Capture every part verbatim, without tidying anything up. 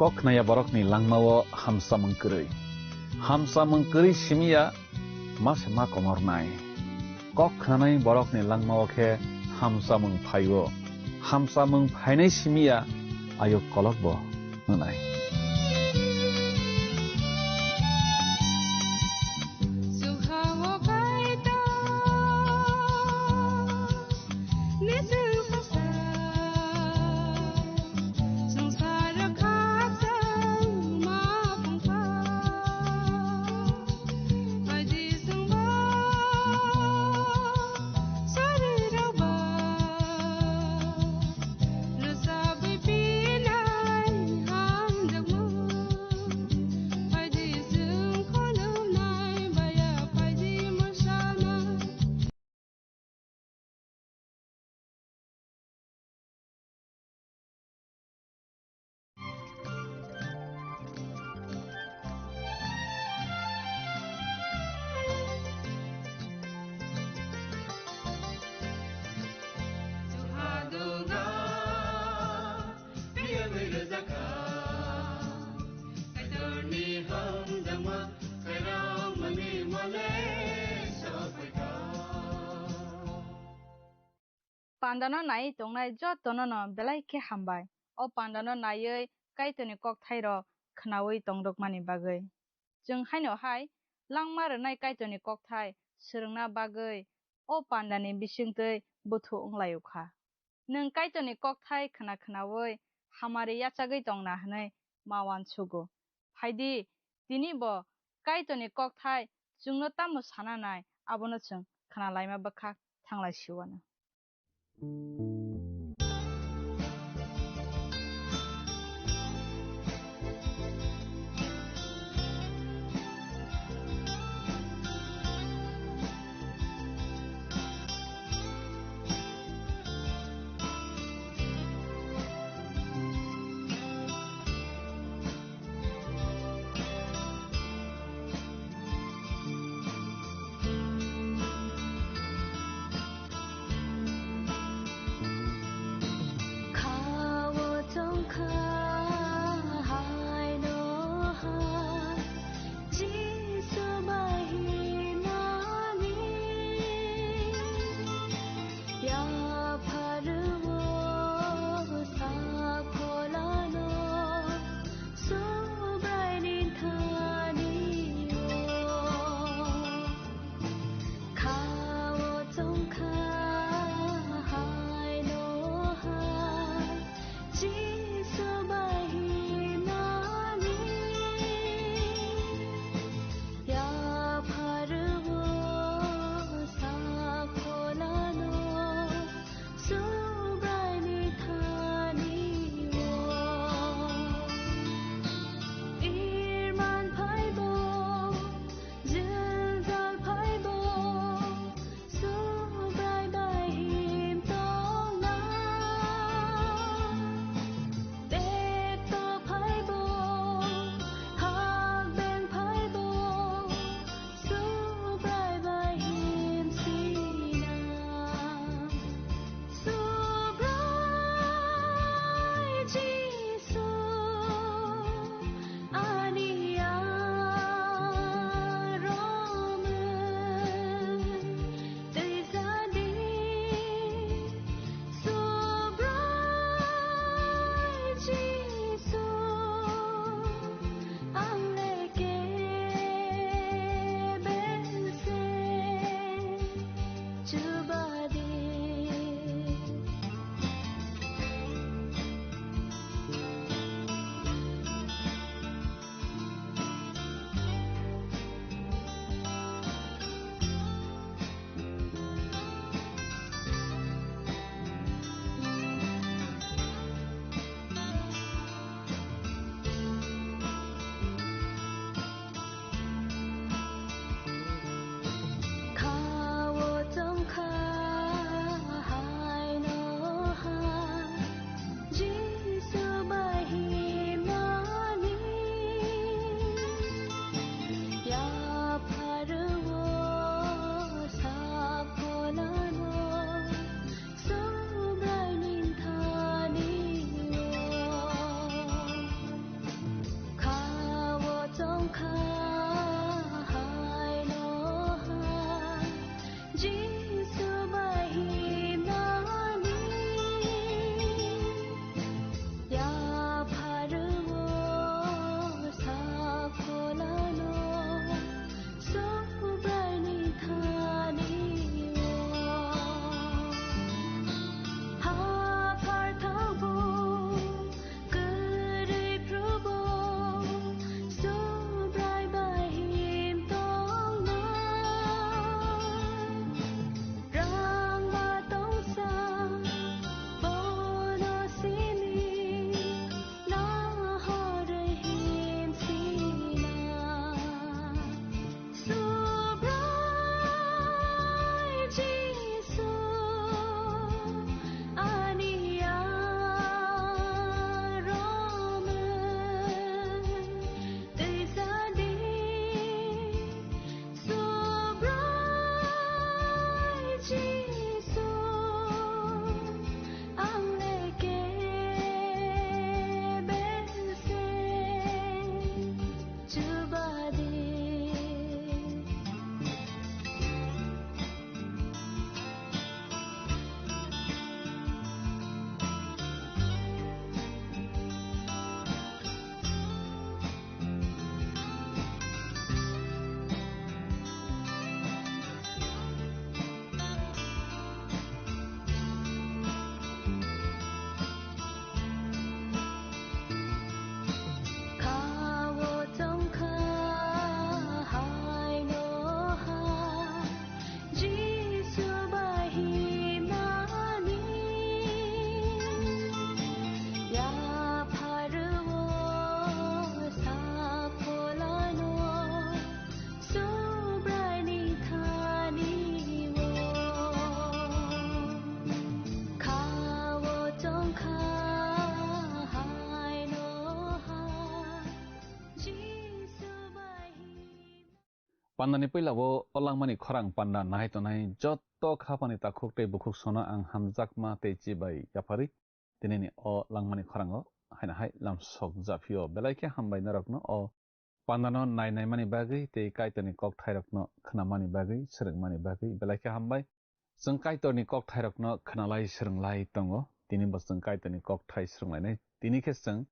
Kok khnaya borokni langmao hamsamung kwrwi. Hamsamung kwrwi simi ya ma se ma komornai. Kok khnanai borokni langmao khe hamsamung phaio. Hamsamung phainai simi ya ayuk kolokbo wngnai. Pandano naiwi tongnai jotono no belai khe hambai. O pandano naiwi Kaitorni kokthairok khnaui tongdokmani bagwi. Chwng haino hai langma rwnai Kaitorni kokthai swrwngna bagwi o pandani bisingtwi buthu wnglaio kha. Nwng Kaitorni kokthai khna khnaui hamari yachagwi tongna hwnwi ma uansugo. Phaidi, tini bo Kaitorni kokthai chwngno tamo sana nai, abono chwng khna laima bwkha thanglai siwano. Pandani puila o, o langmani khorang panda nahai tongnai joto khapani takhuk tei bukhuk sono ang hamjakma tei chibai yapharwi tinini o langmani khorango haino hai lamsok japhio. Belai khe hambai norokno o pandano nai naimani bagwi tei Kaitorni kokthairokno khnamani bagwi, swrwngmani bagwi belai khe hambai. Chwng Kaitorni kokthairokno khnalai swrwnglai tongo. Tini bo chwng Kaitorni kokthai swrwnglainai. Tini khe chwng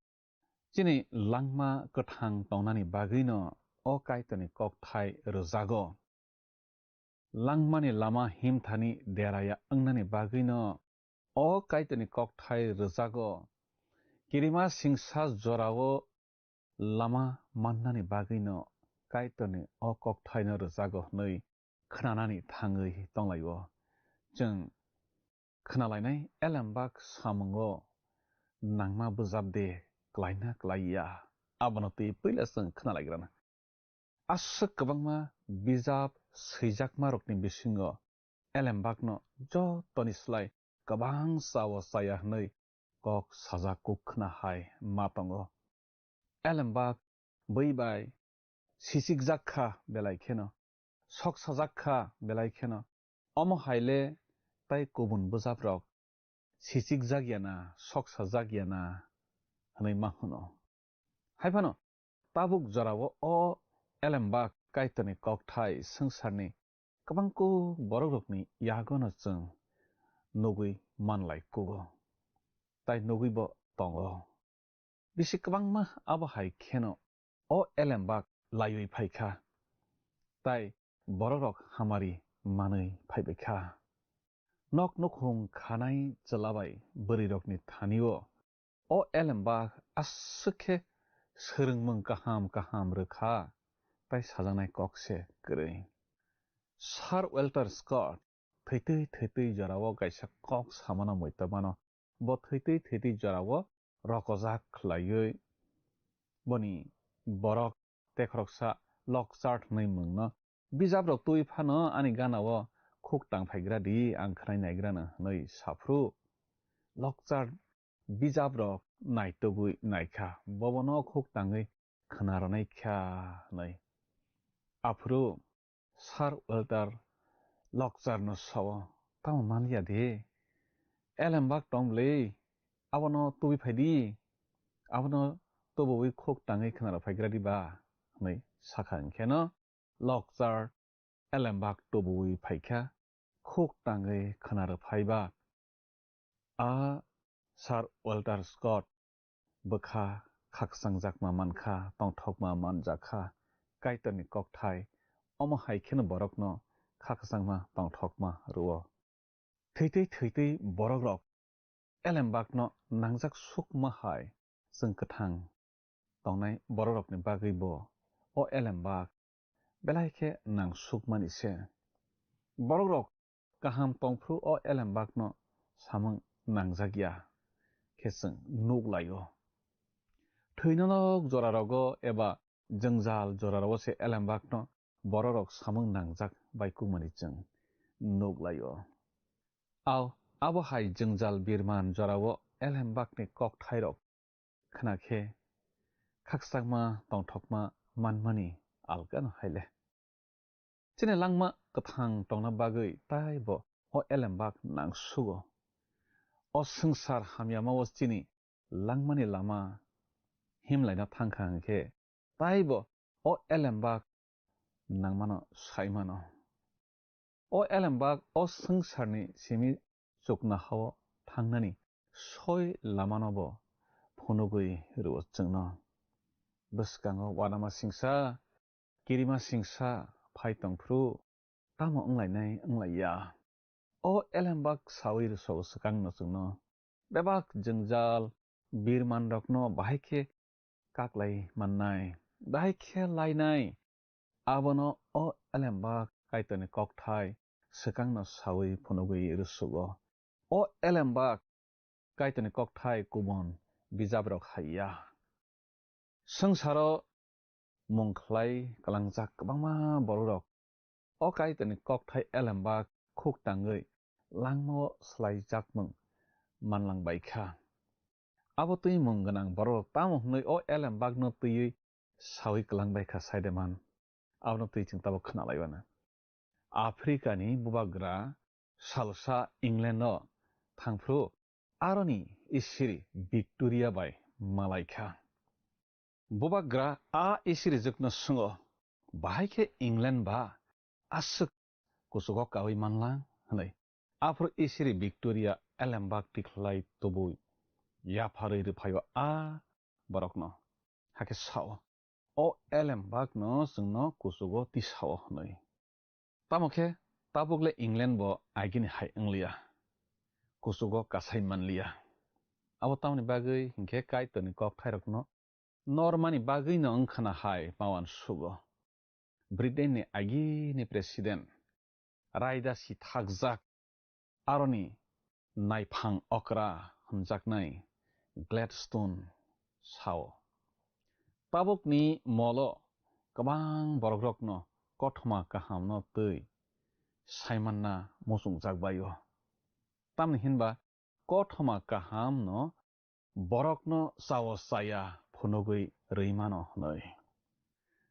chini langma kwthang tongnani bagwino o Kaitorni kokthai rwjago. Langmani lama himthani deraya wngnani bagwino o Kaitorni kokthai rwjago. Kirima singsa jorao lama mannani bagwino Kaitorni o kokthaino rwjago hwnwi khnanani thangwi tonglaio. Chwng khnalainai elembak samungo nangma bwjap de klaina klaiya, abono twi puila chwng khnalaigrana. Aswk kwbangma bijap swijakmarokni bisingo elembakno jotoni slai kwbang chao chaya hwnwi kok sajak kuk khna hai ma tongo. Elembak bwi bai sichikjak kha belai kheno, sok sajak kha belai kheno, omo hai le tai kubun bwjaprok sichikjak ya na, sok sajak ya na hwnwi ma hwno. Hai phano tabuk jorao o elembak Kaitorni kokthai swngcharni kwbangkuk borokrokni yagono chwng nugwi manlai kugo, tai nugwibo tongo. Bisi kwbangma abo hai kheno o elembak laiwi phai kha, tai borokrok hamari manwi phai bai kha. Nok nukhung khanai chwla bai bwrwirokni thani-o o elembak aswk khe swrwngmung kaham kaham rw kha, tai sajaknai kok se kwrwi. Sir Walter Scott thwitwi thwitwi jorao kaisa kok samano muitomano. Bo thwitwi thwitwi jorao rokojak khlaiwi boni borok tekhoroksa Lockhart hwnwi mungno, "Bijaprok twi phano ani ganao khuk tang phaigra di, ang khwnai naigrano," hwnwi saphuru. Lockhart bijaprok naitugwi naikha, bobono khuk tangwi khna rwnai kha hwnwi. Aphuru Sir Walter Lockhart no sao, "Tamo manliya de, elembak tong bwlwi, abono tubui phai di, abono tubuwi khuk tangwi khna rw phaigra di ba," hwnwi sakha. Hwnkhe no Lockhart elembak tubuwi phaikha, khuk tangwi khna rw phai ba. A Sir Walter Scott bwkha khakchangjakma mankha, tongthokma manjakha, Kaitorni kokthai omo hai kheno borokno khakchangma tongthokma rwo. Thwitwi thwitwi borokrok elembakno nangjak sukma hai chwng kwthang tongnai borokrokni bagwi bo o elembak belai khe nangsukmani se. Borokrok kaham tongphuru o elembakno samung nangjak ya khe chwng nuk lai-o. Thwinalok jorarogo eba jwngjal jorarogo se elembakno borokrok samung nangjak bai kukmani chwng nuk lai-o. Ao, abo hai jwngjal birman jorao elembakni kokthairok khna khe khakchangma tongthokma manmani algano hai le. Chini langma kwthang tongna bagwi taibo o elembak nangsugo. O swngchar hamyamao chini langmani lama himlaina thangkha hwnkhe taibo o elembak nangmano saimano. O elembak o swngcharni simi chuknohao thangnani soi lamanobo phunugwi rwo chwngno. Bwskango uanama singsa, kirima singsa phai tongphuru tamo wnglainai wnglaia? O elembak sawi rwsogo swkangno chwngno bebak jwngjal birmanrokno bahai khe kaklai mannai, bahai khe lainai. Abono o elembak Kaitorni kokthai swkangno sawi phunugwi rwsugo. O elembak Kaitorni kokthai kubun bijabrok hai ya. Swngcharo mung khlai kwlangjak kwbangma borokrok o Kaitorni kokthai elembak khuk tangwi langmao swlaijakmung manlang bai kha. Abo twi mung gwnang borokrok tamo hwnwi o elembakno twiwi sawi kwlang bai kha saide man. Abono twi chwng tabuk khna lai mano. Africa ni bubagra salsa England o thangphru aroni isiri Victoria bai malai kha. Bubagra a isirijwkno swngo, "Bahai khe England ba aswk kuchugo kaui manlang?" hwnwi. Aphuru isiri Victoria elembak tikhlai tubui yapharwi rwphaio a borokno. Hakhe sao, "O elembakno chwngno kuchugo tisao," hwnwi. Tamo khe tabukle England bo agini hai wngliya, kuchugo kasai manliya. Abo tamoni bagwi hinkhe Kaitorni kokthairokno normani bagwino wngkhana hai mawan sugo. Britain ni agini president, raida si thakjak aroni naiphang okra hwnjaknai Gladstone sao, tabukni molo kwbang borokrokno kothoma kahamno twi saimanna muchungjak bai-o. Tamni hinba kothoma kahamno borokno chao chaya phunugwi rwi mano hwnwi.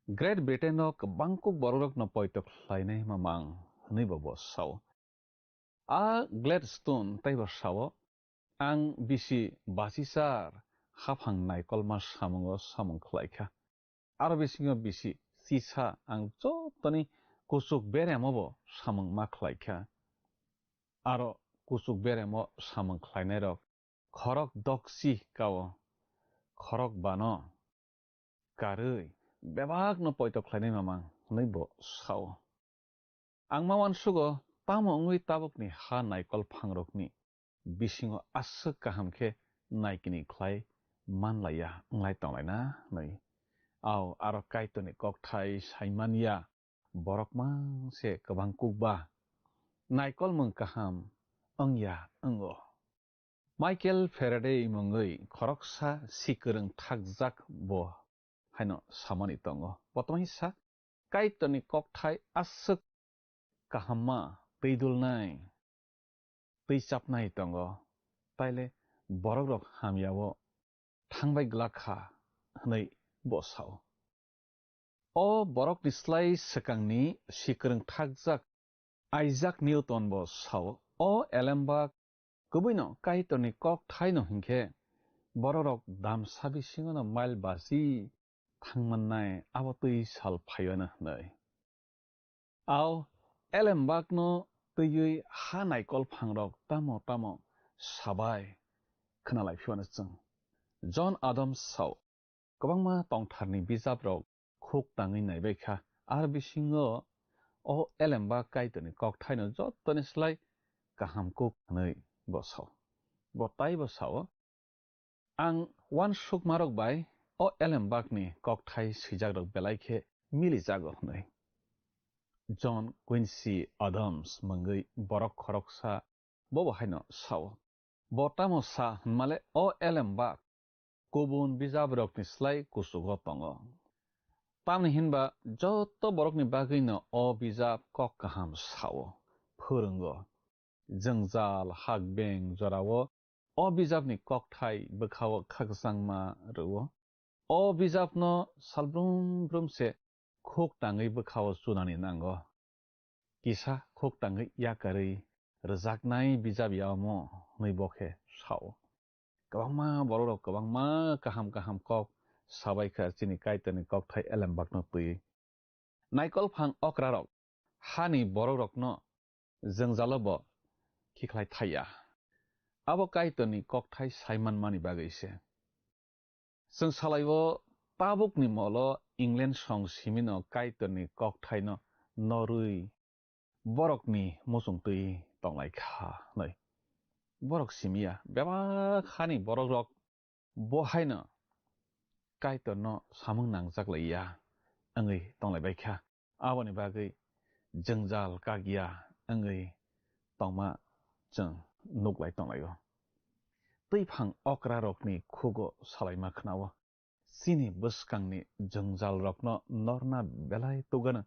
Great Britain o kwbang kuk borokrokno poito khlainai mamang hwnwi bo bo sao. A Gladstone teibo sao, "Ang bisi bachichar haphang naikolma samungo samung khlaikha. Aro bisingo bisi chisa ang jotoni kuchuk beremo bo samung ma khlaikha. Aro kuchuk beremo samung khlainairok khorok doksi kao, khorok bano karwi bebakno poito khlainai mamang," hwnwi bo sao. Ang ma uansugo, tamo wngwi tabukni ha naikol phangrokni bisingo aswk kaham khe naikini khlai manlaiya wnglai tonglaina hwnwi. Ao aro Kaitorni kokthai saimanya borok mang se kwbang kukba naikolmung kaham wngya wngo. Michael Faraday mungwi khoroksa sikwrwng thakjak bo haino samani tongo. Bo tongmani sa, Kaitorni kokthai aswk kahamma twi dulnai, twi chapnai tongo, taile borokrok hamyao thangbai glak kha, hwnwi bo sao. O borokni slai swkangni sikwrwng thakjak Isaac Newton bo sao, o elembak kwbwino Kaitorni kokthaino hinkhe borokrok damsa bisingono mail baji thangmannai abo twi sal phaiyano hwnwi. Ao elembakno twiwi ha naikol phangrok tamo tamo sabai khnalai phiyano chwng. John Adams sao, kwbangma tongtharni bijaprok khuk tangwi naibai kha, ar bisingo o elembak Kaitorni kokthaino jotoni slai kaham kuk hwnwi bo sao. Bo taibo sao, ang uansukmarok bai o elembakni kokthai swijakrok belai khe milijago hwnwi. John Quincy Adams mungwi borok khoroksa bobo haino sao. Bo tamo sa hwnmale o elembak kubun bijabrokni slai kuchugo tongo. Tamni hinba joto borokni bagwino o bijap kok kaham sao, phwrwngo. Jwngjal hakbeng jorao o bijapni kokthai bwkhao khakchangma rwo. O bijapno salbrum brum se khuk tangwi bwkhao chunani nango. Kisa khuk tangwi yakarwi rwjaknai bijap ya omo hwnwi bo khe sao. Kwbangma borokrok kwbangma kaham kaham kok sabai kha chini Kaitorni kokthai elembakno twiwi. Naikol phang okrarok hani borokrokno jwngjalo bo khikhlai thaiya. Abo Kaitorni kokthai saimanmani bagwi se. Chwng salai-o tabukni molo England song simino Kaitorni kokthaino norwi borokni muchung twi tonglai kha hwnwi. Borok simiya, bebak hani borokrok bo haino Kaitorno samung nangjak laiya wngwi tonglai bai kha. Aboni bagwi jwngjal kakya wngwi tongma chwng nuklai tonglaio. Twiphang okrarokni khugo salaima khnao, "Chini bwskangni jwngjalrokno norna belai tugano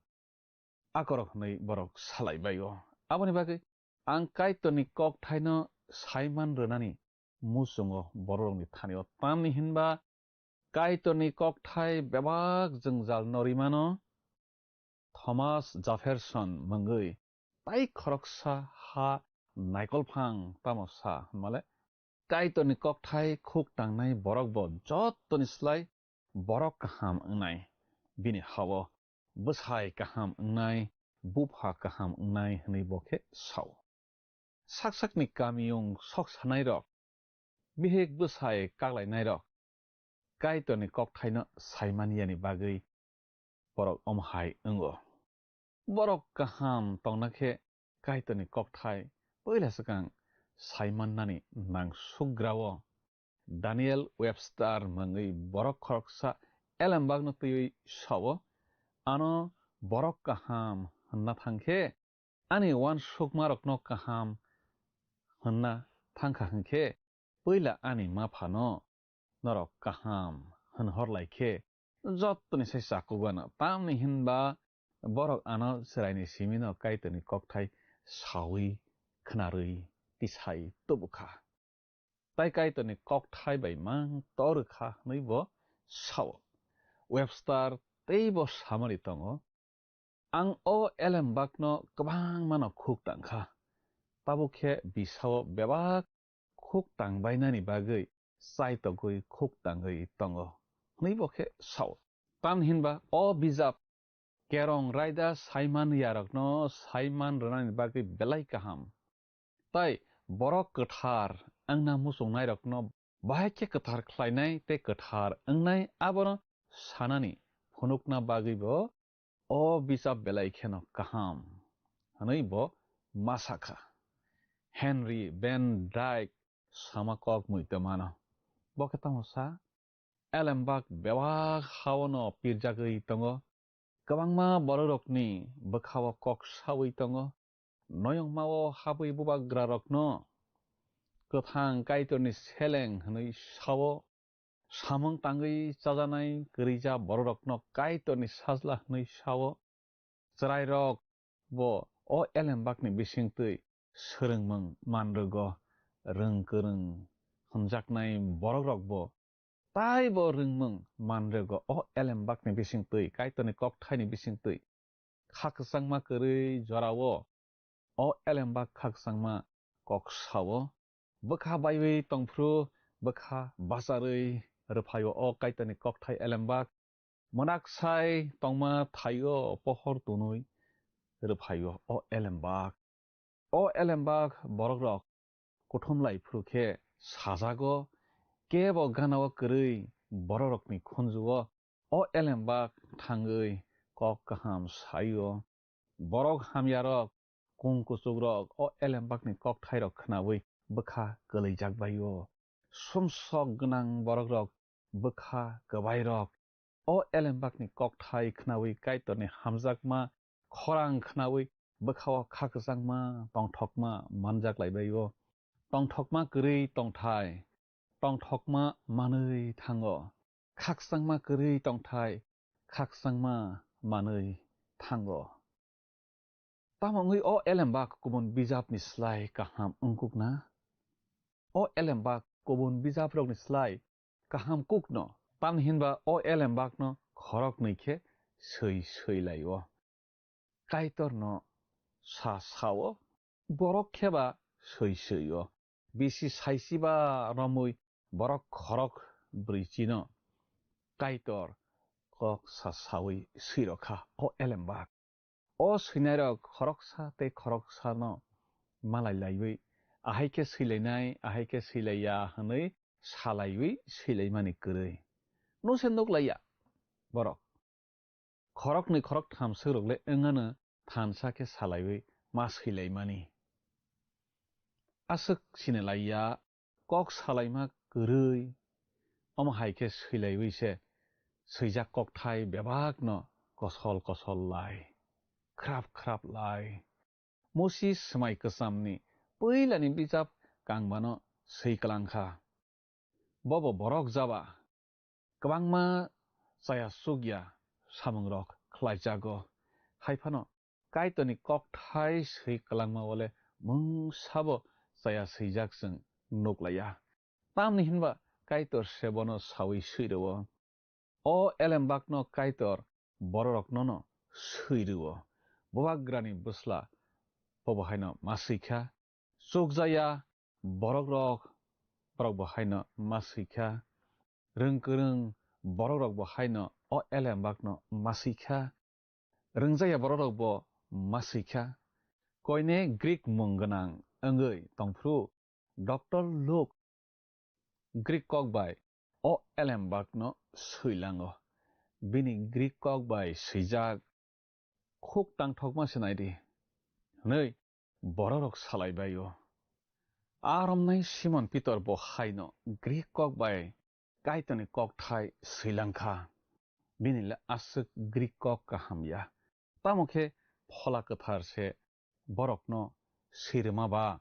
akorok," hwnwi borok salai bai-o. Aboni bagwi ang Kaitorni kokthaino saiman rwnani muchungo bororokni thani-o, tamni hinba Kaitorni kokthai bebak jwngjal norwi mano, Thomas Jefferson mungwi tai khoroksa ha naikolphang tamo sa hwnmale, Kaitorni kokthai khuk tangnai borok bo jottoni slai borok kaham wngnai. Bini hao bwsai kaham wngnai, bupha kaham wngnai hwnwi bo khe sao. Sak sakni kamiyung sok sanairok, bihik bwsai kaklainairok Kaitorni kokthaino saimanyani bagwi borok omo hai wngo. Borok kaham tongna khe Kaitorni kokthai puila swkang saimannani nang sugrao. Daniel Webster mungwi borok khoroksa elembakno twiwi sao, ano borok kaham hwnna thang khe, ani uansukmarokno kaham hwnna thang kha hwn khe, puila ani ma phano norok kaham hwn hor lai khe, jottoni sai chakugano. Tamni hinba borok ano chwraini simino Kaitorni kokthai saui, khnarwi, tisai tubu kha. Tai Kaitorni kokthai bai mang tor kha hwnwi bo sao. Webster tei bo samani tongo, "Ang o elembakno kwbangmano khuk tang kha, tabuk khe bisao bebak khuk tang bainani bagwi chaitogwi khuk tangwi tongo," hwnwi bo khe sao. Tamni hinba o bijap kerong raida saiman yarokno saiman rwnani bagwi belai kaham. Tai borok kwthar wngna muchungnairokno bahai khe kwthar khlainai tei kwthar wngnai abono sanani phunukna bagwibo o bijap belai kheno kaham hwnwi bo ma sa kha. Henry Van Dyke sama kok muitomano. Bo khe tamo sa? Elembak bebak haono pirjagwi tongo. Kwbangma bororokni bwkhao kok saui tongo. Noyongmao habwi bubagrarokno kwthang Kaitorni seleng hwnwi sao. Samung tangwi chajanai kwrwija bororokno Kaitorni sajla hwnwi sao. Chwrairok bo o elembakni bisingtwi swrwngmung manrwgo, rwng kwrwng hwnjaknai borokrok bo tai bo rwngmung manrwgo o elembakni bisingtwi, Kaitorni kokthaini bisingtwi. Kha kwchangma kwrwi jorao o elembak kha kwchangma kok sao. Bwkha baiwi tongphru bwkha bacharwi rwphaio o Kaitorni kokthai elembak. Mwnaksai tongma thaio pohor tunwi rwphaio o elembak. O elembak borokrok kuthumlai phuru khe sajago, kebo ganao kwrwi bororokni khunjuo o elembak thangwi kok kaham saio. Borok hamyarok, kung kuchukrok o elembakni kokthairok khnaui bwkha kwlwijak baio. Sumsok gwnang borokrok bwkha kwbairok o elembakni kokthai khnaui Kaitorni hamjakma khorang khnaui bwkhao kha kwchangma tongthokma manjak laibaio. Tongthokma kwrwi tongthai tongthokma manwi thango. Khakchangma kwrwi tongthai khakchangma manwi thango. Tamo wngwi o elembak kubun bijapni slai kaham wngkukna? O elembak kubun bijaprokni slai kaham kukno, tamni hinba o elembakno khoroknwi khe swi swi lai-o. Kaitorno sa sao, borok khe ba swi swi-o. Bisi saisiba romwi borok khorok brwi chino Kaitor kok sa saui swi rokha o elembak. O swinairok khoroksa tei khoroksano malai laiwi, ahai khe swilainai, ahai khe swilaiya hwnwi salaiwi swilaimani kwrwi. Nuse nuk laiya borok. Khoroknwi khoroktham swkrokle wngano thansa khe salaiwi ma swilaimani. Aswk sini laiya kok salaima kwrwi, omo hai khe swilaiwi se swijak kokthai bebakno kosol kosol lai, khrap khrap lai. Musi swmai kwchamni puilani bijap kangbano swi kwlang kha. Bobo borok jaba kwbangma chaya chukya samungrok khlaijago, hai phano Kaitorni kokthai swi kwlangma wale mungsabo chaya swijak chwng nuk laiya. Tamni hinba Kaitor se bono saui swi rwo. O elembakno Kaitor bororoknono swi rwo. Bubagrani bwsla bo bo haino ma swi kha. Chukjaya borok rok, borok bo haino ma swi kha. Rwng kwrwng borok rok bo haino o Elembakno ma swi kha. Rwngjaya borok rok bo ma swi kha. Koine Greek mung gwnang wngwi tongphuru, Doctor Luke Greek kok bai o Elembakno swilango. Bini Greek kok bai swijak, "Khuk tangthokma se nai di," hwnwi bororok salai bai-o. A romnai Simon Pitor bo haino Greek kok bai Kaitorni kokthai swilang kha. Bini le aswk Greek kok kaham ya. Tamo khe Phola Kwthar se borokno swrwma ba.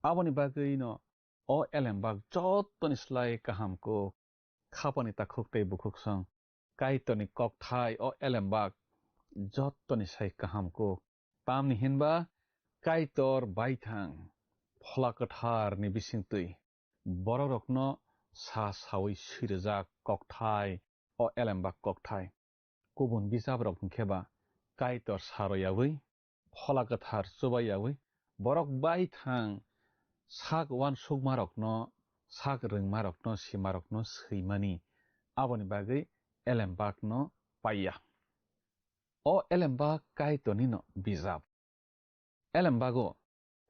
Aboni bagwino o Elembak jottoni slai kaham kuk. Khapani takhuk tei bukhuksong Kaitorni kokthai o Elembak jottoni sai kaham kuk. Tamni hinba Kaitor baithang Phola Kwtharni bisingtwi borokrokno sa saui swirijak kokthai o Elembak kokthai. Kubun bijabrok hwnkhe ba Kaitor sa royaui, Phola Kwthar chubayaui, borok baithang sak uansukmarokno, sak rwngmarokno, simarokno swimani, aboni bagwi Elembakno paiya. O Elembak Kaitornino bijap. Elembago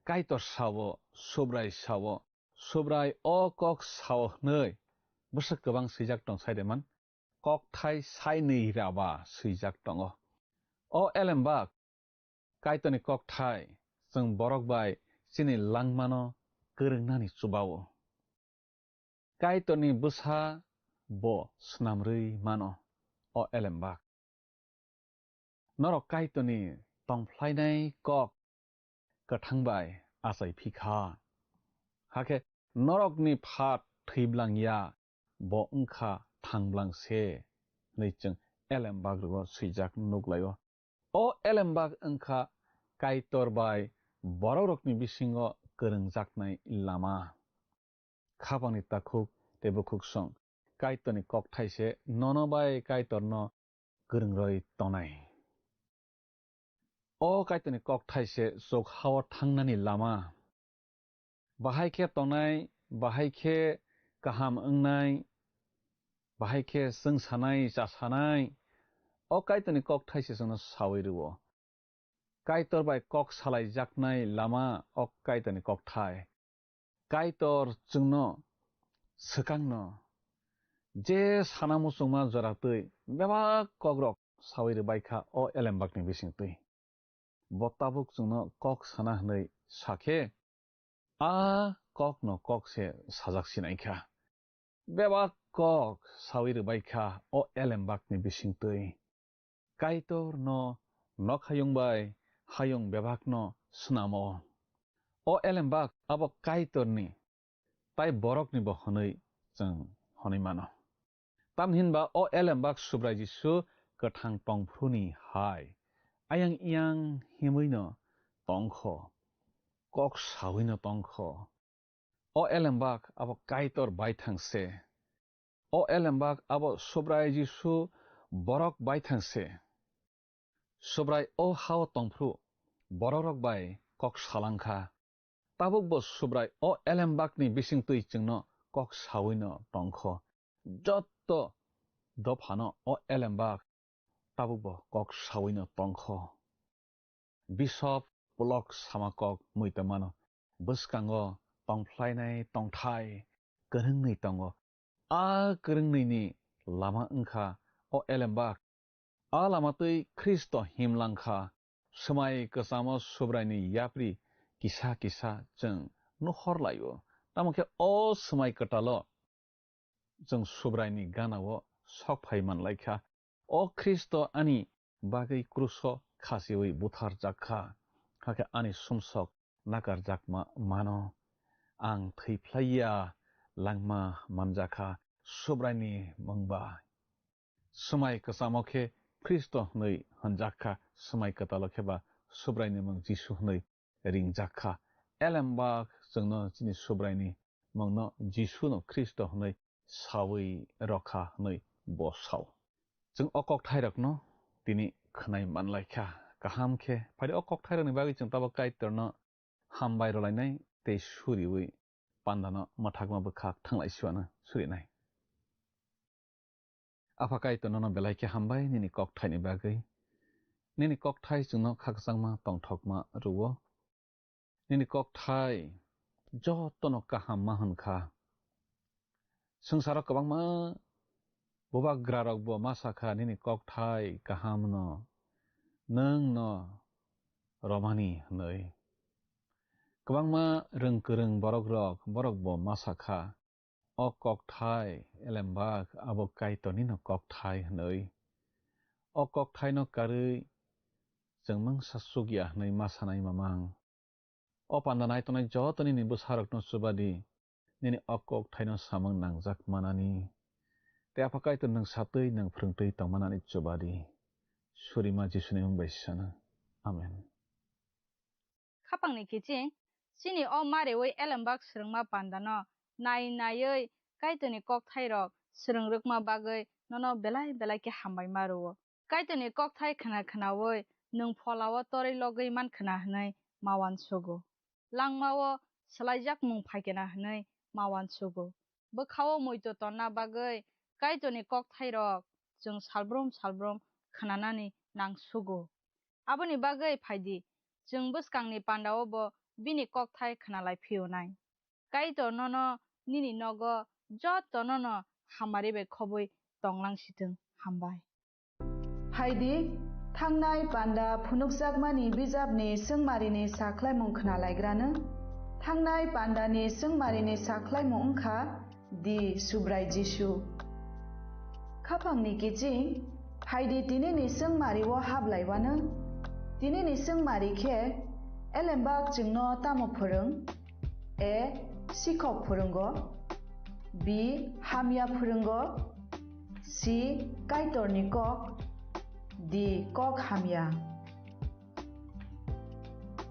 Kaitor sao, Subrai sao, Subrai o kok sao hwnwi bwswk kwbang swijak tong sai de man? Kokthai sainwi raba swijak tongo. O Elembak Kaitorni kokthai chwng borok bai chini langmano kwrwngnani chubao. Kaitorni bwsa bo snamrwi mano, o Elembak. Norok Kaitorni tongphlainai kok kwthang bai achai phi kha. Hakhe norokni phat thwiblang ya, bo wngkha thangblang se, hwnwi chwng Elembak rogo swijak nuklaio. O Elembak wngkha Kaitor bai borokrokni bisingo kwrwngjaknai lama. Khapangni takhuk tei bukhuksong Kaitorni kokthai se nono bai Kaitorno kwrwng rwi tonai. O Kaitorni kokthai se chuk hao thangnani lama. Bahai khe tongnai, bahai khe kaham wngnai, bahai khe chwngsanai, chasanai. O Kaitorni kokthai se chwngno saui rwo. Kaitor bai kok salaijaknai lama o Kaitorni kokthai. Kaitor chwngno swkangno je sana muchungma jora twi bebak kokrok saui rwbaikha o Elembakni bisingtwi. Bo tabuk chwngno kok sana hwnwi sakhe, a kokno kok se sajak sinaikha. Bebak kok saui rwbaikha o Elembakni bisingtwi. Kaitor no nokhayung bai hayung bebak no snamo. O Elembak abo Kaitorni tai borokni bo hwnwi chwng hwnwi mano. Tamhinba o Elembak Subrai Jisu kwthang tongphuruni hai ayang iyang himwi no tongkho, kok saui no tongkho. O Elembak abo Kaitor baithang se. O Elembak abo Subrai Jisu borok baithang se. Subrai o hao tongphru borokrok bai kok salangkha. Tabuk bo Subrai o Elembakni bisingtwi chwngno kok saui no tongkho. Jotto dophano o Elembak tabuk bo kok saui no tongkho. Bishop Pulok sama kok muita mano. Bwskango tongphlainai tongthai kwrwngwi tongo. A kwrwngnwini lama wngkha o Elembak. A lama twi Khristo himlangkha. Swmai kwchamo Subraini yapri kisa kisa chwng nuhor laio. Tamo khe o swmai kwtalo chwng Subraini ganao sok phai manlaikha. O Khristo ani bagwi kruso khasiwi butharjak kha, hakhe ani sumsok nakarjakma mano. Ang thwi phlai ya langma manjakha Subraini mung bai. Swmai kwchamo khe Khristo hwnwi hwnjak kha, swmai kwtalo khe ba Subraini mung Jisu hwnwi ringjak kha. Elembak chwngno chini Subraini mungno Jisuno Khristo hwnwi saui rokha hwnwi bo sao. Chwng o kokthairokno tini khwnai manlaikha. Kaham khe, phaidi o kokthairokni bagwi chwng tabuk Kaitorno hambai rwlainai tei suriui pandano mwthakma bwkhak thanglai siwano surinai. Apha Kaitor, nono belai khe hambai nini kokthaini bagwi. Nini kokthai chwngno khakchangma tongthokma rwo. Nini kokthai jotono kaham ma hwn kha. Swngcharo kwbangma bubagrarokbo ma sa kha nini kokthai kahamno, nwngno romani hwnwi. Kwbangma rwng kwrwng borokrok, borokbo ma sa kha, "O kokthai, elembak, abo Kaitornino kokthai," hwnwi. O kokthaino karwi chwng mungsa chukya hwnwi ma sanai mamang. O panda nai tongnai joto nini bwsarokno chuba di, nini o kokthaino samung nangjak manani. Tei Apha Kaitor, nwng satwi, nwng phrwngtwi tongmanani chuba di. Surima Jisuni mung bai sana. Amen. Khapangni kiching, chini o mariui elembak swrwngma pandano nai naiui Kaitorni kokthairok swrwng rwkma bagwi nono belai belai khe hambai ma rwo. Kaitorni kokthai khna khnaui nwng pholao torwi logwi man khna hwnwi ma uansugo. Langmao swlaijakmung phai kena hwnwi ma uansugo. Bwkhao muitu tonna bagwi Kaitorni kokthairok chwng salbrum salbrum khnanani nangsugo. Aboni bagwi phaidi, chwng bwskangni pandao bo bini kokthai khnalai phiyonai. Kaitor nono nini nogo jotono no hamari bai khobwi tonglang sitwng. Hambai. Phaidi, thangnai panda phunukjakmani bijapni swngmarini sakhlaimung khnalaigrano. Thangnai pandani swngmarini sakhlaimung wngkha di Subrai Jisu. Khapangni kiching, phaidi tinini swngmario hablaiwano. Tinini swngmari khe, elembak chwngno tamo phwrwng? A. Sikhok phwrwngo. B. Hamya phwrwngo. C. Kaitorni kok. D. Kok hamya.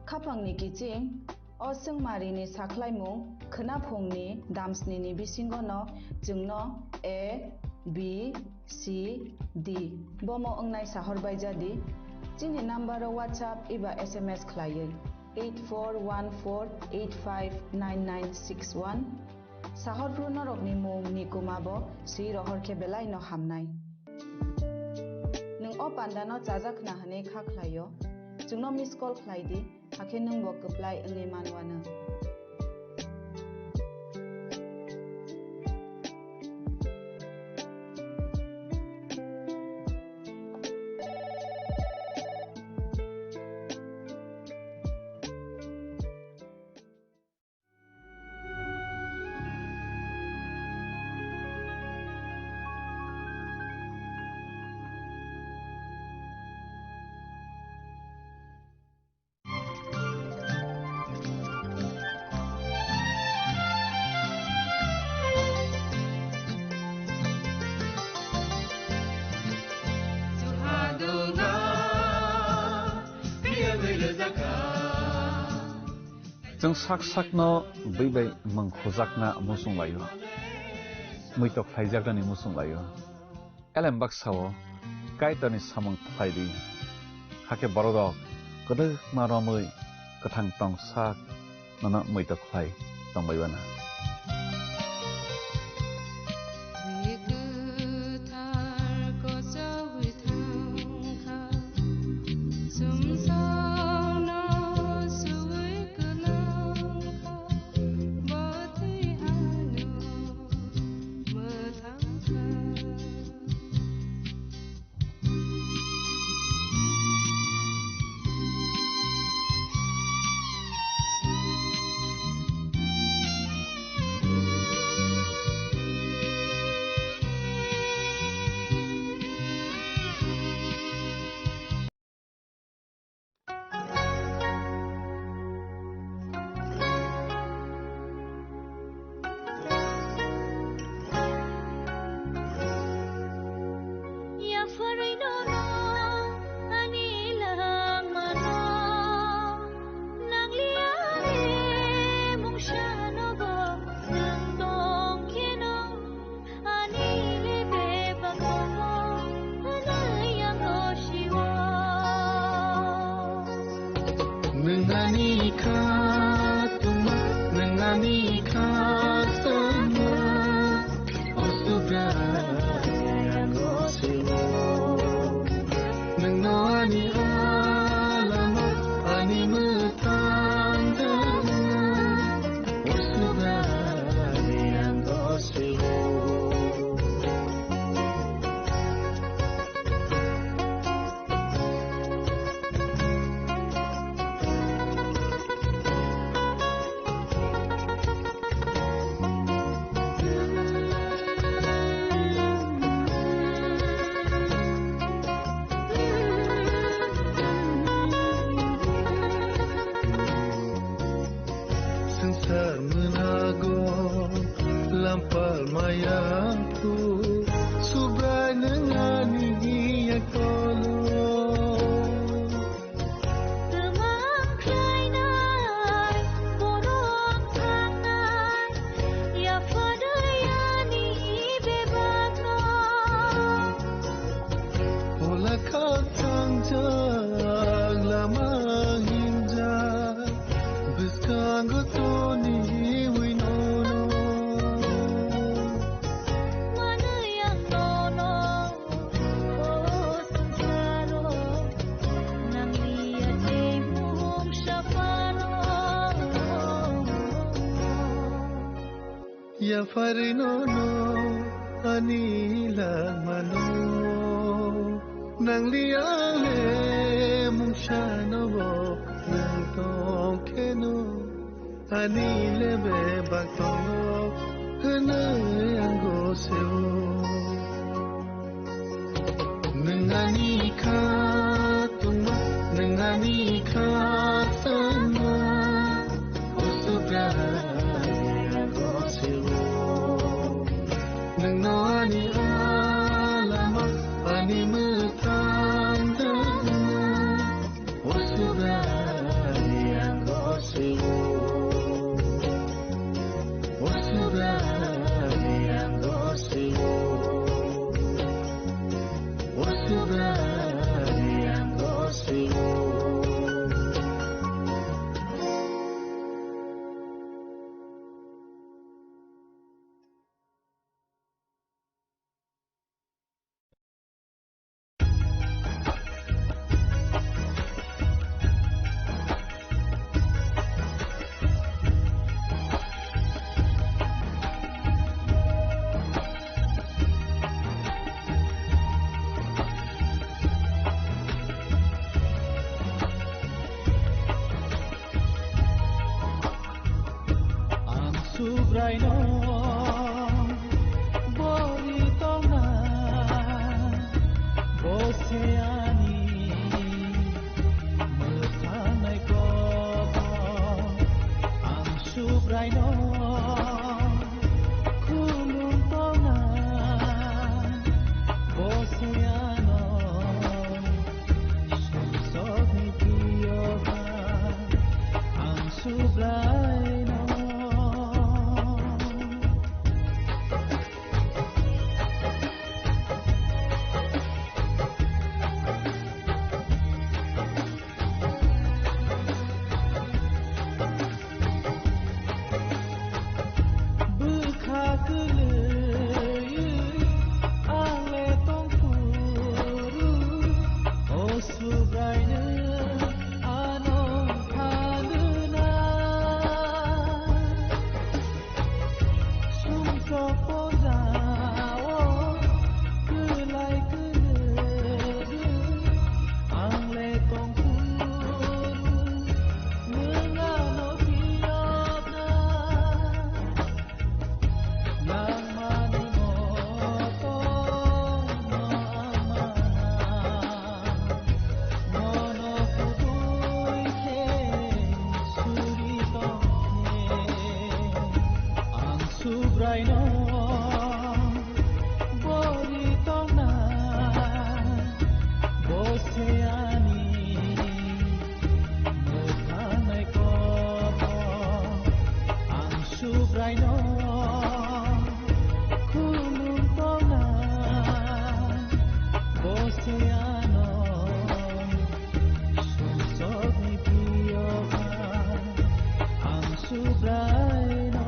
Khapangni kiching, o swngmarini sakhlaimung khwnaphungni damsnini bisingono chwngno A, B, C, D bomo wngnai sahor baijadi. Chini nambaro WhatsApp eba S M S khlaiwi eight four one four eight five nine nine six one. Sahorphru norokni mung ni kuma bo swi rohor khe belai no hamnai. Nwng o panda no chajak khna hwnwi kha khlai o, chwngno miss call khlai di, hakhe nwng bo kwplai wngwi man uanw. Chwng sak sakno bui bai mung khujakna muchung laio, muitok khlaijaknani muchung laio. Elem baksa-o Kaitorni samung khlai di, hakhe bororok kwdwkma romwi kwthang tong sak nono muitok khlai tongbai uana. Yapharwi nono ani langmano, nangli ang le mungsa nobo nang tong kheno, ani le bebak tongo hwnwi ang gosio. Nwng ani kha tongma, nwng ani kha tongma, o Subraiyung gosio. Nwngno ani lama, ani mwthang tongma, o Subraiyung gosio. O Subraiyung gosio. Ang Subraino bori tongna, bo se ani mwthangnai kobo. Ang Subraino khulum tongna, bo se ano sumsokni priyo ba. Ang Subraino. Bwkha kwlwi ang le tongphuru, o Subraino ano kha lwna. Sumsok pojao kwlai kwlwi ang le tongphuru, nwng ano phiyokna. Nangmani moto no ama nono kubui khe suri tongkhe, ang Subraino bori tongna, bo se ani mwthangnai kobo. Ang Subraino khulum tongna, bo se ano sumsokni priyo ba. Ang Subraino.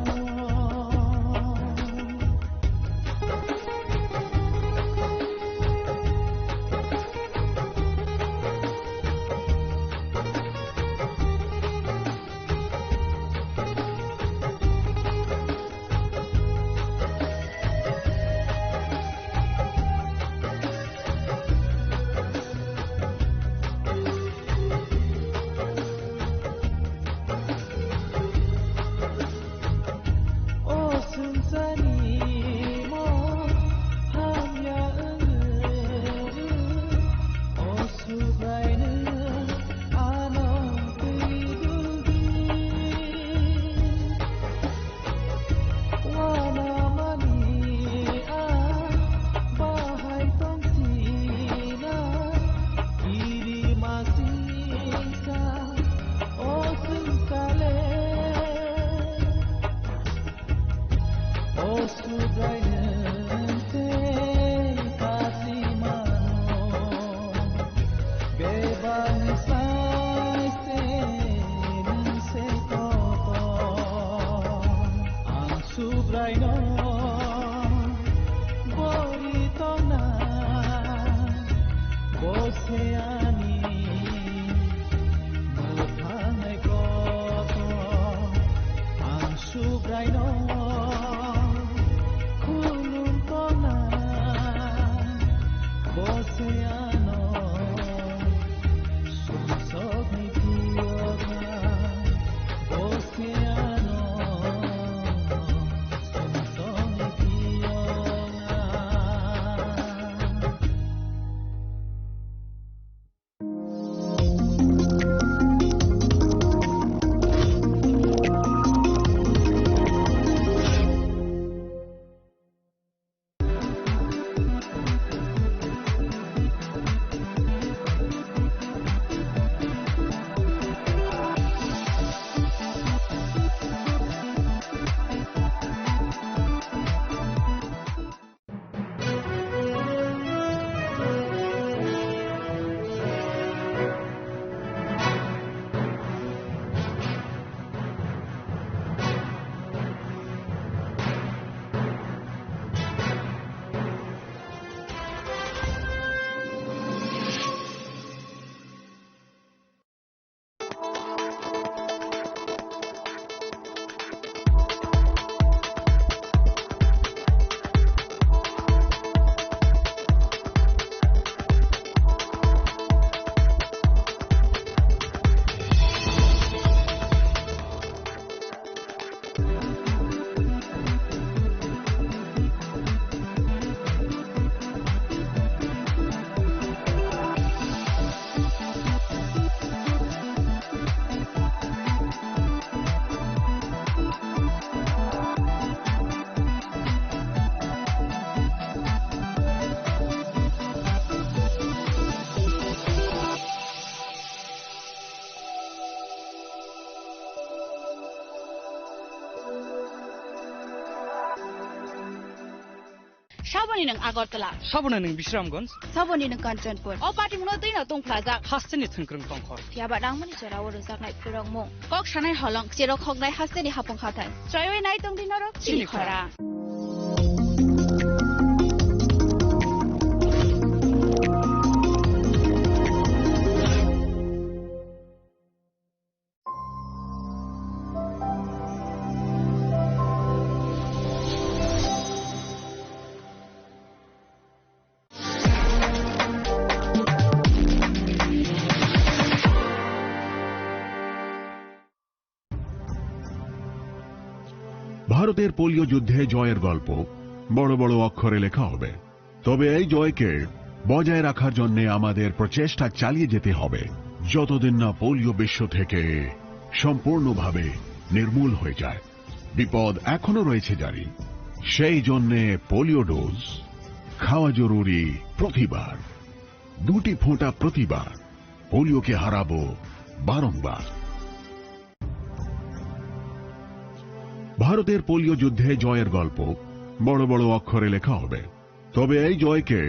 O swngcharni mo hamya wngwi, o Subraino ano twi duldi. Wanamani a bahai tongthina, kiri masingsa o swngchale. O Subraino tei kasimano, bebak sai se nwng se kotor. Ang Subraino bori tongna, bo se ani mwthangnai kotor. Ang Subraino Saboni nwng Agartala. Saboni nwng Bisramganj. Saboni nwng Kanchanpur. O patimungno twi no tungphlajak. Hasteni thwngkwrwng tongkhor. Phiya ba nangmani jorao rwjaknai phwrwngmung. Kok sanai holong, cherok hoknai hasteni hapung hathai. Chroiwi nai tongdi norok chini khorang. ভারতের পোলিও যুদ্ধে জয়ের গল্প বড় বড় অক্ষরে লেখা হবে। তবে এই জয়কে বজায় রাখার জন্য আমাদের প্রচেষ্টা চালিয়ে যেতে হবে, যতদিন না পোলিও বিশ্ব থেকে সম্পূর্ণভাবে নির্মূল হয়ে যায়। বিপদ এখনো রয়েছে জারি। সেই জন্যে পোলিও ডোজ খাওয়া জরুরি প্রতিবার। দুটি ফোঁটা প্রতিবার। পোলিওকে হারাবো বারংবার। ভারতের পোলিও যুদ্ধে জয়ের গল্প বড় বড় অক্ষরে লেখা হবে। তবে এই জয়কে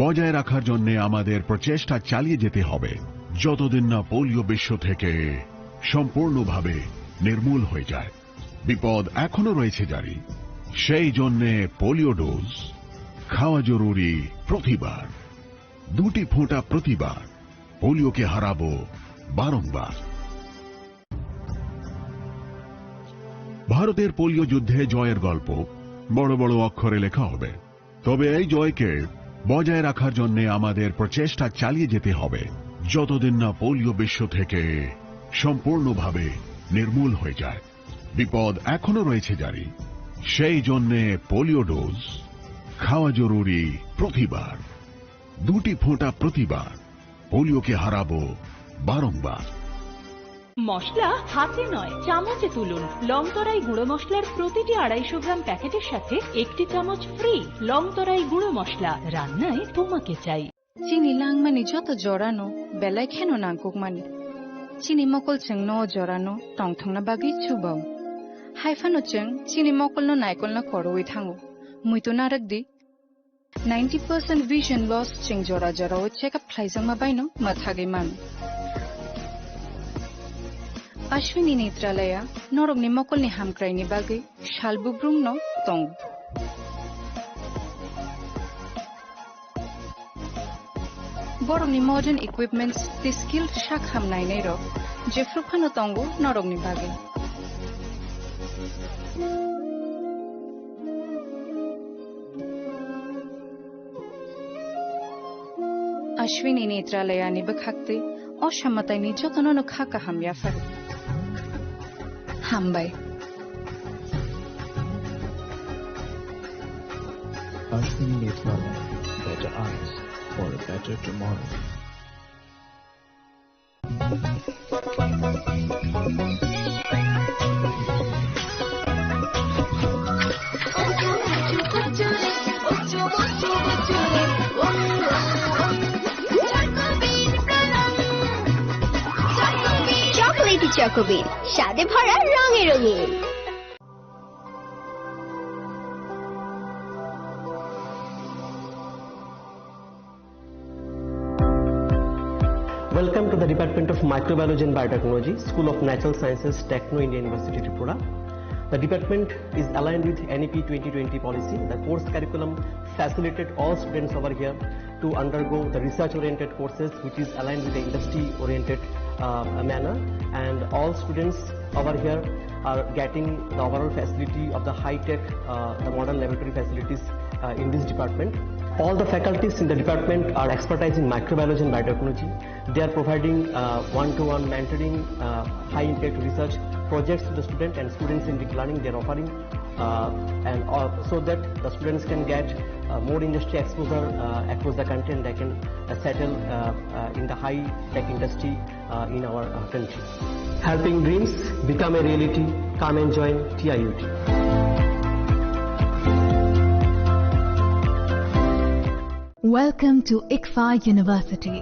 বজায় রাখার জন্য আমাদের প্রচেষ্টা চালিয়ে যেতে হবে, যতদিন না পোলিও বিশ্ব থেকে সম্পূর্ণভাবে নির্মূল হয়ে যায়। বিপদ এখনো রয়েছে জারি। সেই জন্যে পোলিও ডোজ খাওয়া জরুরি প্রতিবার। দুটি ফোঁটা প্রতিবার। পোলিওকে হারাবো বারংবার। ভারতের পোলিও যুদ্ধে জয়ের গল্প বড় বড় অক্ষরে লেখা হবে। তবে এই জয়কে বজায় রাখার জন্য আমাদের প্রচেষ্টা চালিয়ে যেতে হবে, যতদিন না পোলিও বিশ্ব থেকে সম্পূর্ণভাবে নির্মূল হয়ে যায়। বিপদ এখনো রয়েছে জারি। সেই জন্যে পোলিও ডোজ খাওয়া জরুরি প্রতিবার। দুটি ফোঁটা প্রতিবার। পোলিওকে হারাবো বারংবার। মশলা হাতে নয়, চামচে তুলুন। লংতরাই গুঁড়ো মশলার প্রতিটি আড়াইশো গ্রাম প্যাকেটের সাথে একটি চামচ ফ্রি। লংতরাই গুঁড়ো মশলা, রান্নায় তোমাকে চাই। Chini langmani joto jorano belai kheno nangkukmani. Chini mokol chwngno o jorano tongthokna bagwi chubao. Hai phano chwng chini mokolno naikolna koroui thango. Muitu narwk di. Ninety percent vision loss chwng jora jorao check up khlaijakma baino mwthagwi mano. Ashwini Netralaya norokni mokolni hamkraini bagwi sal bubrumno tongo. Borokni modern equipments tei skilled sak ham nainairok jephru phano tongo norokni bagwi. Ashwini Netralayani bwkhaktwi o samataini jotono no kha kaham yaphar. Hambai. Ashwini Netralaya, better eyes for a better tomorrow. Chocolatey চকোবিন, স্বাদে ভরা, রঙে রঙিন। Welcome to the Department of Microbiology and Biotechnology, School of Natural Sciences, Techno India University, Tripura. The department is aligned with N E P twenty twenty policy. The course curriculum facilitated all students over here to undergo the research-oriented courses, which is aligned with the industry-oriented, uh, manner. And all students over here are getting the overall facility of the high-tech, uh, the modern laboratory facilities, uh, in this department. All the faculties in the department are expertise in microbiology and biotechnology. They are providing, uh, one-to-one mentoring, uh, high-impact research projects to the student and students in deep learning. They are offering, uh, and, uh, so that the students can get, uh, more industry exposure, uh, across the country, and they can, uh, settle, uh, uh, in the high-tech industry, uh, in our, uh, country. Helping dreams become a reality. Come and join T I U T. Welcome to ICFAI University.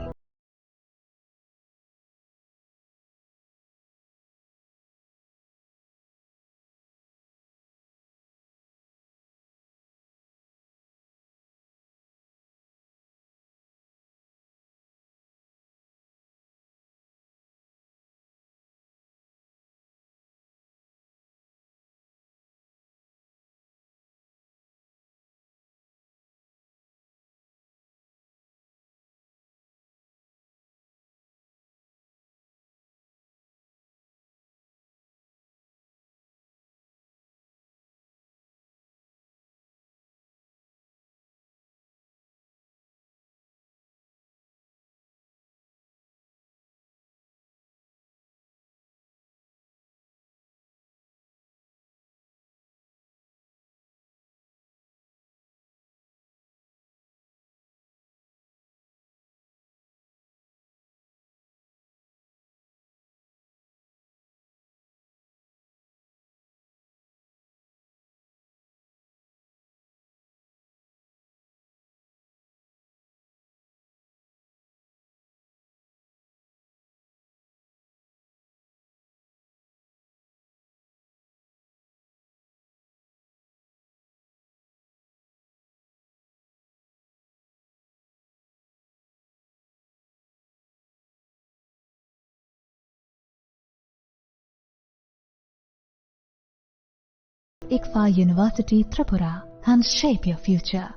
ICFAI University Tripura and shape your future.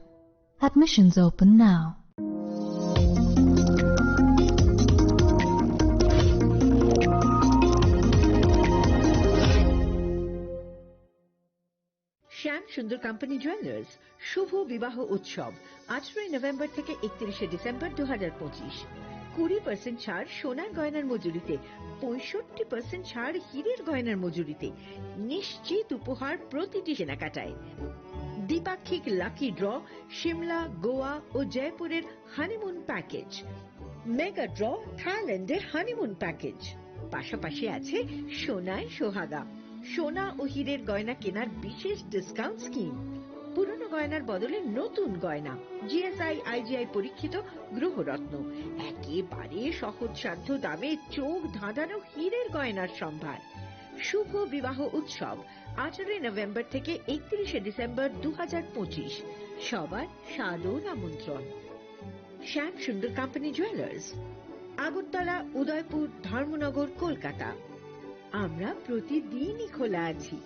Admissions open now. শ্যাম সুন্দর company jewellers শুভ বিবাহ উৎসব আঠারোই নভেম্বর থেকে একত্রিশে ডিসেম্বর দু হাজার পঁচিশ। কুড়ি পার্সেন্ট ছাড় সোনার গয়নার মজুরিতে, পঁয়ষট্টি পার্সেন্ট ছাড় হীরের গয়নার মজুরিতে, নিশ্চিত উপহার প্রতিটি কেনাকাটায়। দ্বিপাক্ষিক লাকি ড্র, সিমলা, গোয়া ও জয়পুরের হানিমুন প্যাকেজ, মেগা ড্র, থাইল্যান্ডের হানিমুন প্যাকেজ। পাশাপাশি আছে সোনায় সোহাগা, সোনা ও হীরের গয়না কেনার বিশেষ ডিসকাউন্ট স্কিম। পুরনো গয়নার বদলে নতুন গয়না, জিএসআই, আইজিআই পরীক্ষিত গ্রহরত্ন, একেবারে সহজসাধ্য দামে চোখ ধাঁধানো হীরের গয়নার সম্ভার। শুভ বিবাহ উৎসব আঠারোই নভেম্বর থেকে একত্রিশে ডিসেম্বর দু হাজার পঁচিশ। সবার সাদর আমন্ত্রণ। শ্যাম সুন্দর কোম্পানি জুয়েলার্স, আগরতলা, উদয়পুর, ধর্মনগর, কলকাতা। আমরা প্রতিদিনই খোলা আছি।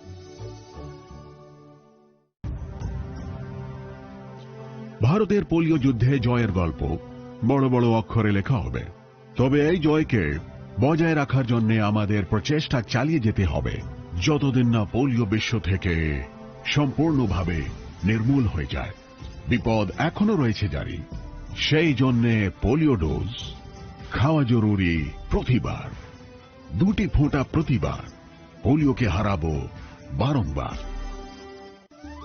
ভারতের পোলিও যুদ্ধে জয়ের গল্প বড় বড় অক্ষরে লেখা হবে, তবে এই জয়কে বজায় রাখার জন্য আমাদের প্রচেষ্টা চালিয়ে যেতে হবে, যতদিন না পোলিও বিশ্ব থেকে সম্পূর্ণভাবে নির্মূল হয়ে যায়। বিপদ এখনো রয়েছে জারি, সেই জন্যে পোলিও ডোজ খাওয়া জরুরি প্রতিবার, দুটি ফোঁটা প্রতিবার। পোলিওকে হারাবো বারংবার।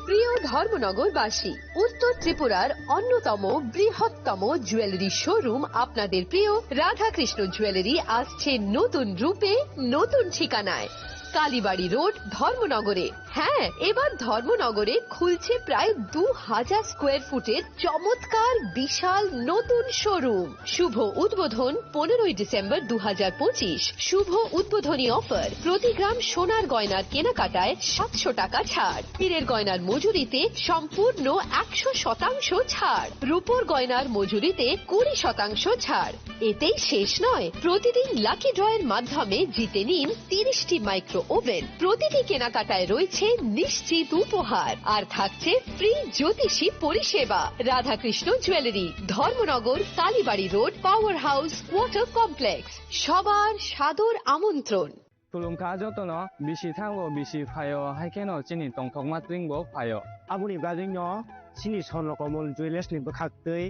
প্রিয় ধর্মনগরবাসী, উত্তর ত্রিপুরার অন্যতম বৃহত্তম জুয়েলারি শোরুম আপনাদের প্রিয় রাধাকৃষ্ণ জুয়েলারি আসছে নতুন রূপে, নতুন ঠিকানায়, কালীবাড়ি রোড, ধর্মনগরে। হ্যাঁ, এবার ধর্মনগরে খুলছে প্রায় দু হাজার স্কোয়ার ফুটের চমৎকার বিশাল নতুন শোরুম। শুভ উদ্বোধন পনেরোই ডিসেম্বর দু হাজার পঁচিশ। শুভ উদ্বোধনী অফার, প্রতি গ্রাম সোনার গয়নার কেনাকাটায় সাতশো টাকা ছাড়, হীরের গয়নার মজুরিতে সম্পূর্ণ একশো শতাংশ ছাড়, রূপোর গয়নার মজুরিতে কুড়ি শতাংশ ছাড়। এতেই শেষ নয়, প্রতিদিন লাকি ড্রয়ের মাধ্যমে জিতে নিন তিরিশটি মাইক্রো ওভেন। প্রতিটি কেনাকাটায় রয়েছে নিশ্চিত উপহার, আর থাকছে ফ্রি জ্যোতিষী পরিষেবা। Radhakrishna jewellery, Dharmanagar, Kalibari road, power house, water complex. সবার সাদর আমন্ত্রণ। Khulumkha jotono, bisi thango, bisi phaio, hai kheno chini tongthokma tringbo phaio. Aboni bagwino chini Swarnakamol Jewellers ni bwkhaktwi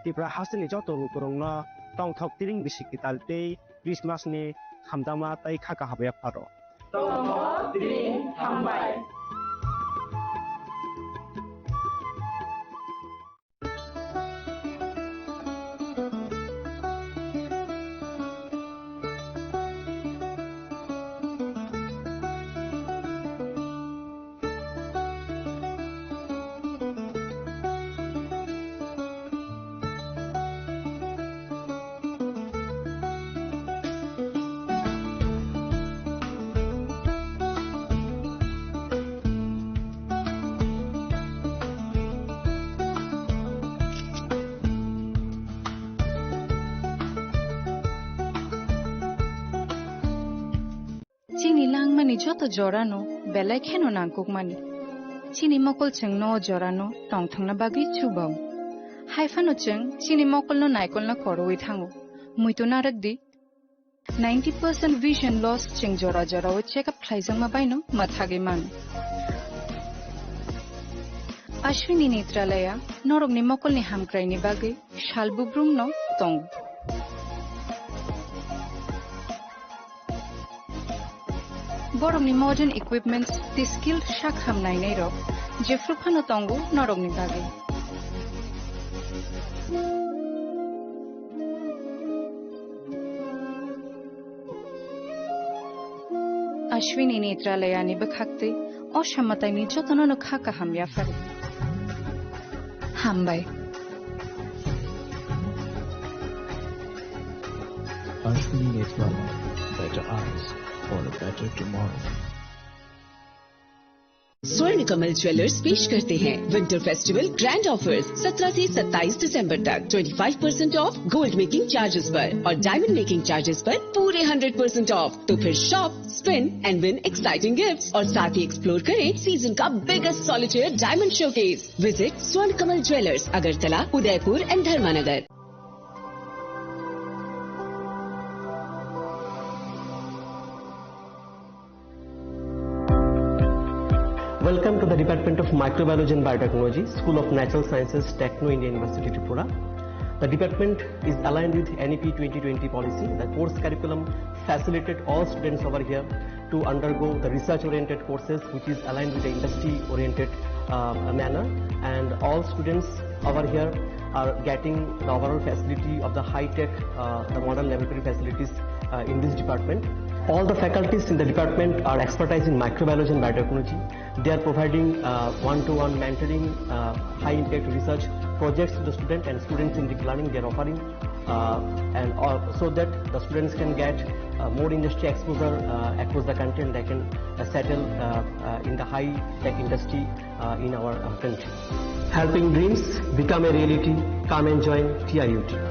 Tripura hasteni joto lukurokno tongthok tring bisi kwtal tei Christmas ni hamjakma tei kha kaham yapharo. Tongthok tring hambai. Chini langmani joto jorano belai kheno nangkukmani. Chini mokol chwngno o jorano tongthokna bagwi chubao. Haiphano chwng chini mokolno naikolna korowi thango. Muitu narwkdi, ninety percent vision loss chwng jora jorao check up khlaijakma baino mwthagwi mano. Ashwini Netralaya norokni mokolni hamkraini bagwi sal bubrumno tongo. Borokni modern equipments tei skilled sak ham nainairok jephru phano tongo norokni bagwi. Ashwini Netralayani bwkhaktwi o samataini jotono no kha kaham yaphar. Hambai. Ashwini Netralaya, better eyes for a better tomorrow. स्वर्ण कमल ज्वेलर्स पेश करते हैं winter festival grand offers. सत्रह से सत्ताईस दिसंबर तक twenty five percent of gold making charges पर और डायमंड मेकिंग चार्जेस पर पूरे हंड्रेड परसेंट ऑफ। तो फिर shop, spend and win exciting gifts और साथ ही एक्सप्लोर करें सीजन का biggest solitaire diamond showcase. Visit स्वर्ण कमल ज्वेलर्स, अगरतला, उदयपुर एंड धर्मानगर। Welcome to the Department of Microbiology and Biotechnology, School of Natural Sciences, Techno India University, Tripura. The department is aligned with N E P twenty twenty policy. The course curriculum facilitate all students over here to undergo the research-oriented courses, which is aligned with the industry-oriented, uh, manner. And all students over here are getting the overall facility of the high-tech, uh, the modern laboratory facilities, uh, in this department. All the faculties in the department are expertise in microbiology and biotechnology. They are providing, uh, one-to-one mentoring, uh, high-impact research projects to the student, and students in deep learning, they are offering, uh, and all, so that the students can get, uh, more industry exposure, uh, across the country, and they can, uh, settle, uh, uh, in the high-tech industry, uh, in our, uh, country. Helping dreams become a reality. Come and join T I U T.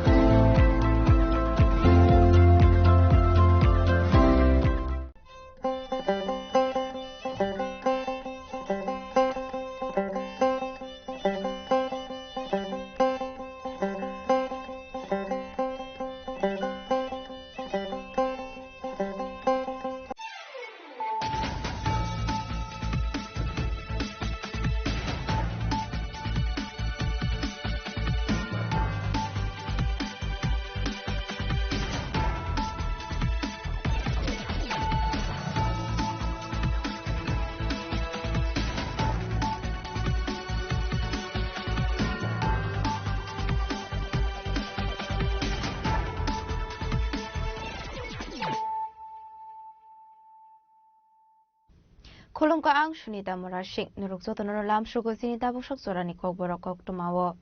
Khulumkha, ang Sunita Murasing. Norok jotono lamsugo chini tabuk sak jorani kokborok koktwmao.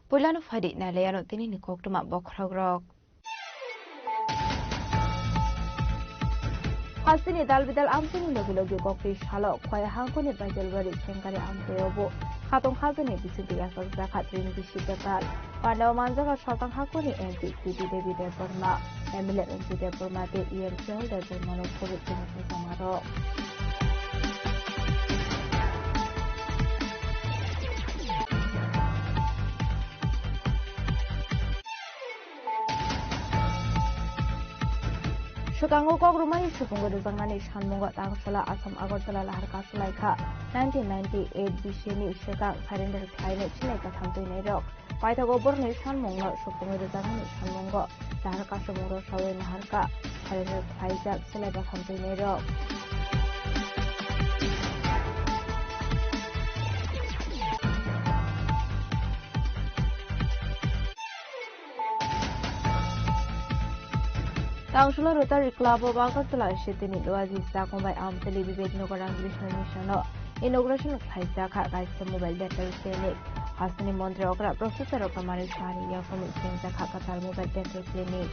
Puilano phaidi nailaiano tinini koktwma bokhorokrok. Hasteni dalbidal amchaini logi logi koktwi salo Khowai hangkoni Baijalbari Sengkari amchaio bo khatong khajani bisingtwi yachakjakha tring bisi kwtal. Pandao manjak Saltang hakuni M P Kiti Devi Debbarma, M L A Ranjit Debbarma tei E M Kehol Debbarmano phurwi tini kaijamarok. Swkango kok rwmani supungwi rwjaknani sanmungo tangsola Assam Agartala lahar kasulaikha. Nineteen ninety-eight bisini swkang surrender khlainai silai katham twinairok. Paithago borokni sanmungno supungwi rwjaknani sanmungo lahar kasumung rwsaui naharkha, surrender khlaijak silai batham twinairok. Tangsulo Rotary Club of Agartala City ni Loaji Sakombai Amtali Vivek Nagar Ramakrishna Mission no inauguration khlaijak kha kaisa mobile dental clinic. Hasteni montri okra Professor Rokta Mari Sahani yaphangni sengjakha kwtal mobile dental clinic.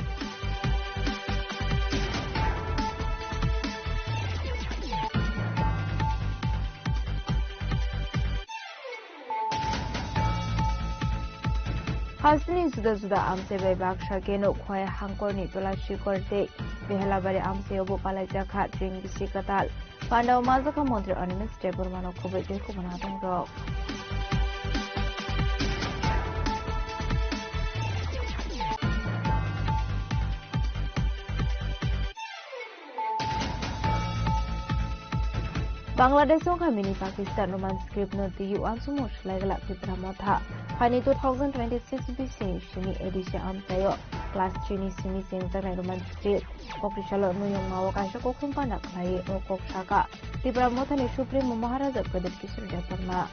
Hasteni juda juda amchai bai baksa keno Khowai hangkorni Tulashikor tei Behelabari amchaio bo palaijakha tring bisi kwtal. Pandao manjakha Montri Animesh Debbarmano khobwi tei khobana tongrok. Bangladesh wngkha mini Pakistan Roman script no twiwi uansukmung swlai glak Tipra Motha. Phaini two thousand twenty-six bisini simi A D C amchaio class three ni simi chengjaknai Roman script. Kokri salo nuyung mao kaisa kokhum pana khlaiwi o kok saka Tipra Mothani Supremo Maharaja Pradyut Kishore Debbarma.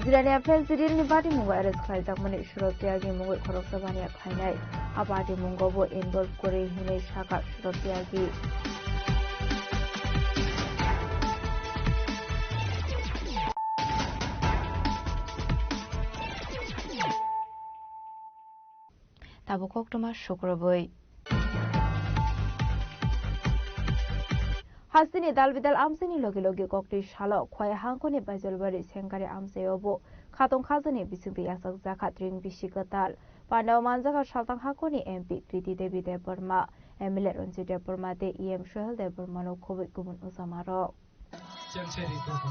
Jirania Fans Reel ni bati mungo arrest khlaijakmani Surot Tyagi mungwi khoroksa baniya khlainai. A bati mungo bo involve kwrwi hinwi saka Surot Tyagi. Abo koktwma sukrubwi. Hasteni dalbidal amchaini logi logi koktwi salo Khowai hangkoni Baijalbari Sengkari amchaio bo khatong khajani bisingtwi yachak jakha tring bisi kwtal. Pandao manjaka saltang hangkoni M P Kriti Devi Debbarma, M L A Ranjit Debbarma tei E M Sohel Debbarmano khobwi kubun ojamarok. Chengchari koko.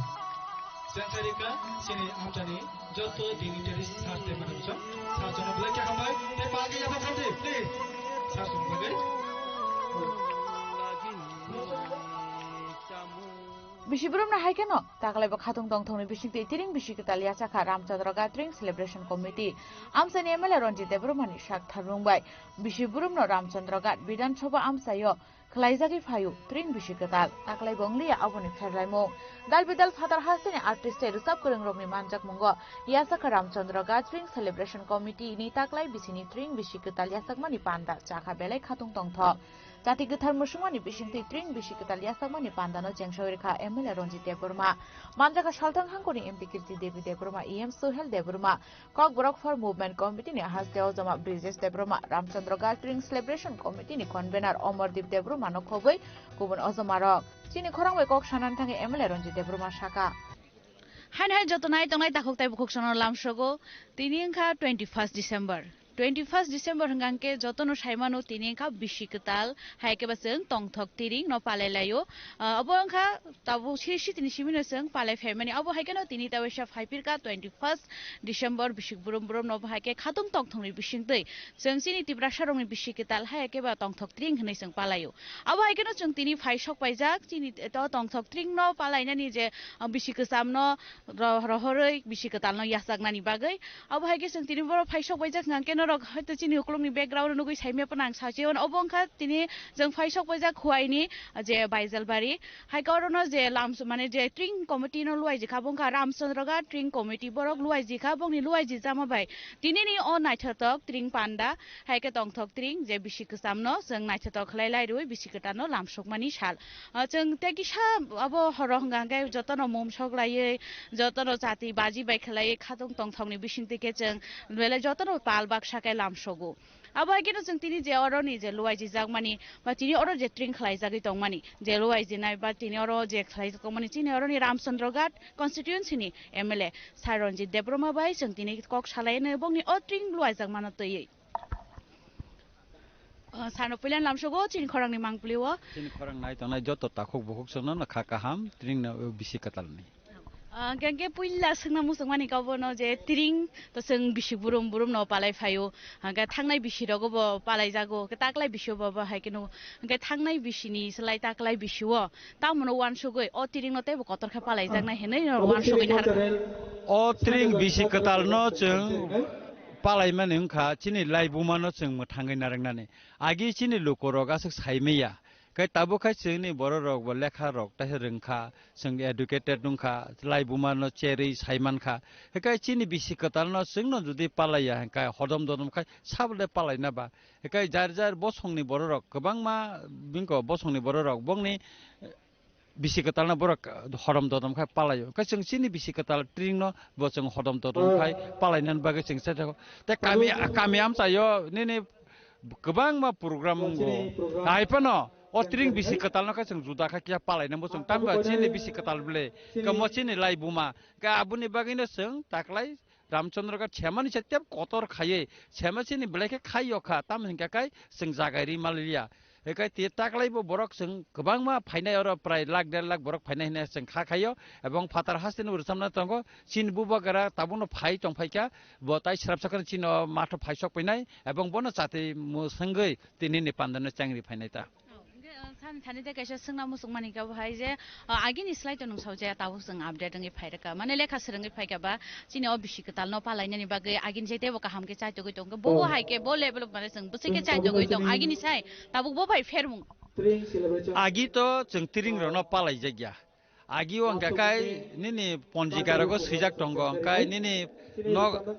Chengchari ka chini amchani joto dignitaries sir tei madam sir. Sir jono belai khe hambai tei palgi yapha phaldi, please. Sir jono bagwi. Bisi boromno hai kheno taklaibo khatung tongthokni bisingtwi tring bisi kwtal yachakha Ramchandra Ghat Tring Celebration Committee. Amchaini M L A Ranjit Debbarmani sak tharmung bai bisi boromno Ramchandra Ghat Bidhan Sabha amchaio khwlaijagwi phaio tring bisi kwtal, taklai bo wngliya aboni pherlaimung. Dalbidal phatar hasteni artist tei rwchap kwrwngrokni manjakmungo yachakha Ramchandra Ghat Tring Celebration Committee ni taklai bisini tring bisi kwtal yachakmani panda chakha belai khatung tongthok. Jati kwthar mwswngmani bisingtwi tring bisi kwtal yachakmani pandano chengsawi rwkha M L A Ranjit Debbarma. Manjakha saltang hangkoni M P Kirti Devi Debbarma, E M Sohel Debbarma, Kokborok for Movement Committee ni haste ojama Brijesh Debbarma, Ramchandra Ghat Tring Celebration Committee ni convener Omordeep Debbarma no khobwi kubun ojamarok. Chini khorang bai kok sanani thangwi M L A Ranjit Debbarma saka. Haino hai joto nai tongnai takhuk tei bukhuk sono lamsogo. Tini wngkha twenty first December. Twenty first December hwnkha hwnkhe jotono saimano tini wngkha bisi kwtal, hai khe ba chwng tongthok tring no palai laio. Ah, obo wngkha tabuk siri sitini simino chwng palai phaimani. Obo hai kheno tini tawaisa phaipirkha twenty first December bisik burum burum no obo hai khe khatung tongthokni bisingtwi chwng chini Tiprasa rokni bisi kwtal hai khe ba tongthok tring hwnwi chwng palaio. Abo hai kheno chwng tini phai sok paijak chini to tongthok tring no palainani je, ah, bisi kwcham no ro-, rohorwi bisi kwtal no yachaknani bagwi. Abo hai khe chwng tini borok phai sok paijak hwnkha khe norok hoito chini ukulukni background nugwi saimya phano ang sachi ono. Obo wngkha tini chwng phai sok paijak Khowai ni je Baijalbari. Hai khe orono je lams-, mane je tring committee no luaijikha, bo wngkha Ramchandra Ghat Tring Committee, borok luaijikha, bongni luaijijama bai tinini o naithotok tring panda, hai khe tongthok tring je bisi kwcham no chwng naithotok khlai lai rwi bisi kwtal no lamsokmani sal. Ah, chwng tei kisa abo horo hwnkha hwnkhe jotono mum sok laiwi, jotono chati baji bai khlaiwi khatung tongthokni bisingtwi khe chwng belai jotono pal baksa khe lamsogo. Abo hai kheno chwng tini je oroni je luaiji jakmani ba tini oro je tring khlaijagwi tongmani, je luaijinai ba tini oro je khlaijak tongmani, chini oroni Ramchandra Ghat constituency ni M L A Sir Ranjit Debbarma bai chwng tini kok salaino bongni o tring luaijakmano twiwi. Ah, sano puilan lamsogo chini khorangni mangpili o. Chini khorang nai tongnai joto takhuk bukhuk chwngno no kha kaham, tring no bisi kwtalni. Ah, hwnkhe, hwnkhe puila swngna muchungmani khe obono je tring to chwng bisi burum burum no palai phaio. Hwnkhe thangnai bisi rogo bo palai jago. Hwnkhe taklai bisi bo bo hai kheno. Hwnkhe thangnai bisi ni slai taklai bisi o. Tamono uansugwi o tring no teibo kotor khe palai jaknai hinwi no uansugwi tharkha. O tring bisi kwtal no chwng palai mani wngkha chini laibuma no chwng mwthangwi narwknani. Agi chini lukorok aswk saimaya. Khe tabuk khai chwngni bororok bo lekha rok teisa rwngkha, chwng educated wngkha, laibuma no cherwi saimankha. Hikai chini bisi kwtal no chwngno jodi palaiya hinkhe hodom dodom khai sabole palaina ba. Hikai jar jar bosongni bororok kwbangma bingko bosongni bororok bongni bisi kwtal no borok hodom dodom khai palaio. Hikai chwng chini bisi kwtal tring no bo chwng hodom dodom khai palainani bagwi chwng chajak. Tei kami, kami amchaio nini kwbangma program wngo. Hai phano o tring bisi kwtal no khe chwng juda khe kiya palai nang bo chwng tamo chini bisi kwtal ble kamo chini lai buma khe aboni bagwi no chwng taklai Ramchandra khe chemani se tep kotor khaiwi chema chini belai khe khai yo kha tamo hinkhe kai chwng jagai ri maliya. Hikai te taklai bo borok chwng kwbangma phainai oro prai lakh der lakh borok phainai hinwi chwng kha khaio ebong phatar hasteni bo rwchapna tongo chini bubagra tabukno phai tongphaikha. Bo tai srapsa kheno chini o matho phai sok painai, ebong bono chati mwswngwi tinini pandano chengri phainai ta. Oh, hwnkhe, uh, sani thani tei kaisa swngna muchung mani khe bo hai je, uh, agini slai to nwng saujaya tabuk chwng update wngwi phai rwkha. Mane lekha swrwngwi phaikha ba, chini o bisi kwtal no palainani bagwi agini je teibo kaham khe chaitogwi tongkha. Bo bo hai khe bo level mane chwng bwswk khe chaitogwi tong. Agini sai tabuk bo bai phermung. Agi to chwng tring rokno palaijakya. Agi o hwnkha kai nini ponjika rogo swijak tongo, hwnkha kai nini nok,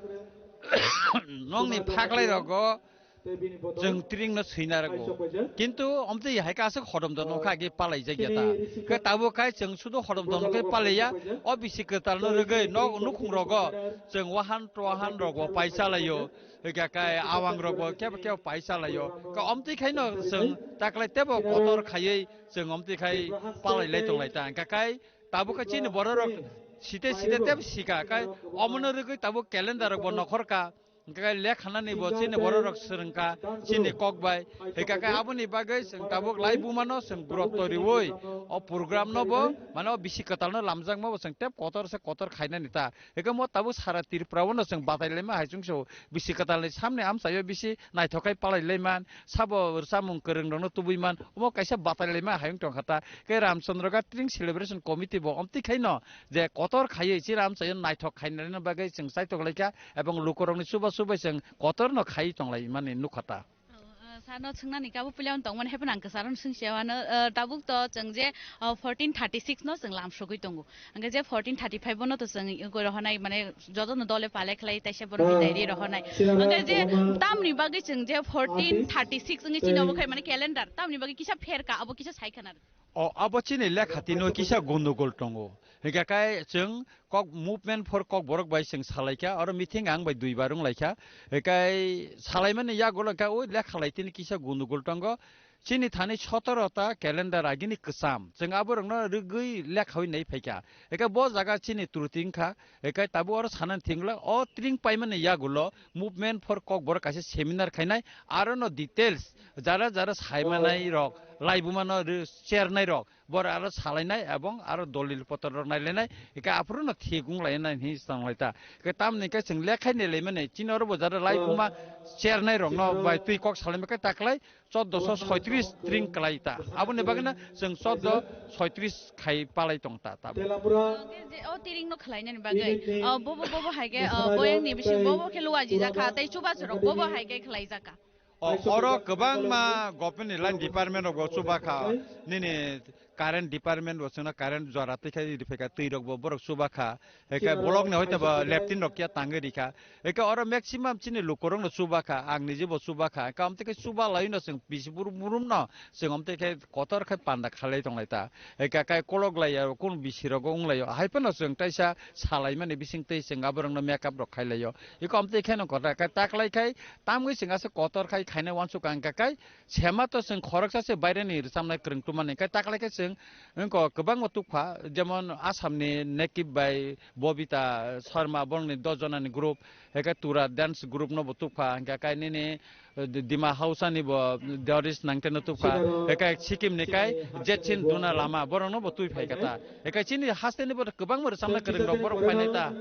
nokni phaklai rogo Chwng tring no swina rwgo. Kintu omtwi hai khe aswk hodom dono kha agi palai jak ya ta. Khe tabuk khai chwng sudu hodom dono khe palai ya. O bisi kwtal no rwgwi nok nukhung rogo chwng wahan twahan rogo paisa laio. Hwnkhe kai awang rogo kebo kebo paisa laio. Khe omtwi khai no chwng taklai tebo kotor khaiwi chwng omtwi khai palai lai tong lai ta. Hwnkhe kai tabuk khe chini borok rok site site tebo sika. Kai omono rwgwi tabuk calendar rok bo nokhor ka. Hwnkhe lekhanani bo chini borok rok swrwngkha chini kok bai. Hwnkhe khe aboni bagwi chwng tabuk laibumano chwng gurotto riwi o program no bo, mane o bisi kwtal no lamjakma bo chwng tep kotor se kotor khainani ta. Hwnkhe mo tabuk sara Tripura o no chwng batai laima hai chwng se bisi kwtal ni samni amchaio bisi naithok khai palai laiman, sabo rwchapmung kwrwng rok no tubui man, omo kaisa batai laima hai wng tong kha ta. Khe Ramchandra Ghat Tring Celebration Committee bo omtwi khai no je kotor khaiwi chini amchaio naithok khainani bagwi chwng chaitok lai kha. Ebong lukurokni chuba chubai chwng kotorno khai tonglai mani nukha ta. O, o, sano swngnani kabo puila tongmani hai phano ang kwcharo swngsiya wano, o, tabuk to chwng je, o, fourteen thirty six no chwng lamsogwi tongo. Hwnkhe je fourteen thirty five bono to chwng goi rohonai, mane jotono dole pale khlai taisa bono bidai ri rohonai. Hwnkhe je tamni bagwi chwng je fourteen thirty six wngwi chini obo khai mane calendar tamni bagwi kisa pherka abo kisa sai khana. O, abo chini lekha tino kisa gondogol tongo. Hingkha kai chwng kok movement for Kokborok bai chwng salaikha, oro meeting ang bai duibar wnglaikha. Hikai salaimani yagulo hinkha o lekha lai tini kisa gondogol tongo. Chini thani sotoro ta calendar agini kwcham. Chwng aborokno rwgwi lekhawi nai phaikha. Hikai bo jaga chini truti wngkha. Hikai tabuk oro sanani thwngla o tring paimani yagulo Movement for Kokborok kaisa seminar khainai, arono details jara jara saimanai rok, laibumano re-, chernai rok, bor aro salainai ebong aro dolil potor rok nailainai, eka aphuru no thik wnglainai hinwi tonglaita. Eka tamni khe chwng lekhai nailaimani, chini oro bo jara laibuma chernai rokno bai twi kok salaima khe taklai, chordoso soitris tring kwlai ta. Aboni bagwino chwng chordo soitris khai palai tong ta, tabuk. Hwnkhe je o tiringno khlainani bagwi, o, bobo, bobo hai khe, o, boyangni bising bobo khe luajijak kha, tei chubasrok bobo hai khe khlaijak kha. O, oro kwbangma government ni line department rok bo chuba kha, nini current department bo chwngno current jora twi khai riphaikha, twi rok bo borok chuba kha. Eke block ni hoite ba leptin rok kya tangwi rikha. Eke oro maximum chini lukurok no chuba kha, ang nije bo chuba kha. Eke amte khe chuba lai no chwng bisi burum burum no chwng amte khe kotor khe panda khalai tonglai ta. Eke kai kolok lai ya kun bisi rogo wng lai yo. Hai phano chwng taisa salai mani bising tei chwng aborok no makeup rok khai lai yo. Eko amte khe no kotor khe tak lai khai tamwi chwng ase kotor khai khaina wansuk ang khe kai Sema to chwng khoroksa se baireni rwchapnai kwrwng tumani, khe taklai khe chwng wngkha kwbangma tukpha, jemon Assamni Nekip bai Bobita Sharma, borokni dos jonani group, hai khe Tura dance group no bo tukpha, hingkha khe nini, eh, Dima Hausani bo Doris Nangte no tukpha, hai khe Sikkim ni kai Jetsin Duna Lama, borok no bo twi phai kha ta, hai khe chini haste ni bo kwbangma rwchapnai kwrwng rok borok phainai ta.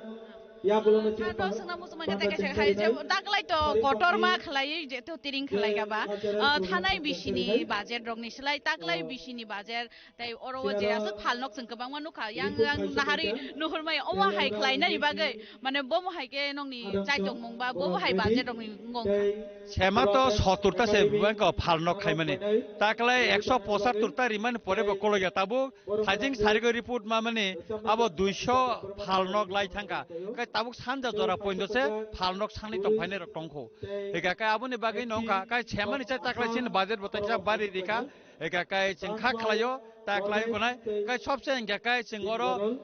Yagulono chini Sano swngnang muchungma khe tei kaisa hai je taklai to kotorma khlaiwi je to tiring khlai gaba. Ah, thanai bisini budget rokni slai taklai bisini budget tei oro o je aswk phalnok chwng kwbangma nukha. Yang yang nahari nuhurmai omo hai khlainani bagwi mane bomo hai khe nokni chaitokmung ba bobo hai budget rokni wngkha. Sema to sottur ta se bangko phalnok khaimani. Taklai ekso pochattur ta rimani pore bo kologya tabuk. Thajing sarigwi report mamani abo duiso phalnok lai thangkha. Kai tabuk sanja jora poindo se phalnok sangni tongphainai rok tongkho. Eka kai aboni bagwi no wngkha, kai semani chai taklai sin budget bo taisa bari rikha. Eka kai chwng kha khlaio, taklai wngkha nai. Kai sobse hingkha kai chwng oro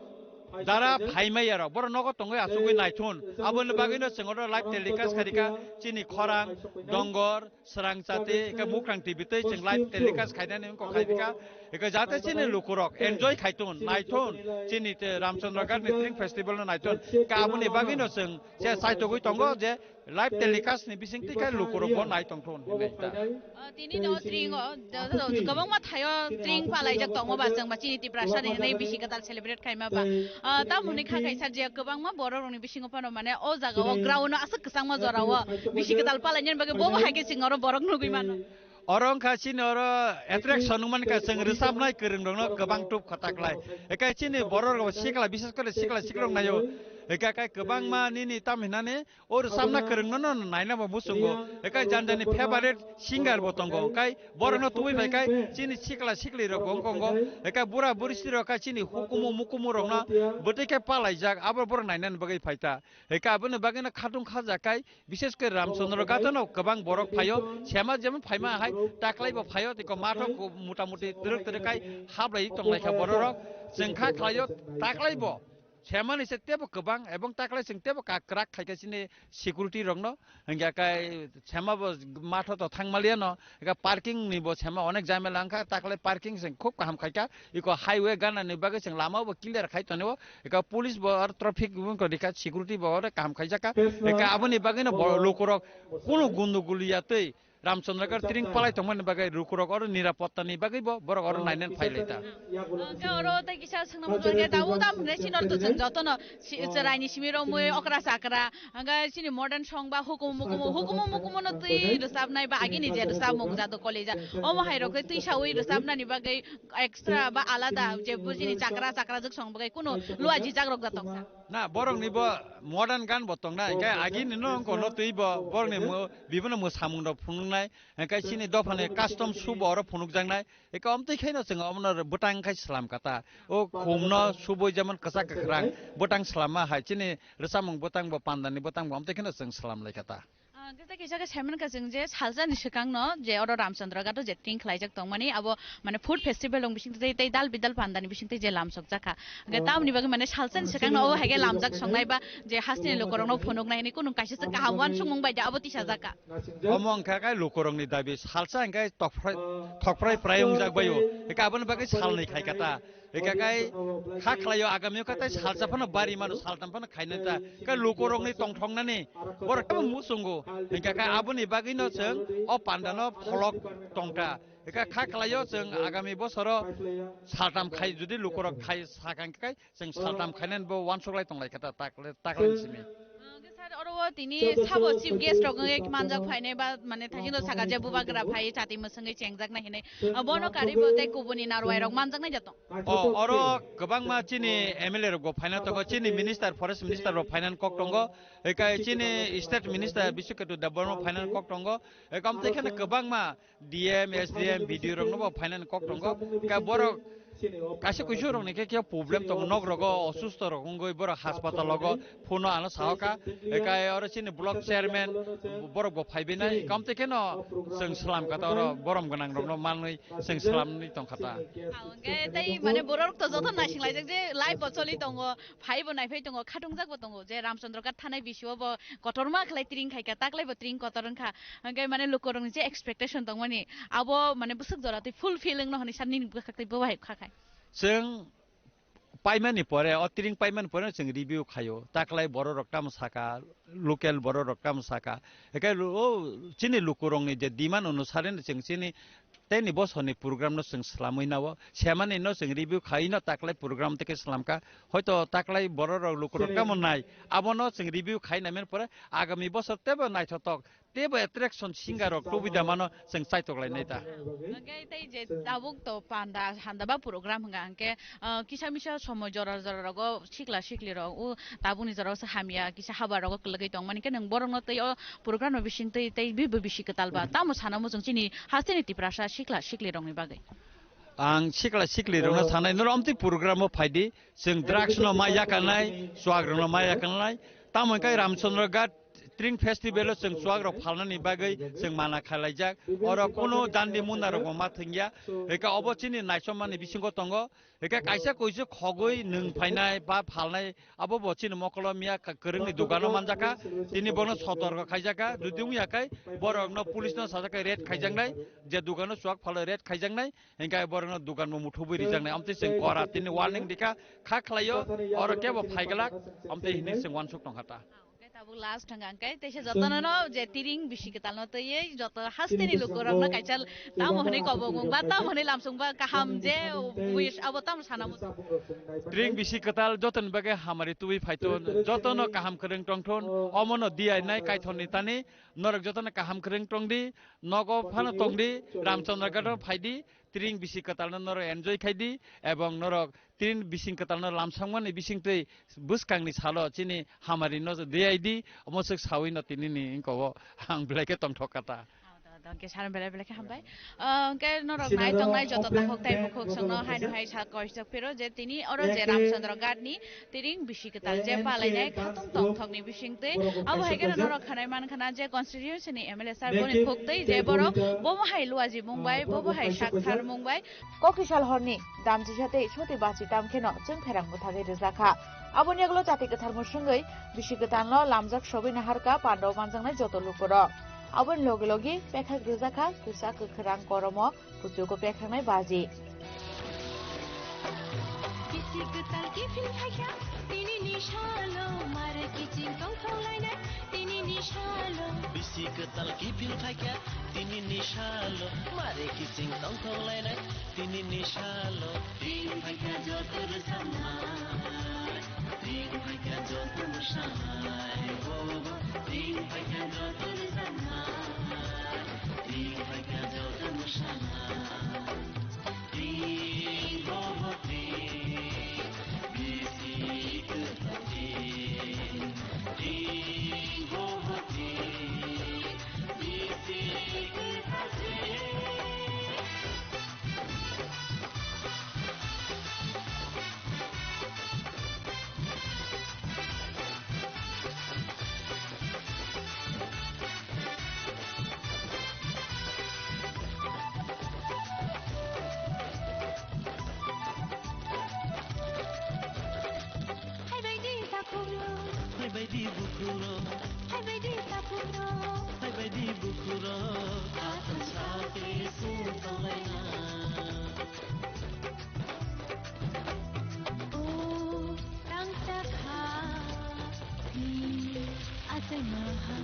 dara phaimai yarok, borok nogo tongwi achugwi naithun. Aboni bagwi no chwng oro live telecast kharikha, chini khorang, dongor, Srang chati, eka Mukrang T V tei chwng live telecast khainani wngkha khaidika. Eka jate chini lukurok enjoy khaitun, naitun, chini te Ramchandra Ghat ni Tring Festival no naitun. Ka aboni bagwi no chwng se saitogwi tongo je live telecast ni bising twi khe lukurok bo nai tongthun hinwi ta. Ah, tini no Tring o, da-, da-, da-, kwbangma thaio Tring palaijak tongo ba chwng ba chini Tiprasa ni hinwi bisi kwtal celebrate khaima ba. Ah, tamo hwnwi kha kaisa je kwbangma borok rokni bisingo phano mane o jaga o ground o aswk kwchangma jora o bisi kwtal palainani bagwi bobo hai khe chwng oro borok nugwi mano. Oro wngkha chini oro attraction wngmani kha chwng rwchapnai kwrwng rokno kwbang tup kha taklai. Ekai chini borok rok sikla, bises kore sikla siklok naio. Eka kai kwbangma nini tam hinani o rwchapna kwrwngno no naina bo muchungo. Eka jani jani favorite singer bo tongo. Kai borokno tubui bai kai chini sikla sikli rok bo wngkongo. Eka bura buri siri rok kai chini hukumu mukumu rokno bwtwi khe palaijak abo borok nainani bagwi phaita. Eka aboni bagwino khatung khajak kai bishes khe Ramchandra Ghato no kwbang borok phaio. Sema jemon phaima hai taklai bo phaio tiko matho ko mota moti twrwk twrwk kai hablai tonglai kha borok rok. Chwng kha khlaio taklai bo. Semani se tebo kwbang ebong taklai chwng tebo kakrak khai khe chini security rokno. Hingkhe kai sema bo matho to thangmaliya no. Hingkhe parking ni bo sema onek jamela wngkha, taklai parking chwng khub kaham khaikha. Iko highway gana ni bagwi chwng lama bo clear khai tonio. Iko police bo ar traffic bo wngkha dikha, security bo ore kaham khaijak kha. Hingkhe aboni bagwi no bo lukurok kunu gundu guliya tei Ramchandra Ghat tring palai tongmani bagwi lukurok oro nirapotta ni bagwi bo borok oro nainani phai lai ta. Hwnkhe oro tei kisa swngna muchung khe tabuk tamo hwnwi sini oro to chwng jotono si-, chwraini simi romwi okra chakra, hwnkhe chini modern song ba hukumu mukumu, hukumu mukumu no twi rwchapnai ba agini je rwchapmung jado koleja, omo hai rok khe twi saui rwchapnani bagwi extra ba alada je bujini chakra chakra jwk song bagwi kunu lua jijak rok da tongsa. Na, borokni bo modern gan bo tongnai, hingkhe agini no wngkha no twi bo, borokni mo-, bibono mwsamung rok phunuknai, hingkhe chini dophani custom shoe bo oro phunukjaknai, hingkhe omtwi khaino chwng omono bwtang khai slam kata. O khumno subui jemon kwchak kwkhrang bwtang slamma hai chini rwchapmung bwtang bo pandani bwtang bo omtwi khaino chwng slam lai kata. Ah, hwnkhe tei kisa khe saimankha chwng je salsani swkangno je oro Ramchandra Ghato je tring khlaijak tongmani abo mane food festival rok bisingtwi tei dal bidal pandani bisingtwi je lamsokjakha. Hwnkhe tamoni bagwi mane salsani swkangno obo hai khe lamjak songnai ba je hasteni lukurokno phunuknai hinwi kunu kaisa se kaham uansukmung bai de abo tisajakha. Omo wngkha khe lukurokni dabi salsa hwnkhe tokphrai-, thokphrai prai wngjak baio. Hwnkhe aboni bagwi salnwi khai kata. Hwnkhe kai kha khlaio agami o khe tei salsa phano bari mano, saltham phano khainai ta. Kai lukurokni tongthoknani borok tamo muchungo. Hwnkhe kai aboni bagwino chwng o pandano pholok tongta. Hwnkhe kha khlaio chwng agami bosoro saltham khai jodi lukurok khai sakang khe kai chwng saltham khainani bo uansuk lai tong lai khe ta takle, takle simi. Hwnkhe sir, oro o tini sabo chief guest rok wngwi manjak phainai ba mane thaising rok saka je bubagra phai chati mwswngwi chengjaknai hinwi. Ah, bono kari bo tei kubuni narwai rok manjaknai jato. O, oro kwbangma chini M L A rok bo phaina tongo, chini minister, forest minister rok phainani kok tongo, ekai chini state minister Biswakhetu Debbarma phainani kok tongo, ekamtwi kheno kwbangma D M, S D M, B D O rokno bo phainani kok tongo, ekai borok kaisa kuisu rokni khe khe problem tongo, nok rogo osusto rok wngwi borok haspatal rogo, Phuno ano sahoka, ekai oro chini block chairman, borok bo phaibinai, ekamtwi kheno chwng slam kata oro borom gwnang rokno manwi chwng slamwi tong kata. Hwnkhe tei mane borok to joto naising laijak je live bo choli tongo, phai bo naiphai tongo, khatungjak bo tongo, je Ramchandra Ghat thanai bisio bo kotorma khlai tring khaika, taklai bo tring kotor wngkha, hwnkhe mane lukurokni je expectation tongmani abo mane bwswk jora twi fulfill wngno hwnwi sa nini bwkhak twi bo bai kha khai. Chwng paimani pore, o tring paimani pore chwng review khaio. Taklai borok rok tamo saka, local borok rok tamo saka. Ekai lu-, o chini lukurokni je demand onusare no chwng chini teni bosorni program no chwng swlamwi nao. Semani no chwng review khai no taklai program teke swlamkha. Hoito taklai borok rok lukurok tamo nai. Abono chwng review khai naimani pore agami bosor tebo naithotok. Teibo attraction singer rok tubui da mano chwng chaitok lai nai ta. Hwnkhe tei je tabuk to panda handa ba program hwnka hwnkhe, ah, kisa misa somoi jora jora rogo sikla sikli rok o tabukni jora o se hamya kisa haba rogo kwlwgwi tongmani khe nwng borokno tei o program no bising twi tei bibo bisi kwtal ba tamo sana muchung chini hasteni Tiprasa sikla sikli rokni bagwi. Ang sikla sikli rokno sanai norok amtwi program o phaidi chwng drugs no ma yakarnai, chuak rokno ma yakarnai, tamo hwnkhe Ramchandra Ghat Tring festival o chwng chuak rok phalnani bagwi chwng mana khlaijak. Oro kunu dandi munda rok bo ma thwngya. Eka obo chini naisomani bisingo tongo. Eka kaisa koisu khogwi nwng phainai ba phalnai abo bo chini mokolo miya ka-, kwrwngni dukano manjakha. Tini bono sotorko khaijakha. Jodi wngya khai borokno police no sajak khai raid khaijaknai. Je dukano chuak phalo raid khaijaknai. Hingkhe borokno dukan bo muthubui rijaknai. Amtwi chwng kora tini warning dikha. Kha khlaio oro kebo phaiglak. Amtwi hinwi chwng uansuk tongkha ta. Hwnkhe tabuk last hwnkha hwnkhe teisa jotono no je tiring bisi kwtal no twiwi joto hasteni lukurokno kaisa tamo hwnwi kobongmung ba tamo hwnwi lamsung ba kaham je wish abo tamo sana muchung. Tring bisi kwtal jotoni bagwi hamari tubui phaithun, jotono kaham kwrwng tongthun, omono diyainai kaithorni tani, norok jotono kaham kwrwng tongdi, nogo phano tongdi, Ramchandra Ghato phaidi, tring bisi kwtalno norok enjoy khai di, ebong norok tring bising kwtalno lamsangmani bisingtwi bwskangni salo chini hamari no diyai di, omo swk sawi no tini ni wngko o ang belai khe tongthok kha ta. Hingke salam belai belai khe hambai. Ah, hingke norok nai tongnai joto takhuk tei bukhuk songno haino hai sa koisok phiro je tini oro je Ramchandra Ghat ni tring bisi kwtal je palainai khatung tongthokni bisingtwi abo hai kheno norok khanai man khana je constituency ni M L A sir boni khuktwi je borok bobo hai luaji mung bai, bobo hai sakthar mung bai. Kokisal horni damjisa tei soti bachi tam kheno chwng pherang bwthagwi rwjakha. Aboni yagulo chati kwthar musungwi bisi kwtalno lamjak sogwi naharkha pandao manjaknai joto lukurok. Aboni logi logi pekhak rwjakha kwchak kwkhwrang koromo kuchugo pekhaknai baji. Bisi kwtal kiphil phaikha tini ni salo, mare kiching tongthok lainai tini ni salo. Bisi kwtal kiphil phaikha tini ni salo, mare kiching tongthok lainai tini ni salo. Tring phaikha joto rwchapnai, tring phaikha joto mwsanai, oh, tring phaikha joto rwchapnai, tring phaikha joto mwsanai. Hai bai di takhukno. Hai bai di bukhukno. Hai bai di takhukno. Hai bai di bukhukno. Atwng sa twi sung tonglaina. O tang ta kha ni achai ma ha.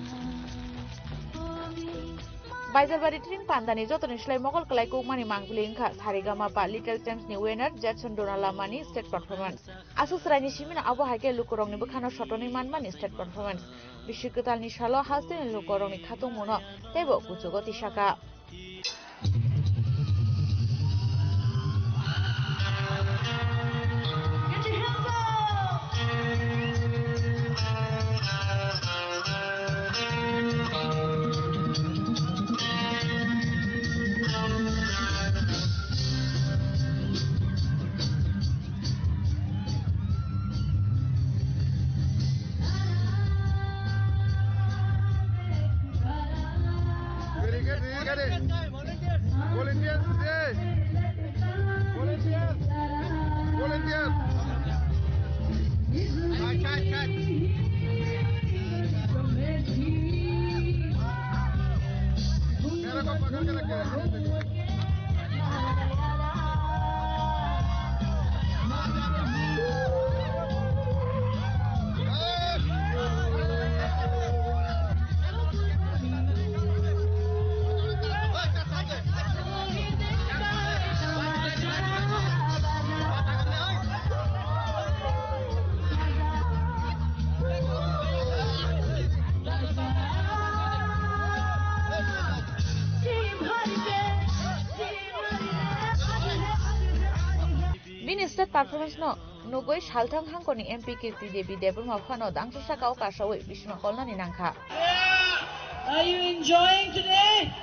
Baijalbari tring pandani jotoni slai mokol kwlai kukmani mangpili wngkha Saregama pa Little Champs ni winner Judson Dona Lamani stage performance. Aswk chwraini simino abo hai khe lukurokni bwkhano sotonwi manmani stage performance. Bisi kwtalni salo hasteni lukurokni khatungmungno teibo kuchugo tisaka. Volunteers, volunteers, volunteers. Bini stage performance no nugwi Salthang hangkorni M P Kirti Devi Debbarma phano dangsa saka o kasawi bisima kolnani nangkha. Are you enjoying today?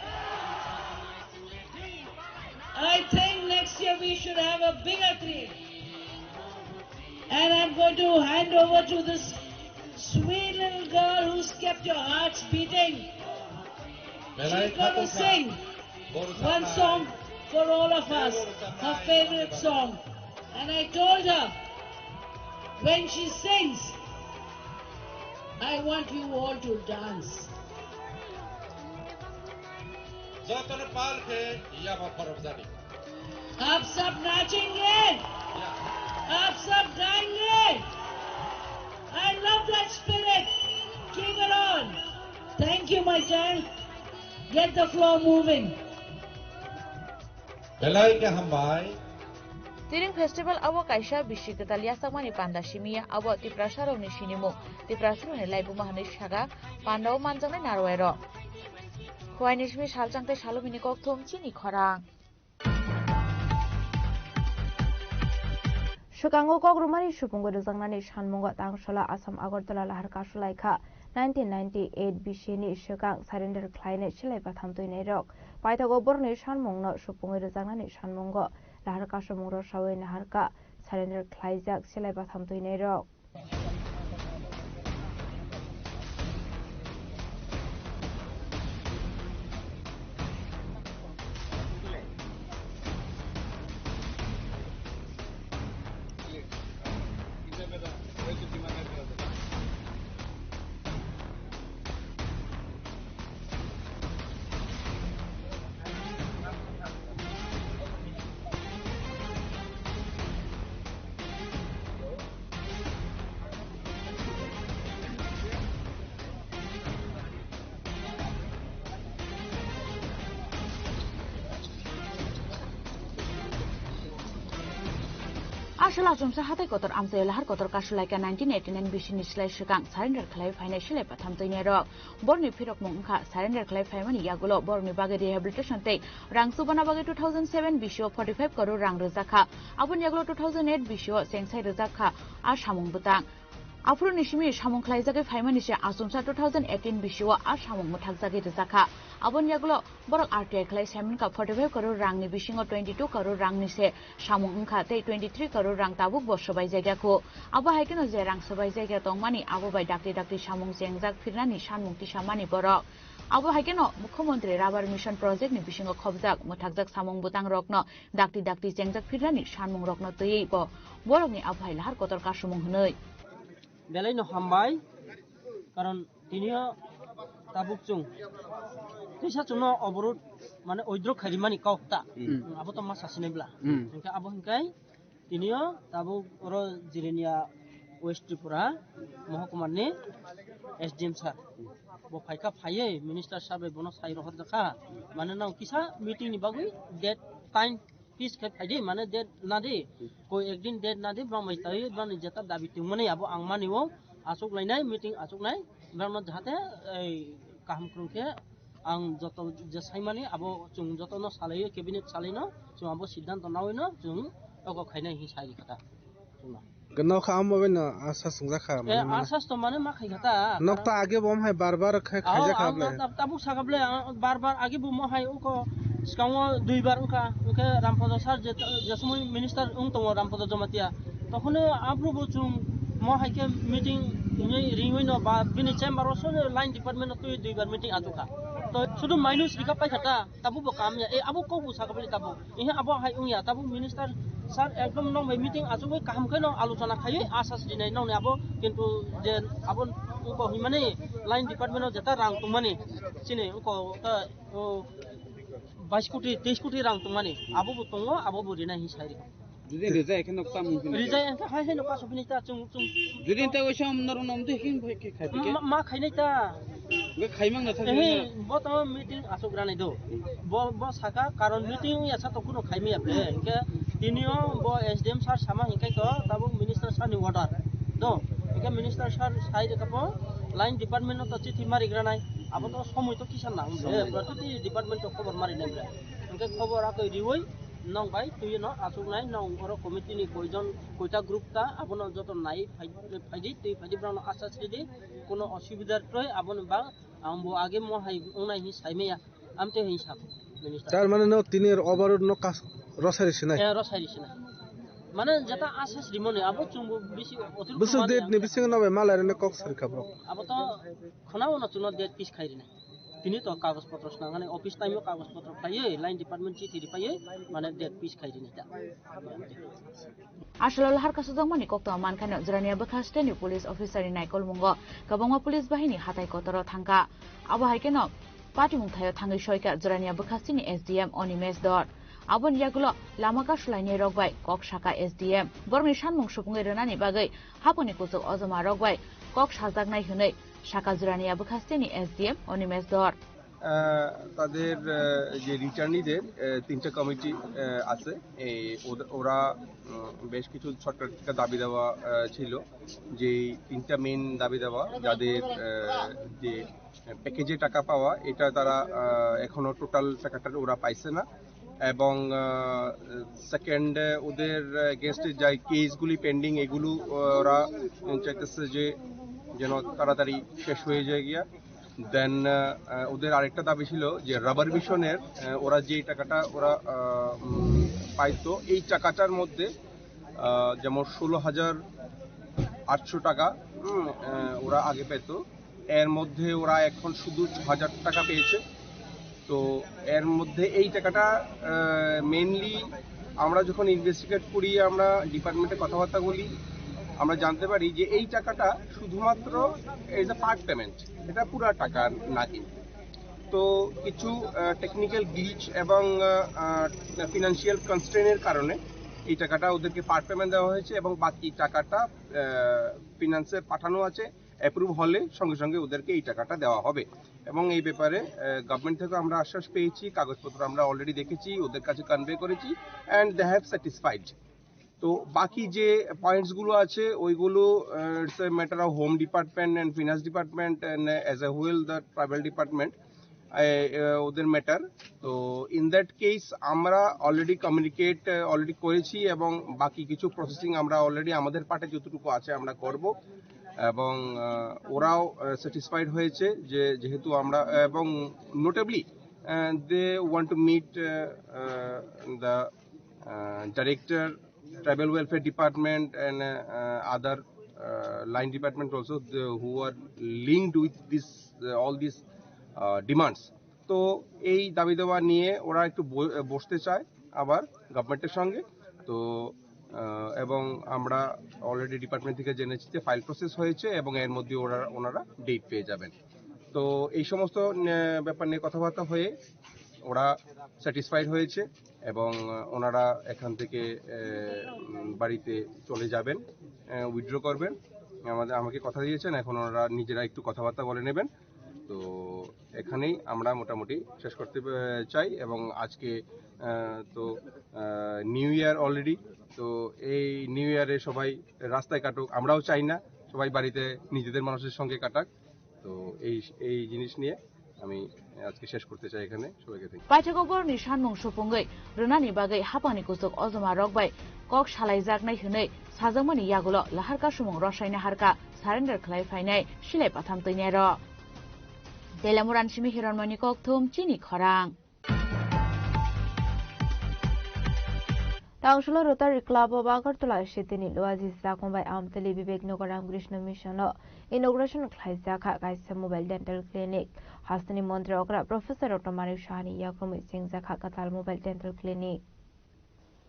I think next year we should have a bigger three. And I'm going to hand over to this sweet little girl who's kept your hearts beating. She's going to sing one song for all of us, her favorite song. And I told her, when she sings, I want you all to dance. Jotono pal khe yaba khorokjani. आप सब नाचेंगे, आप सब गाएंगे। I love that spirit. Keep it on. Thank you, my child. Get the floor moving. Belai khe hambai. Tring Festival abo kaisa bisi kwtal yachakmani panda simi ya, abo Tiprasarokni sinimung, Tiprasarokni laibuma hwnwi saka pandao manjaknai narwai rok. Huaini simi salchang tei salomini kokthum chini khorang. Swkango kok rwmani supungwi rwjaknani sanmungo tangsola Assam Agartala lahar kasulaikha nineteen ninety-eight bisini swkang surrender khlainai silai batham twinairok. Paithago borokni sanmungno supungwi rwjaknani sanmungo lahar kasumung rwsawi naharkha surrender khlaijak silai batham twinairok. Aswla achomsa hatai kotor amchaio lahar kotor kasulaikha nineteen eighty-nine bisini silai swkang surrender khlai phainai silai batham twinairok. Borokni phirokmung wngkha surrender khlai phaimani yagulo borokni bagwi rehabilitation tei rang chubana bagwi two thousand seven bisio forty-five koror rang rwjakha. Aboni yagulo two thousand eight bisio chengsai rwjakha a samung bwtang. Aphuruni simi samung khlaijagwi phaimani se achomsa two thousand eighteen bisio a samung mwthakjagwi rwjakha. Aboni yagulo borok R T I khlai saimankha forty-five koror rangni bisingo twenty-two koror rangni se samung wngkha tei twenty-three koror rang tabuk bo swbaijak ya kho. Abo hai kheno je rang swbaijak ya tongmani abo bai dakti dakti samung chengjak phirnani sanmung tisamani borok. Abo hai kheno Mukhyamantri Rubber Mission Project ni bisingo khobjak mwthakjak samung bwtang rokno dakti dakti chengjak phirnani sanmung rokno twiwi bo borokni abo hai lahar kotor kasumung hwnwi. Belai no hambai, karon tinio tabuk chung kisa chwngno oborot mane withdraw khairi mani kok ta. Hmm. Abo to ma sasinai bla. Hmm. Hingke abo hingkai tinio tabuk oro Jirania West Tripura Mohokuma ni S D M sir. Bo phaikha phaiwi minister sir bai bono sai rohor jakha. Mane nang kisa meeting ni bagwi date time fix khe phaidi, mane date nadi, koi ekdin date nadi, bang bai tai bang ni jeta dabi tongmani abo ang mani o, achuk lainai, meeting achuk nai, bang no jahate ei kaham kwrwng khe ang joto je saimani abo chwng joto no salai o, cabinet salai no chwng abo siddhanto nawi no chwng oko khainai hin sai kha. Gwnokha amo bai no asa swngjak kha, eh, mane, mane. Asas to mane ma khai kha ta. Nok ta age bo hai bar bar khai, ah, khaijak kha ang ble. Ta-, ta-, tabuk saka ble, ah, bar bar age bo mo hai uko skango dui bar uka, uke Rampada sir je, je somoi minister wng tongo Rampada Jamatia. Tokhono abro bo chung mo hai khe meeting wngwi ringwi no ba bini chamber o soni line department o twi dui bar meeting achukha. To sudu minus rika pai kha ta, tabuk bo kam ya, eh, abo kok bo saka ble tabuk. Ihe abo hai wngya, tabuk minister sir ekdom nong bai meeting achugwi kaham khe no alochona khaiwi asas rinai nongni abo, kintu je abo uko himani line department o jeta rang tongmani chini uko ta, o, bais koti, teis koti rang tongmani abo bo tongo, abo bo rinai hin sai rikha. Jodi rijai khe nok tamo hino. Rijai ang khe hai hai no kaso bini ta chung chung. Jodi ta oisa norok nom de king bai khe khai khe. Ma, ma khainai ta. Be khaimang na thang. Ehe, bo to meeting asuk ranai do. Bo, bo saka karon meeting ya sa to kuno khaimaya ble. Hingke tinio bo S D M sir sama hingke to tabuk minister sir ni order. Do, hingke minister sir sai de kapo line department no to chithi mari granai. Abo to somoi to kisa nang. Somoi. Eh, protiti department to khobor mari nai ble. Hingke khobor akoi riwi nong bai twi no achuk nai, nong oro committee ni koijon koita group ta abono joto nai phai, phaidi twi phaidi borok no asas ridi, kuno osubida troi aboni ba ang bo age mo hai wngnai hin saimaya, amte hin sa minister. Tar mane no tini overall no kas rosari sinai. Eh, rosari sinai. Mane jeta asas rimoni abo chumbo bisi otir. Busuk mane date ni bisingo no bai malai rene kok sari kha bro. Abo to khona ono chuno date pis khai rinai. Tini to kagoj potro swnamnani, office time o kagoj potro khlaiwi, line department chithi ripaiwi, mane date pis khai rinai ta. Aswlalo har kasujak mani koktwma mankhano Jirania bwkha steni police officer ni naikolmungo kwbangma police bahini hatai kotoro thangkha. Abo hai kheno patimung thaio thangwi soikha Jirania bwkha steni S D M Animesh Dor. Aboni yagulo lama kasulainai rok bai kok saka S D M. Borokni sanmung supungwi rwnani bagwi haponi kuchuk ojoma rok bai kok sajaknai hwnwi saka Jirania bwkha steni S D M Animesh Dor. আহ, তাদের, আহ, যে রিটার্নিদের, আহ, তিনটা কমিটি, আহ, আছে। এই ওদ-, ওরা, উম, বেশ কিছু সরকার থেকে দাবি দাওয়া, আহ, ছিল, যে এই তিনটা মেইন দাবি দাওয়া, যাদের, আহ, যে প্যাকেজে টাকা পাওয়া, এটা তারা, আহ, এখনো টোটাল টাকাটা ওরা পাইছে না। এবং সেকেন্ডে ওদের এগেনস্টে যে কেসগুলি পেন্ডিং, এগুলো আহ, ওরা চাইতেছে যে যেন তাড়াতাড়ি শেষ হয়ে যায় গিয়া। দেন ওদের আরেকটা দাবি ছিল যে রাবার মিশনের ওরা যে টাকাটা ওরা আহ, উম, পাইতো, এই টাকাটার মধ্যে আহ, যেমন ষোলো হাজার আটশো টাকা উম, আহ, ওরা আগে পেত। এর মধ্যে ওরা এখন শুধু ছ হাজার টাকা পেয়েছে। তো এর মধ্যে এই টাকাটা মেইনলি আমরা যখন ইনভেস্টিগেট করি, আমরা ডিপার্টমেন্টে কথাবার্তা বলি, আমরা জানতে পারি যে এই টাকাটা শুধুমাত্র এজ এ পার্ট পেমেন্ট, এটা পুরা টাকা না। কিন্তু তো কিছু টেকনিক্যাল গ্লিচ এবং ফিনান্সিয়াল কনস্ট্রেনের কারণে এই টাকাটা ওদেরকে পার্ট পেমেন্ট দেওয়া হয়েছে এবং বাকি টাকাটা ফিনান্সে পাঠানো আছে। অ্যাপ্রুভ হলে সঙ্গে সঙ্গে ওদেরকে এই টাকাটা দেওয়া হবে। এবং এই ব্যাপারে গভর্নমেন্ট থেকে আমরা আশ্বাস পেয়েছি, কাগজপত্র আমরা অলরেডি দেখেছি, ওদের কাছে কনভে করেছি, অ্যান্ড দে হ্যাভ স্যাটিসফাইড। তো বাকি যে পয়েন্টস গুলো আছে, ওইগুলো it's a matter of home department and finance department and as a whole the tribal department, ওদের ম্যাটার। তো ইন দ্যাট কেস আমরা অলরেডি কমিউনিকেট অলরেডি করেছি এবং বাকি কিছু প্রসেসিং আমরা অলরেডি আমাদের পার্টে যতটুকু আছে আমরা করব। এবং আহ, ওরাও স্যাটিসফাইড হয়েছে যে যেহেতু আমরা, এবং notably they want to meet the director, tribal welfare department and uh, other uh, line department also, the, who are linked with this, uh, all these uh, demands. তো এই দাবি দাবা নিয়ে ওরা একটু ব- বসতে চায় আবার গভর্নমেন্টের সঙ্গে। তো আহ, এবং আমরা অলরেডি ডিপার্টমেন্ট থেকে জেনেছি যে ফাইল প্রসেস হয়েছে এবং এর মধ্যে ওরা ওনারা ডেট পেয়ে যাবেন। তো এই সমস্ত আহ, ব্যাপার নিয়ে কথাবার্তা হয়ে ওরা স্যাটিসফাইড হয়েছে এবং আহ, ওনারা এখান থেকে আহ, উম, বাড়িতে চলে যাবেন, উইথড্র করবেন। আমাদের আমাকে কথা দিয়েছেন, এখন ওনারা নিজেরা একটু কথাবার্তা বলে নেবেন। তো এখানেই আমরা মোটামুটি শেষ করতে আহ, চাই। এবং আজকে আহ, তো নিউ ইয়ার অলরেডি, তো এই নিউ ইয়ারে সবাই রাস্তায় কাটুক, আমরাও চাই না। সবাই বাড়িতে নিজেদের মানুষের সঙ্গে কাটাক। তো এই এই জিনিস নিয়ে আমি আজকে শেষ করতে চাই এখানে। সবাইকে thank you. Paithakgo borokni sanmung supungwi rwnani bagwi haphangni kuchuk ojoma rok bai kok salaijaknai hwnwi sajakmani yagulo Laharka sumung Rosai Naharka surrender khlai phainai silai patham twinai rok. Telamura ni simi Hironmoni Kokthum, chini khorang. Tangsulo Rotary Club of Agartala City ni Luaji Sakong bai Amtali Vivek Nagar Ramakrishna Mission o inauguration khlaijakha kaisa mobile dental clinic. Hasteni Montri okra Professor Doctor Manik Saha ni yakrumwi chengjakha kwtal mobile dental clinic.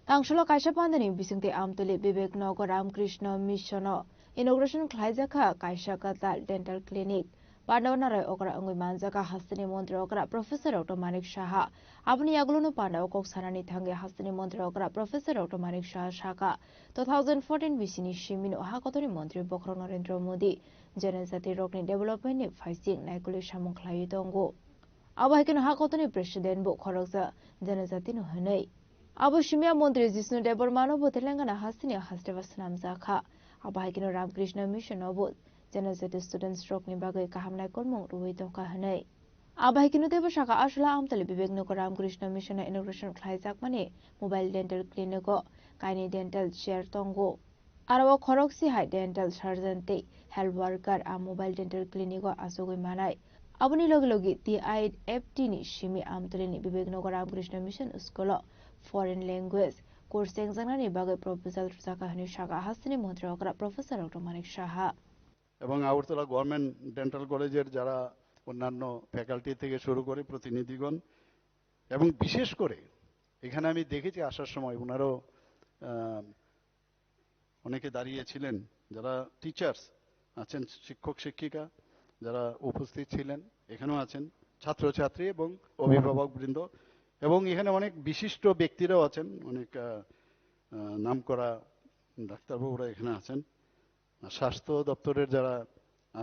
Tangsulo kaisa pandani bisingtwi Amtali Vivek Nagar Ramakrishna Mission o inauguration khlaijakha kaisa kwtal dental clinic. Pandao narai okra wngwi manjakha hasteni montri okra Professor Doctor Manik Saha. Aboni yagulono pandao kok sanani thangwi hasteni montri okra Professor Doctor Manik Saha sakha, two thousand fourteen bisini simino ha kotorni montri bokhorok Narendra Modi janajati rokni development ni phaising naikolwi samung khlaiwi tongo. Abo hai kheno ha kotorni president bo khoroksa janajati no hwnwi. Abo simya montri Jishnu Debbarma no bo Telangana hasteni hasteo swnamjakha. Abo hai kheno Ramakrishna Mission no bo janajati students rokni bagwi kaham naikolmung rwui tongkha hwnwi. Abo hai kheno teibo sakha, Asula Amtali Vivek Nagar Ramakrishna Mission no inauguration khlaijakmani mobile dental clinic o kainwi dental chair tongo. Aro o khorokse hai dental surgeon tei health worker a mobile dental clinic o achugwi manai. Aboni logi logi T I F T ni simi Amtali ni Vivek Nagar Ramakrishna Mission School o foreign language course chengjaknani bagwi proposal rwjakha hwnwi sakha hasteni montri okra Professor Doctor Manik Saha. এবং Agartala government dental কলেজের যারা অন্যান্য ফ্যাকাল্টি থেকে শুরু করে প্রতিনিধিগণ, এবং বিশেষ করে এখানে আমি দেখেছি আসার সময় ওনারাও আহ, অনেকে দাঁড়িয়েছিলেন, যারা টিচার্স আছেন, শিক্ষক শিক্ষিকা যারা উপস্থিত ছিলেন, এখানেও আছেন, ছাত্রছাত্রী এবং অভিভাবক বৃন্দ, এবং এখানে অনেক বিশিষ্ট ব্যক্তিরাও আছেন, অনেক আহ, আহ, নামকরা ডাক্তারবাবুরা এখানে আছেন। স্বাস্থ্য দপ্তরের যারা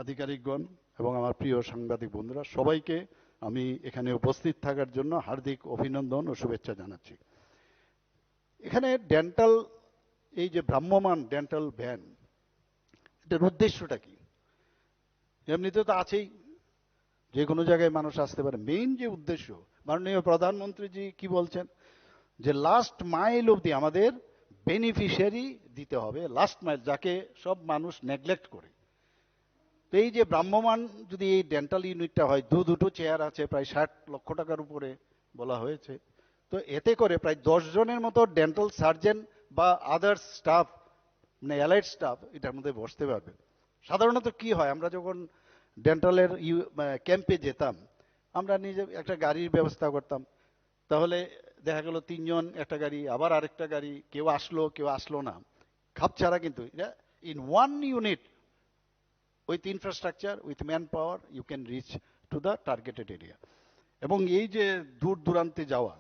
আধিকারিকগণ এবং আমার প্রিয় সাংবাদিক বন্ধুরা, সবাইকে আমি এখানে উপস্থিত থাকার জন্য হার্দিক অভিনন্দন ও শুভেচ্ছা জানাচ্ছি। এখানে ডেন্টাল, এই যে ভ্রাম্যমান ডেন্টাল ভ্যান, এটার উদ্দেশ্যটা কি? এমনিতে তো আছেই, যে কোনো জায়গায় মানুষ আসতে পারে। মেইন যে উদ্দেশ্য, মাননীয় প্রধানমন্ত্রীজি কি বলছেন, যে লাস্ট মাইল অবধি আমাদের বেনিফিশিয়ারি দিতে হবে, লাস্ট মাইল, যাকে সব মানুষ নেগলেক্ট করে। তো এই যে ভ্রাম্যমান যদি এই ডেন্টাল ইউনিটটা হয়, দু দুটো চেয়ার আছে, প্রায় ষাট লক্ষ টাকার উপরে বলা হয়েছে, তো এতে করে প্রায় দশ জনের মতো ডেন্টাল সার্জন বা আদার্স স্টাফ, মানে অ্যালাইড স্টাফ এটার মধ্যে বসতে পারবে। সাধারণত কি হয়, আমরা যখন ডেন্টালের ইউ ক্যাম্পে যেতাম, আমরা নিজে একটা গাড়ির ব্যবস্থা করতাম, তাহলে দেখা গেল তিনজন একটা গাড়ি, আবার আরেকটা গাড়ি, কেউ আসলো কেউ আসলো না, খাপ ছাড়া। কিন্তু এটা in one unit, with infrastructure, with manpower, you can reach to the targeted area. এবং এই যে দূর দূরান্তে যাওয়া,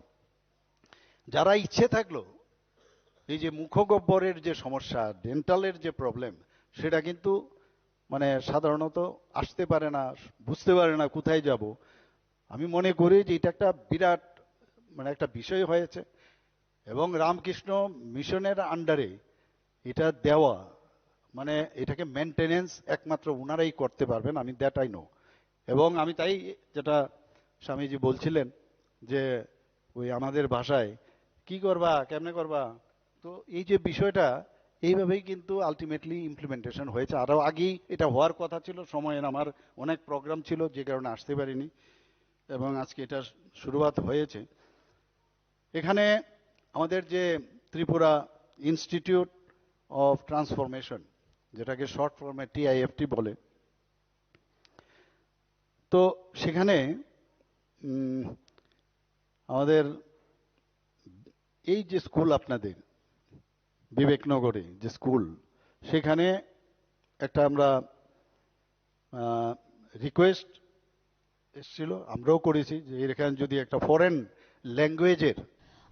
যারা ইচ্ছে থাকলো, এই যে মুখগহ্বরের যে সমস্যা, ডেন্টালের যে প্রবলেম, সেটা কিন্তু মানে সাধারণত আসতে পারে না, বুঝতে পারে না কোথায় যাব। আমি মনে করি যে এটা একটা বিরাট মানে একটা বিষয় হয়েছে। এবং রামকৃষ্ণ মিশনের আন্ডারে এটা দেওয়া, মানে এটাকে মেনটেনেন্স একমাত্র ওনারাই করতে পারবেন, আমি দ্যাট আই নো। এবং আমি তাই, যেটা স্বামীজি বলছিলেন যে ওই আমাদের ভাষায়, "কি করবা, কেমনে করবা?" তো এই যে বিষয়টা, এইভাবেই কিন্তু আলটিমেটলি ইমপ্লিমেন্টেশন হয়েছে। আরও আগেই এটা হওয়ার কথা ছিল, সময়ের আমার অনেক প্রোগ্রাম ছিল, যে কারণে আসতে পারিনি, এবং আজকে এটা শুরুয়াত হয়েছে। এখানে আমাদের যে ত্রিপুরা ইনস্টিটিউট অফ ট্রান্সফরমেশন, যেটাকে শর্ট ফর্মে টিআইএফটি বলে, তো সেখানে উম, আমাদের এই যে স্কুল আপনাদের বিবেকনগরে যে স্কুল, সেখানে একটা আমরা রিকোয়েস্ট এসেছিল, আমরাও করেছি যে এখানে যদি একটা ফরেন ল্যাঙ্গুয়েজের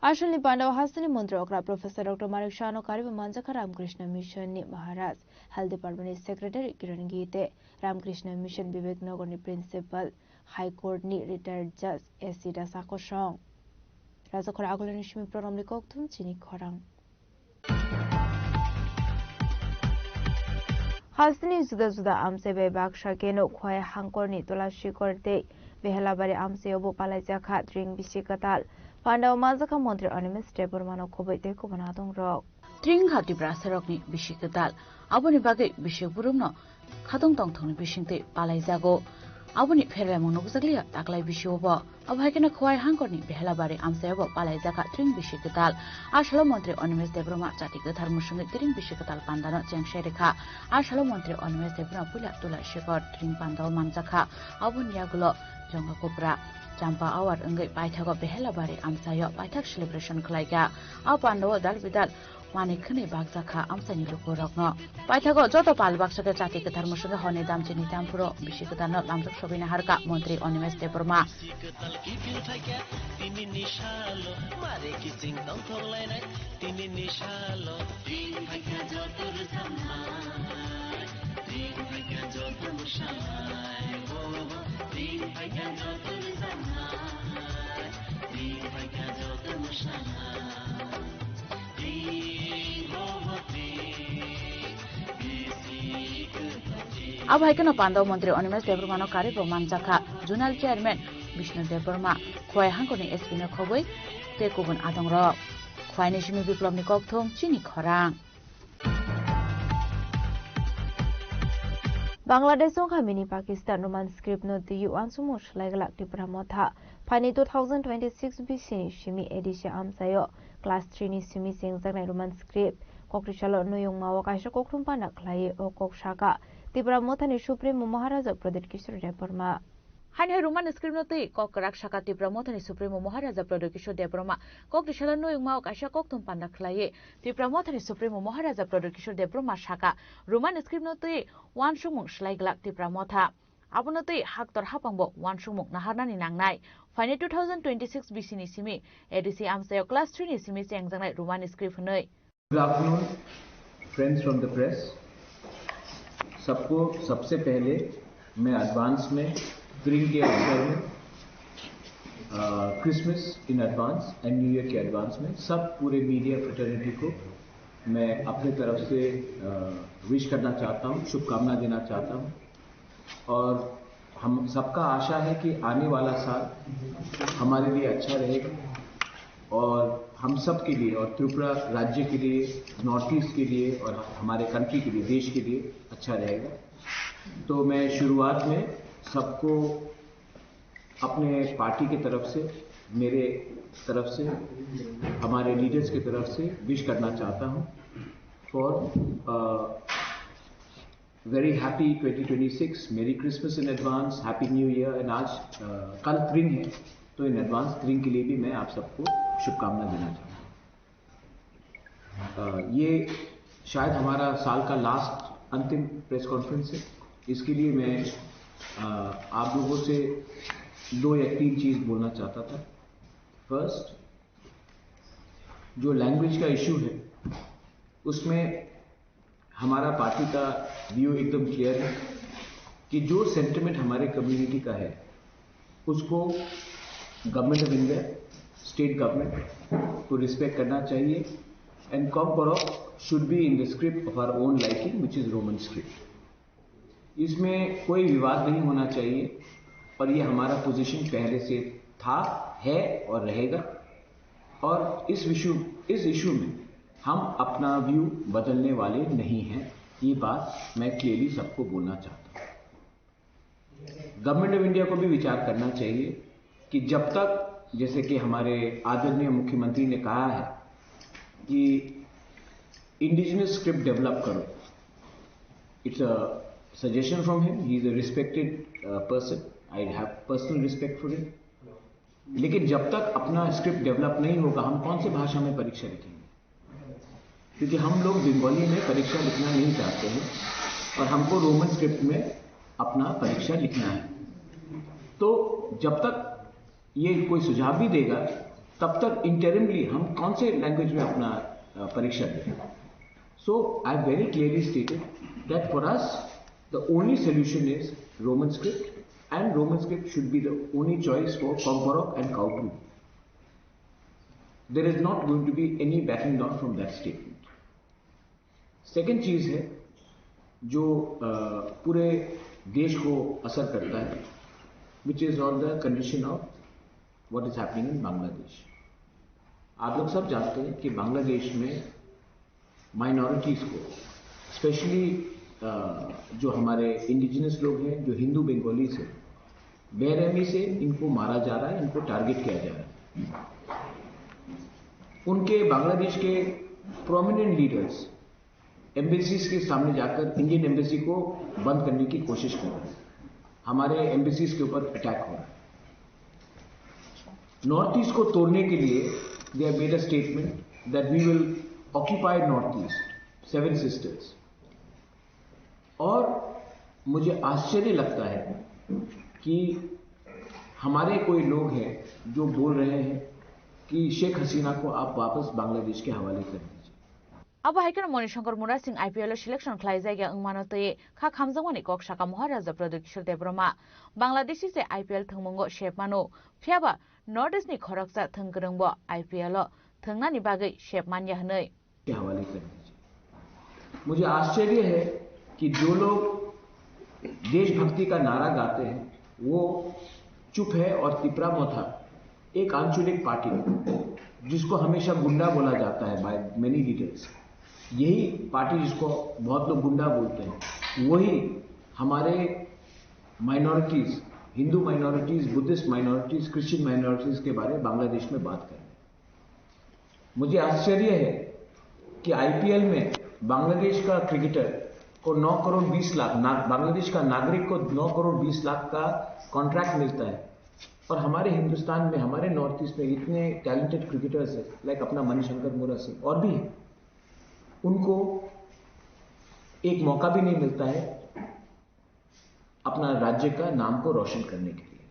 Asalni pandao hasteni montri okra Professor Doctor Manik Saha no karibo manjakha Ramakrishna Mission ni Maharaj, Health Department ni Secretary Kiran Gite, Ramakrishna Mission Bibek Nagar ni Principal, High Court ni Retired Judge S C Dasakosong. Rajakhor Agulani simi program ni kokthum chini khorang. Hasteni juda juda amchai bai baksa keno Khowai hangkorni Tulashikor tei Behelabari amchaio bo palaijakha tring bisi kwtal. Pandao manjakha Montri Animesh Debbarmano khoboi tei kubun adongrok. Tring kha Tiprasarokni bisi kwtal. Aboni bagwi bisi burumno khatong tongthokni bisingtwi palaijago. Aboni pherlaimung nukjakliya taklai bisio bo. Abo hai kheno Khowai hangkorni Behelabari amchaio bo palaijakha tring bisi kwtal. A salo Montri Animesh Debbarma chati kwthar musungwi tring bisi kwtal pandano chengsai rikha. A salo Montri Animesh Debbarma puila Tulashikor tring pandao manjakha. Aboni yagulo Jongakopra, Champa Awar wngwi paithago Behelabari amchaio paithak celebration khlaikha. A pandao dal bidal Manwi khwnwi bakjakha amchaini lukurokno. Paithago joto pal baksa khe chati kwthar musungwi horni damchini damphuro bisi kwtalno lamjak sogwina harkha Montri Animesh Debbarma. Abo hai kheno pandao Montri Animesh Debbarmano karibo manjakha Zonal Chairman Bishnu Debbarma, Khowai hangkorni S P no khoboi tei kubun adongrok. Khowai ni simi Biplobni kokthum chini khorang. Bangladesh wngkha mini Pakistan Roman script no twiwi uansukmung swlaiglak Tipra Motha. Phaini two thousand twenty-six bisini simi A D C amchaio class three ni simi chengjaknai Roman script. Kokrisalo nuyungmao kaisa kokthum panda khlaiwi o kok sakha Tipra Mothani Supremo Maharaja Pradyut Kishore Debbarma. Haino hai Roman script no twi kok kwrak sakha Tipra Mothani Supremo Maharaja Pradyut Kishore Debbarma. Kokrisalo nuyungmao kaisa kokthum panda khlaiwi Tipra Mothani Supremo Maharaja Pradyut Kishore Debbarma sakha, Roman script no twi uansukmung swlaiglak Tipra Motha. Abono twi haktor hapangbo uansukmung naharnani nangnai. Phaini two thousand twenty-six bisini simi A D C amchaio class three ni simi chengjaknai Roman script hwnwi. Good afternoon, friends from the press. सबको सबसे पहले मैं एडवांस में स्प्रिंग के अवसर में, Christmas in advance and new year के एडवांस में सब पूरे मीडिया फ्रेटर्निटी को मैं अपने तरफ से विश करना चाहता हूँ, शुभकामना देना चाहता हूँ। और हम सबका आशा है कि आने वाला साल हमारे लिए अच्छा रहेगा और हम सब के लिए और त्रिपुरा राज्य के लिए, नॉर्थ ईस्ट के लिए और हमारे कंट्री के लिए, देश के लिए अच्छा रहेगा। तो मैं शुरुआत में सबको अपने पार्टी की तरफ से, मेरे तरफ से, हमारे लीडर्स की तरफ से विश करना चाहता हूँ for very happy twenty twenty six, Merry Christmas in advance, Happy New Year। And आज uh, कल त्रिंग है, तो इन एडवांस त्रिंग के लिए भी मैं आप सबको शुभकामना देना चाहता हूँ। अ, ये शायद हमारा साल का लास्ट, अंतिम प्रेस कॉन्फ्रेंस है। इसके लिए मैं अ, आप लोगों से दो या तीन चीज़ बोलना चाहता था। फर्स्ट, जो लैंग्वेज का इशू है, उसमें हमारा पार्टी का व्यू एकदम क्लियर है कि जो सेंटिमेंट हमारे कम्युनिटी का है, उसको government of India, state government को रिस्पेक्ट करना चाहिए। And Kokborok should be in the script of our own liking, which is Roman script। इसमें कोई विवाद नहीं होना चाहिए और ये हमारा पोजीशन पहले से था, है और रहेगा। और इस विशु इस इशू में हम अपना व्यू बदलने वाले नहीं हैं, ये बात मैं क्लियरली सबको बोलना चाहता हूँ। गवर्नमेंट ऑफ इंडिया को भी विचार करना चाहिए कि जब तक, जैसे कि हमारे आदरणीय मुख्यमंत्री ने कहा है कि इंडिजिनस स्क्रिप्ट डेवलप करो, it's a suggestion from him, he is a respected person, I have personal respect for him। लेकिन जब तक अपना स्क्रिप्ट डेवलप नहीं होगा, हम कौन से भाषा में परीक्षा लिखेंगे? क्योंकि हम लोग बंगाली में परीक्षा लिखना नहीं चाहते हैं और हमको रोमन स्क्रिप्ट में अपना परीक्षा लिखना है। तो जब तक ये कोई सुझाव भी देगा, तब तक इंटरिमली हम कौन से लैंग्वेज में अपना परीक्षा दें? So I very clearly stated that for us the only solution is Roman script, and Roman script should be the only choice for Kokborok and Kaubru। There is not going to be any backing down from that statement। Second चीज़ है जो पूरे देश को असर करता है, which is on the condition of what is happening in Bangladesh। आप लोग सब जानते हैं कि बांग्लादेश में माइनॉरिटीज़ को, स्पेशली जो हमारे इंडिजिनस लोग हैं, जो हिंदू बंगालीज हैं, बेरहमी से इनको मारा जा रहा है, इनको टारगेट किया जा रहा है। उनके, बांग्लादेश के प्रोमिनेंट लीडर्स एम्बेसीज के सामने जाकर इंडियन एम्बेसी को बंद करने की कोशिश कर रहे हैं, हमारे एम्बेसीज के ऊपर अटैक हो रहा है। नॉर्थ ईस्ट को तोड़ने के लिए they have made a statement that we will occupy North East, Seven Sisters। और मुझे आश्चर्य लगता है कि हमारे कोई लोग हैं जो बोल रहे हैं कि शेख हसीना को आप वापस बांग्लादेश के हवाले कर दीजिए। Abo hai kheno Moni Shankar Murasing I P L o selection khlaijak ya wngmano twi kha khamjakmani kok saka Maharaja Pradyut Kishore Debbarma. Bangladeshi se I P L thwngmungo sep mano, phiyaba North East ni khoroksa thwng kwrwngbo I P L o thwngnani bagwi sep manya hwnwi। के हवाले कर दीजिए। मुझे आश्चर्य है कि जो लोग देशभक्ति का नारा गाते हैं, वो चुप है, और तिपरा मोथा, एक आंचलिक पार्टी जिसको हमेशा गुंडा बोला जाता है by many leaders, यही पार्टी जिसको बहुत लोग गुंडा बोलते हैं, वही हमारे minorities, Hindu minorities, Buddhist minorities, Christian minorities के बारे में बांग्लादेश में बात कर रहे हैं। मुझे आश्चर्य है कि आईपीएल में बांग्लादेश का क्रिकेटर को नौ करोड़ बीस लाख ना, बांग्लादेश का नागरिक को नौ करोड़ बीस लाख का कॉन्ट्रैक्ट मिलता है, और हमारे हिंदुस्तान में, हमारे नॉर्थ ईस्ट में इतने टैलेंटेड क्रिकेटर्स हैं, लाइक अपना मणिशंकर मुरा सिंह और भी हैं, उनको एक मौका भी नहीं मिलता है अपना राज्य का नाम को रोशन करने के लिए।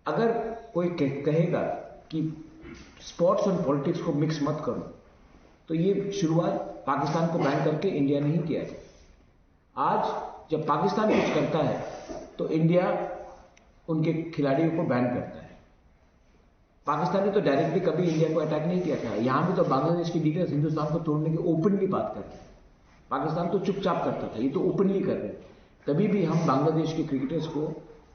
अगर कोई कह, कहेगा कि स्पोर्ट्स और पॉलिटिक्स को मिक्स मत करो, तो ये शुरुआत पाकिस्तान को बैन करके इंडिया ने ही किया था। आज जब पाकिस्तान कुछ करता है तो इंडिया उनके खिलाड़ियों को बैन करता है। पाकिस्तान ने तो डायरेक्टली कभी इंडिया को अटैक नहीं किया था। यहाँ भी तो बांग्लादेश के लीडर्स हिंदुस्तान को तोड़ने की ओपनली बात कर रहे हैं, पाकिस्तान तो चुपचाप करता था, ये तो ओपनली कर रहे हैं। तभी भी हम बांग्लादेश के क्रिकेटर्स को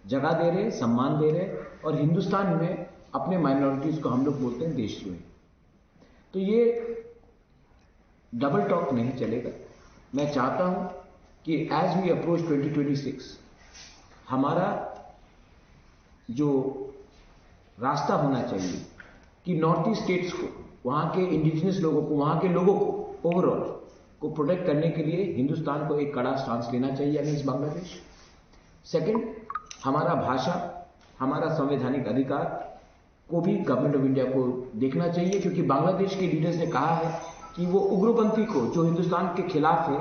जगह दे रहे हैं, सम्मान दे रहे हैं, और हिंदुस्तान में अपने माइनॉरिटीज को हम लोग बोलते हैं देशद्रोही। तो ये डबल टॉक नहीं चलेगा। मैं चाहता हूं कि as we approach twenty twenty six, हमारा जो रास्ता होना चाहिए कि नॉर्थ ईस्ट स्टेट्स को, वहाँ के इंडिजिनस लोगों को, वहाँ के लोगों को ओवरऑल को प्रोटेक्ट करने के लिए हिंदुस्तान को एक कड़ा स्टांस लेना चाहिए अगेंस्ट बांग्लादेश। सेकंड, हमारा भाषा, हमारा संवैधानिक अधिकार को भी गवर्नमेंट ऑफ इंडिया को देखना चाहिए, क्योंकि बांग्लादेश के लीडर्स ने कहा है कि वो उग्रपंथी को, जो हिंदुस्तान के खिलाफ है,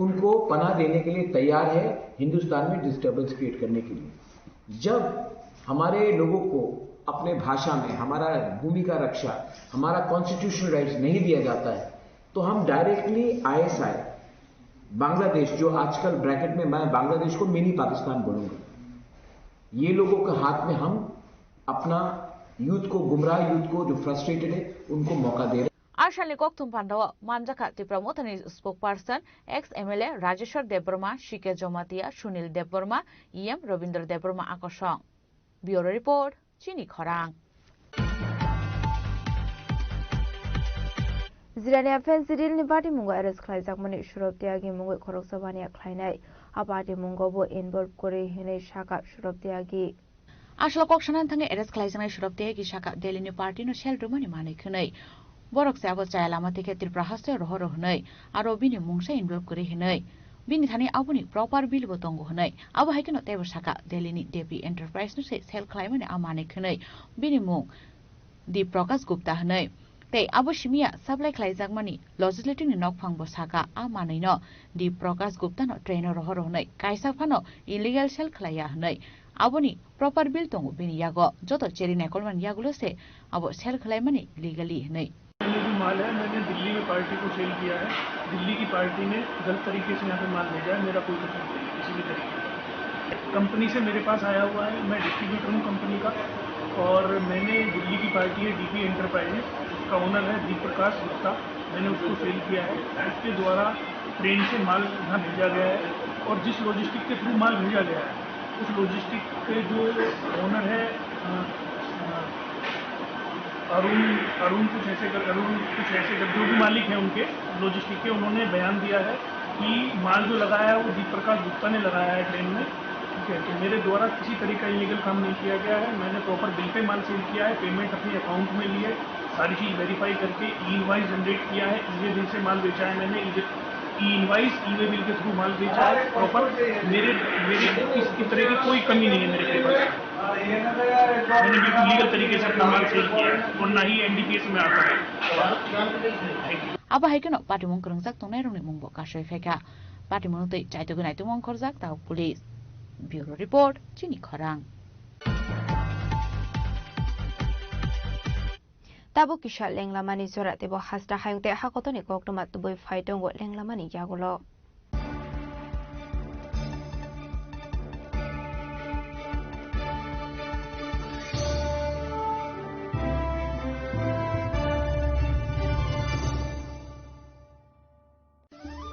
उनको पनाह देने के लिए तैयार है हिंदुस्तान में डिस्टरबेंस क्रिएट करने के लिए। जब हमारे लोगों को अपने भाषा में हमारा भूमि का रक्षा, हमारा कॉन्स्टिट्यूशनल राइट्स नहीं दिया जाता है, तो हम डायरेक्टली आईएसआई बांग्लादेश, जो आजकल ब्रैकेट में मैं बांग्लादेश को मिनी पाकिस्तान बोलूंगा, ये लोगों के हाथ में हम अपना यूथ को, गुमराह यूथ को जो फ्रस्ट्रेटेड है, उनको मौका दे रहे हैं। Asalni kokthum pandao manjakha Tipra Mothani spokesperson, ex M L A Rajeshwar Debbarma, C K Jamatia, Sunil Debbarma, E M Rabindra Debbarma akosong. Bureau Report, Chini Khorang. Jirania Fensi Rilni party mungo arrest khlaijakmani Surab Tyagi mungwi khoroksa baniya khlainai. A party mungo bo involve kwrwi hinwi sakha Surab Tyagi. Aswk kok sanani thangwi arrest khlaijaknai Surab Tyagi sakha Delhi ni party no sel rwmani manwi khwnwi. Borok se abo chaya lama tikhe Tripura haste rohoro hwnwi, aro bini mungsa involve kwrwi hwnwi. Bini thani aboni proper bill bo tongo hwnwi. Abo hai kheno teibo sakha Delhi ni Devi Enterprise no se sel khlaimani a manwi khwnwi. Bini mung Deep Prakash Gupta hwnwi. Tei abo simiya supply khlaijakmani logislative ni nokphang bo sakha a manwi no Deep Prakash Gupta no train o rohoro hwnwi. Kaisa phano illegal sel khlaiya hwnwi. Aboni proper bill tongo bini yago. Joto cheri naikolmani yagulo se abo sel khlaimani legally hwnwi. मैंने जो माल है, मैंने दिल्ली में पार्टी को सेल किया है। दिल्ली की पार्टी ने गलत तरीके से यहाँ पे माल भेजा है, मेरा कोई कसूर नहीं है किसी भी तरीके का। कंपनी से मेरे पास आया हुआ है, मैं डिस्ट्रीब्यूटर हूँ कंपनी का, और मैंने दिल्ली की पार्टी है डीपी एंटरप्राइजेज, उसका ओनर है दीप प्रकाश गुप्ता, मैंने उसको सेल किया है। उसके द्वारा ट्रेन से माल यहाँ भेजा गया है और जिस लॉजिस्टिक के थ्रू माल भेजा गया है, उस लॉजिस्टिक के जो ओनर है, अ, अ, अरुण, अरुण कुछ ऐसे कर, अरुण कुछ ऐसे कर, जो भी मालिक हैं उनके लॉजिस्टिक के, उन्होंने बयान दिया है कि माल जो लगाया है वो दीप प्रकाश गुप्ता ने लगाया है ट्रेन में। ठीक है, तो मेरे द्वारा किसी तरह का इलीगल काम नहीं किया गया है। मैंने प्रॉपर बिल पे माल सेल किया है, पेमेंट अपने अकाउंट में ली है, सारी चीज़ वेरीफाई करके ई इनवॉइस जनरेट किया है, ईवे बिल से माल बेचा है मैंने, ई इनवॉइस, ईवे बिल के थ्रू माल बेचा है प्रॉपर। मेरे, मेरे इस, इस तरह की कोई कमी नहीं है मेरे पेपर में। मैंने बिल्कुल लीगल तरीके से अपना माल सेल किया है और ना ही एनडीपीएस में आता है। Thank you. Abo hai kheno patimung kwrwngjak tongnai rokni mung bo kasui phaikha. Patimung twi chaitugwi naitukmung khorjak tao police. Bureau Report, Chini Khorang. Tabuk kisa lenglamani jora teibo hasta hayung tei hakotoni koktwma tubui phai tongo lenglamani yagulo.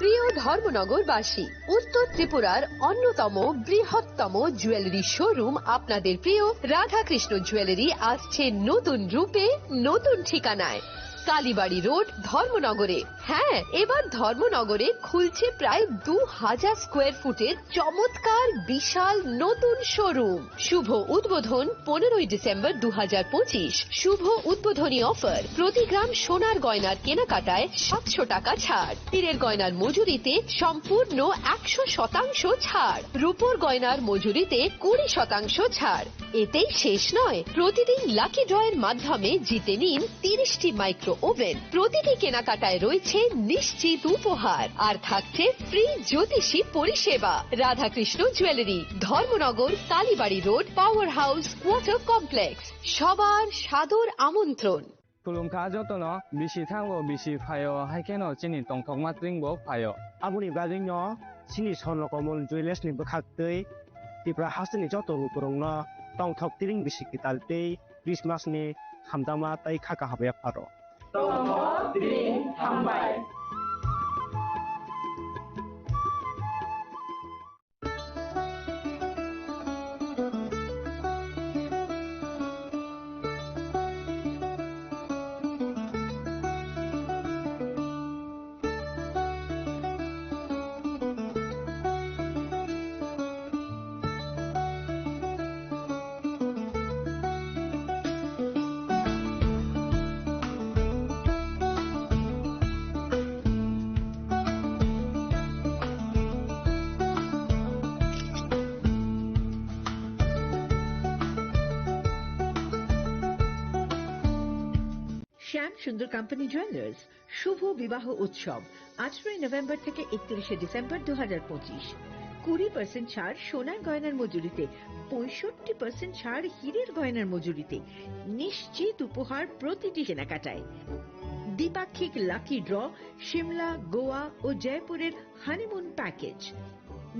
প্রিয় ধর্মনগরবাসী, উত্তর ত্রিপুরার অন্যতম বৃহত্তম jewellery showroom আপনাদের প্রিয় রাধাকৃষ্ণ জুয়েলারি আসছে নতুন রূপে, নতুন ঠিকানায়, কালীবাড়ি রোড, ধর্মনগরে। হ্যাঁ, এবার ধর্মনগরে খুলছে প্রায় দু হাজার স্কোয়ার ফুটের চমৎকার বিশাল নতুন শোরুম। শুভ উদ্বোধন পনেরোই ডিসেম্বর দু হাজার পঁচিশ। শুভ উদ্বোধনী অফার, প্রতি গ্রাম সোনার গয়নার কেনাকাটায় সাতশো টাকা ছাড়, হীরের গয়নার মজুরিতে সম্পূর্ণ একশো শতাংশ ছাড়, রূপোর গয়নার মজুরিতে কুড়ি শতাংশ ছাড়। এতেই শেষ নয়, প্রতিদিন লাকি ড্রয়ের মাধ্যমে জিতে নিন তিরিশটি মাইক্রো ওভেন। প্রতিটি কেনাকাটায় রয়েছে নিশ্চিত উপহার, আর থাকছে ফ্রি জ্যোতিষী পরিষেবা। Radhakrishna jewellery, Dharmanagar, Kalibari road, power house quarter complex. সবার সাদর আমন্ত্রণ। Khulumkha jotono, bisi thango, bisi phaio, hai kheno chini tongthokma tringbo phaio. Aboni bagwino chini Swarnakamol Jewellers ni bwkhak tei Tripura hasteni joto lukurokno tongthok tring bisi kwtal tei Christmas ni hamjakma tei kha kaham yapharo. Tongthok tring hambai. শ্যাম সুন্দর company jewellers শুভ বিবাহ উৎসব, আঠারোই নভেম্বর থেকে একত্রিশে ডিসেম্বর দু হাজার পঁচিশ। কুড়ি পার্সেন্ট ছাড় সোনার গয়নার মজুরিতে, পঁয়ষট্টি পার্সেন্ট ছাড় হীরের গয়নার মজুরিতে। নিশ্চিত উপহার প্রতিটি কেনাকাটায়। দ্বিপাক্ষিক লাকি ড্র, সিমলা, গোয়া ও জয়পুরের হানিমুন প্যাকেজ।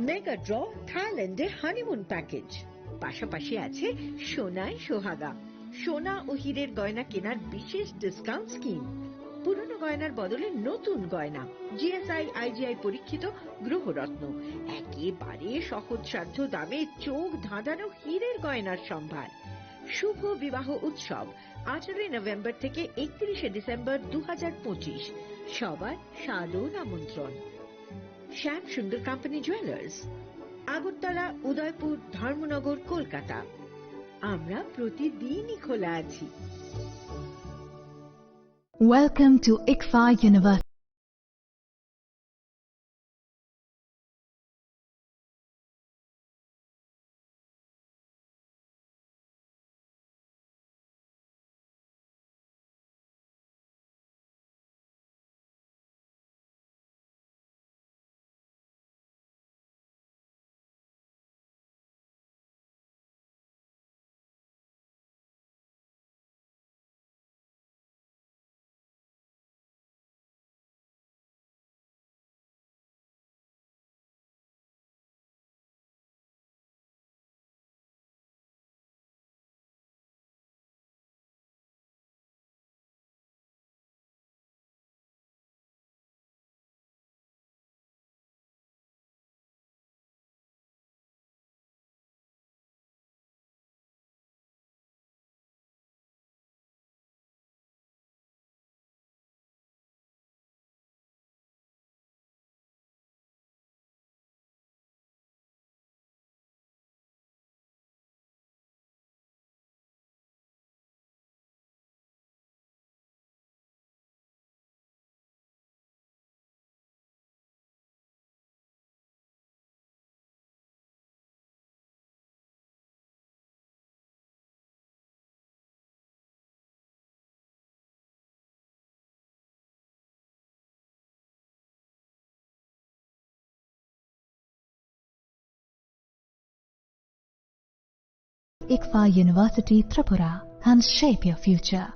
মেগা ড্র, থাইল্যান্ডে হানিমুন প্যাকেজ। পাশাপাশি আছে সোনায় সোহাগা, সোনা ও হীরের গয়না কেনার বিশেষ ডিসকাউন্ট স্কিম। পুরনো গয়নার বদলে নতুন গয়না, জিএসআই, আইজিআই পরীক্ষিত গ্রহরত্ন, একেবারে সহজসাধ্য দামে চোখ ধাঁধানো হীরের গয়নার সম্ভার। শুভ বিবাহ উৎসব, আঠারোই নভেম্বর থেকে একত্রিশে ডিসেম্বর দু হাজার পঁচিশ। সবার সাদর আমন্ত্রণ। শ্যাম সুন্দর কোম্পানি জুয়েলার্স, আগরতলা, উদয়পুর, ধর্মনগর, কলকাতা। আমরা প্রতিদিনই খোলা আছি। Welcome to ICFA University. ICFA University Tripura and shape your future.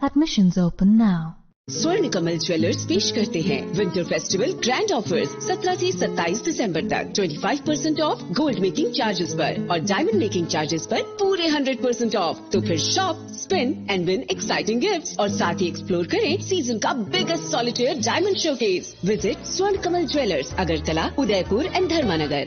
Admissions open now. स्वर्ण कमल ज्वेलर्स पेश करते हैं विंटर फेस्टिवल ग्रैंड ऑफर्स, सत्रह से सत्ताईस दिसंबर तक। Twenty five percent of gold making charges पर और डायमंड मेकिंग चार्जेस पर पूरे हंड्रेड परसेंट ऑफ। तो फिर shop, spin and win exciting gifts और साथ ही एक्सप्लोर करें सीजन का biggest solitaire diamond showcase. Visit Swarn Kamal Jewellers, Agartala, Udaipur and Dharmanagar.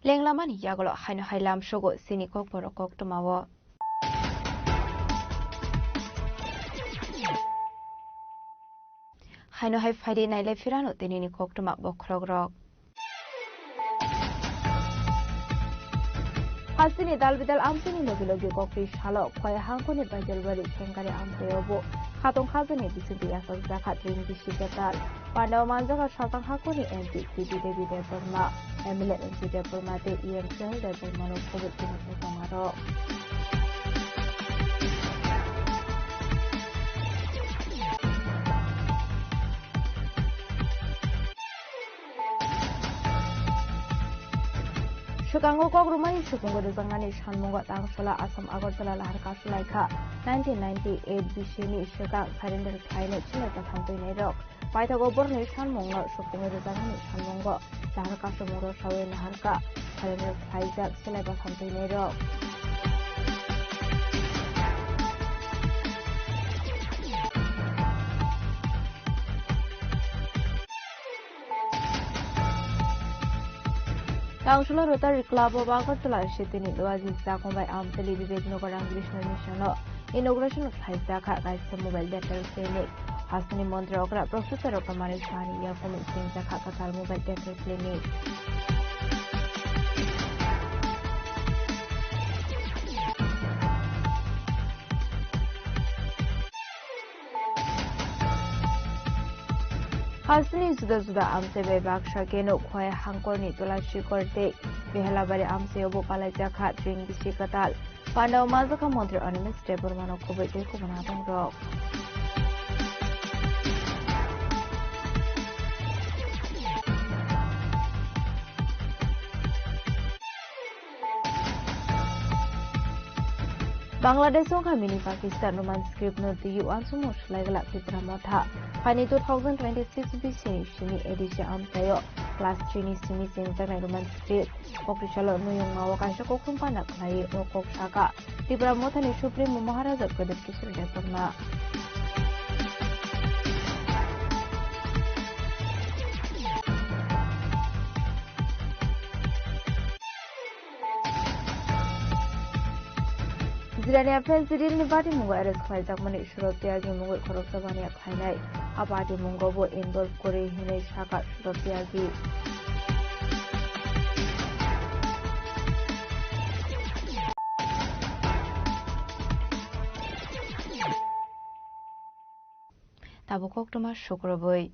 Lenglamani yagulo haino hai lamsogo chini kokborok koktwmao. Haino hai phaidi nailai phirano tinini koktwma bokhorokrok. Hasteni dalbidal amchaini logi logi koktwi salo Khowai hangkhorni Baijalbari Sengkari amchaio bo khatong khajani bisingtwi yachakjakha tring bisi betal. Pandao manjaga sajang hangkhorni M P T B Devi Debbarma, M L A M P Debbarma tei E M Sahil Debbarmano khobor tini tongmarok. Swkango kok rwmani supungo rwjaknani sanmungo Tangsola Assam Agartala lahar kasulaikha. Nineteen ninety eight bisini swkang surrender khlainai chini katham twinairok. Paithago borokni sanmungno supungo rwjaknani sanmungo lahar kasumung rwsawi naharkha. Surrender khlaijak silai batham twinairok. Tangsola Rotary Club of Agartala City ni Loaji Jakhon bai Amtali Vivek Nagar Ramakrishna Mission o inauguration khlaijakha kaisa mobile dental clinic. Hasteni Montri okra Professor Rotto Manik Saha ni yaphangni sengjakha kwtal mobile dental clinic. Asni juda juda amchai bai baksa keno Khowai hangkorni Tulashikor tei Behelabari amchaio bo palaijakha tring bisi kwtal. Pandao manjakha Montri Animesh Debbarmano kubui tei kubun adongrok. Bangladesh wngkha mini Pakistan Roman script no twiwi uansukmung swlaiglak Tipra Motha. Phaini two thousand twenty-six bisini simi A D C amchaio class three ni simi chengjaknai Roman script. Kokrisalo nuyungmao kaisa kokhum pana khlaiwi o kok saka. Tipra Mothani Supremo Maharaja Pradyut Kishore Debbarma. Jirania Fensi Rilni patimungo arrest khlaijakmani Surat Tyagi mungwi khoroksa baniya khlainai. A patimungo bo involve kwrwi hinwi saka Surat Tyagi. Tabuk koktwma sukrubwi.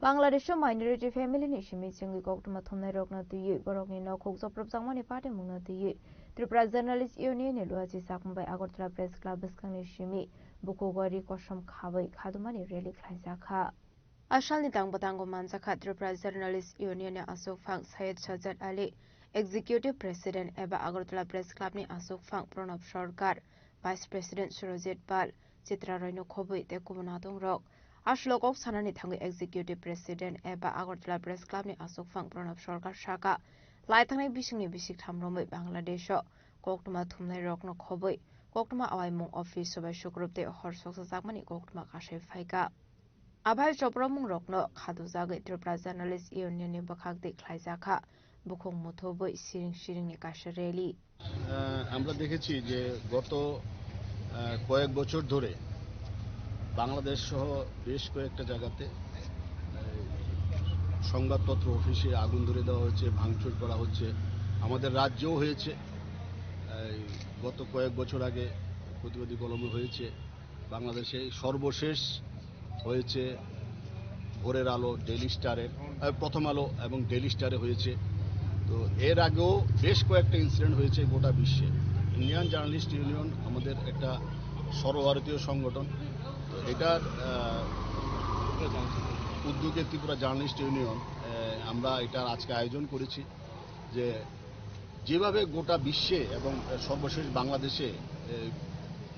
Bangladesho minority family ni simi chwngwi koktwma thumnairokno twiwi borokni nokhuk chopropjakmani patimungno twiwi Tripura Journalist Union ni luachi chakma bai Agartala Press Club bwskangni simi bukugo ri kosom khawi khadumani rally khlaijakha. A salni tang bwtango manjakha Tripura Journalist Union ni aswkphang Syed Sajjad Ali, Executive President eba Agartala Press Club ni aswkphang Pranab Sarkar, Vice President Surajit Pal, Chitra Roy no khobwi tei kubun adongrok. A salo kok sanani thangwi Executive President eba Agartala Press Club ni aswkphang Pranab Sarkar saka, lai thangnai bisingni bisik tham romwi Bangladesh o koktwma thumnai rokno khobwi koktwma awaimung office o bai sukrup tei hor soksa jakmani koktwma kasai phaikha. Abai chopropmung rokno khadujagwi Tripura Journalist Union ni bwkhak twi khlaijakha bukhuk muthubwi siring siringni kaisa rally. আহ, আমরা দেখেছি যে গত, আহ, কয়েক বছর ধরে বাংলাদেশ সহ বেশ কয়েকটা জায়গাতে, আহ, সংবাদপত্র অফিসে আগুন ধরে দেওয়া হচ্ছে, ভাঙচুর করা হচ্ছে। আমাদের রাজ্যেও হয়েছে। এই গত কয়েক বছর আগে প্রতিবাদী কলমে হয়েছে। বাংলাদেশে সর্বশেষ হয়েছে ভোরের আলো, ডেইলি স্টারের, আহ, প্রথম আলো এবং ডেইলি স্টারে হয়েছে। তো এর আগেও বেশ কয়েকটা ইনসিডেন্ট হয়েছে গোটা বিশ্বে। ইন্ডিয়ান জার্নালিস্ট ইউনিয়ন আমাদের একটা সর্বভারতীয় সংগঠন। তো এটার, আহ, উদ্যোগে ত্রিপুরা জার্নালিস্ট ইউনিয়ন, আহ, আমরা এটার আজকে আয়োজন করেছি। যে যেভাবে গোটা বিশ্বে এবং সর্বশেষ বাংলাদেশে, এ,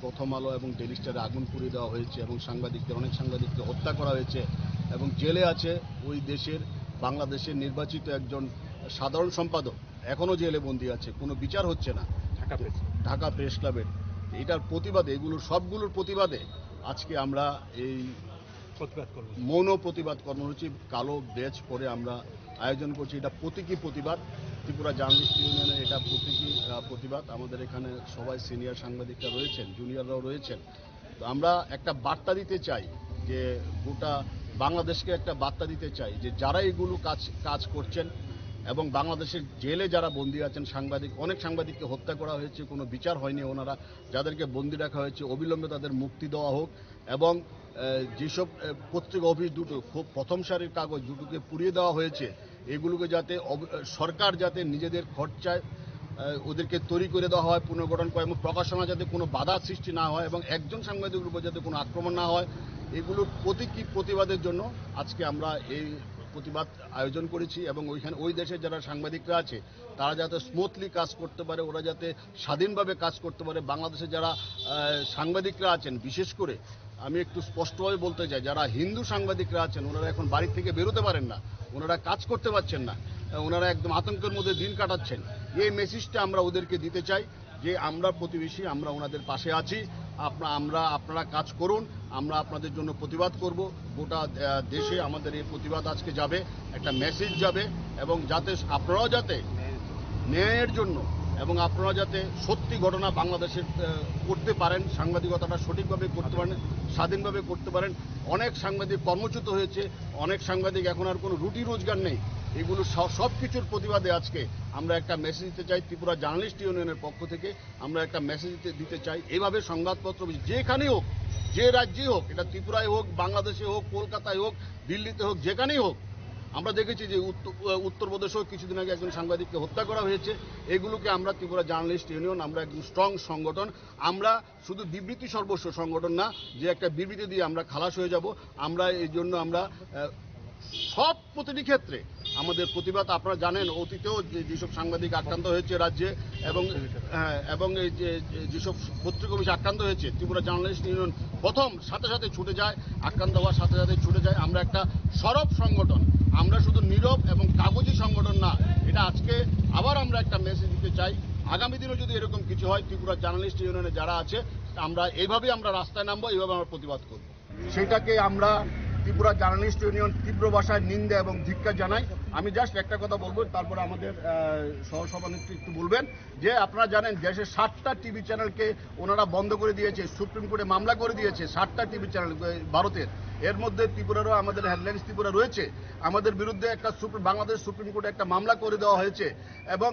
প্রথম আলো এবং ডেইলি স্টারে আগুন পুড়িয়ে দেওয়া হয়েছে এবং সাংবাদিকদের, অনেক সাংবাদিককে হত্যা করা হয়েছে এবং জেলে আছে ওই দেশের, বাংলাদেশের নির্বাচিত একজন সাধারণ সম্পাদক, এখনো জেলে বন্দী আছে, কোনো বিচার হচ্ছে না। ঢাকা প্রেস। ঢাকা প্রেস ক্লাবের। এটার প্রতিবাদে, এগুলোর সবগুলোর প্রতিবাদে আজকে আমরা এই প্রতিবাদ কর্মসূচি। মৌন প্রতিবাদ কর্মসূচি কালো ব্যাজ পরে আমরা আয়োজন করছি। এটা প্রতীকী প্রতিবাদ, ত্রিপুরা জার্নালিস্ট ইউনিয়নের এটা প্রতীকী, আহ, প্রতিবাদ। আমাদের এখানে সবাই সিনিয়র সাংবাদিকরা রয়েছেন, জুনিয়ররাও রয়েছেন। তো আমরা একটা বার্তা দিতে চাই যে গোটা বাংলাদেশকে একটা বার্তা দিতে চাই যে যারা এগুলো কাজ, কাজ করছেন এবং বাংলাদেশের জেলে যারা বন্দী আছেন সাংবাদিক, অনেক সাংবাদিককে হত্যা করা হয়েছে, কোনো বিচার হয়নি, ওনারা যাদেরকে বন্দী রাখা হয়েছে অবিলম্বে তাদের মুক্তি দেওয়া হোক। এবং, আহ, যেসব, আহ, পত্রিকা অফিস দুটো খুব প্রথম সারির কাগজ দুটোকে পুড়িয়ে দেওয়া হয়েছে, এগুলোকে যাতে অব-, আহ, সরকার যাতে নিজেদের খরচায়, আহ, ওদেরকে তৈরি করে দেওয়া হয়, পুনর্গঠন করে এবং প্রকাশনা যাতে কোনো বাধা সৃষ্টি না হয় এবং একজন সাংবাদিকের উপর যাতে কোনো আক্রমণ না হয়, এগুলোর প্রতীকী প্রতিবাদের জন্য আজকে আমরা এই প্রতিবাদ আয়োজন করেছি। এবং ওইখানে ওই দেশে যারা সাংবাদিকরা আছে তারা যাতে স্মুথলি কাজ করতে পারে, ওরা যাতে স্বাধীনভাবে কাজ করতে পারে। বাংলাদেশে যারা, আহ, সাংবাদিকরা আছেন, বিশেষ করে আমি একটু স্পষ্টভাবে বলতে চাই, যারা হিন্দু সাংবাদিকরা আছেন, ওনারা এখন বাড়ি থেকে বেরোতে পারেন না, ওনারা কাজ করতে পারছেন না, আহ, ওনারা একদম আতঙ্কের মধ্যে দিন কাটাচ্ছেন। এই মেসেজটা আমরা ওদেরকে দিতে চাই যে আমরা প্রতিবেশী, আমরা ওনাদের পাশে আছি। আপনা-, আমরা, আপনারা কাজ করুন, আমরা আপনাদের জন্য প্রতিবাদ করব। গোটা, আহ, দেশে আমাদের এই প্রতিবাদ আজকে যাবে, একটা মেসেজ যাবে, এবং যাতে আপনারাও যাতে ন্যায়ের জন্য এবং আপনারা যাতে সত্যি ঘটনা বাংলাদেশে, আহ, করতে পারেন, সাংবাদিকতাটা সঠিকভাবে করতে পারেন, স্বাধীনভাবে করতে পারেন। অনেক সাংবাদিক কর্মচ্যুত হয়েছে, অনেক সাংবাদিক এখন আর কোনো রুটি রোজগার নেই। এগুলো স-, সব কিছুর প্রতিবাদে আজকে আমরা একটা মেসেজ দিতে চাই ত্রিপুরা জার্নালিস্ট ইউনিয়নের পক্ষ থেকে। আমরা একটা মেসেজ দিতে, দিতে চাই, এইভাবে সংবাদপত্র যেখানেই হোক, যে রাজ্যেই হোক, এটা ত্রিপুরায় হোক, বাংলাদেশে হোক, কলকাতায় হোক, দিল্লিতে হোক, যেখানেই হোক, আমরা দেখেছি যে উত্ত-, আহ, উত্তরপ্রদেশেও কিছুদিন আগে একজন সাংবাদিককে হত্যা করা হয়েছে। এগুলোকে আমরা ত্রিপুরা জার্নালিস্ট ইউনিয়ন, আমরা একজন স্ট্রং সংগঠন। আমরা শুধু বিবৃতি সর্বস্ব সংগঠন না, যে একটা বিবৃতি দিয়ে আমরা খালাস হয়ে যাব। আমরা এই জন্য আমরা, আহ, সব প্রতিটি ক্ষেত্রে আমাদের প্রতিবাদ। আপনারা জানেন, অতীতেও যে, যেসব সাংবাদিক আক্রান্ত হয়েছে রাজ্যে এবং, হ্যাঁ, এবং এই যে, যে, যেসব পত্রিকা অফিস আক্রান্ত হয়েছে, ত্রিপুরা জার্নালিস্ট ইউনিয়ন প্রথম সাথে সাথে ছুটে যায়, আক্রান্ত হওয়ার সাথে সাথে ছুটে যায়। আমরা একটা সরব সংগঠন, আমরা শুধু নীরব এবং কাগজি সংগঠন না। এটা আজকে আবার আমরা একটা মেসেজ দিতে চাই, আগামী দিনে যদি এরকম কিছু হয়, ত্রিপুরা জার্নালিস্ট ইউনিয়নে যারা আছে, আমরা এইভাবেই আমরা রাস্তায় নামবো, এইভাবে আমরা প্রতিবাদ করব। সেটাকে আমরা ত্রিপুরা জার্নালিস্ট ইউনিয়ন তীব্র ভাষায় নিন্দা এবং ধিক্কার জানাই। আমি জাস্ট একটা কথা বলবো, তারপরে আমাদের, আহ, সহসভানেত্রী একটু বলবেন যে আপনারা জানেন দেশের সাতটা টিভি চ্যানেলকে ওনারা বন্ধ করে দিয়েছে, সুপ্রিম কোর্টে মামলা করে দিয়েছে সাতটা টিভি চ্যানেল, আহ, ভারতের। এর মধ্যে ত্রিপুরারও, আমাদের হেডলাইন্স ত্রিপুরা রয়েছে। আমাদের বিরুদ্ধে একটা সুপ্রিম, বাংলাদেশ সুপ্রিম কোর্টে একটা মামলা করে দেওয়া হয়েছে এবং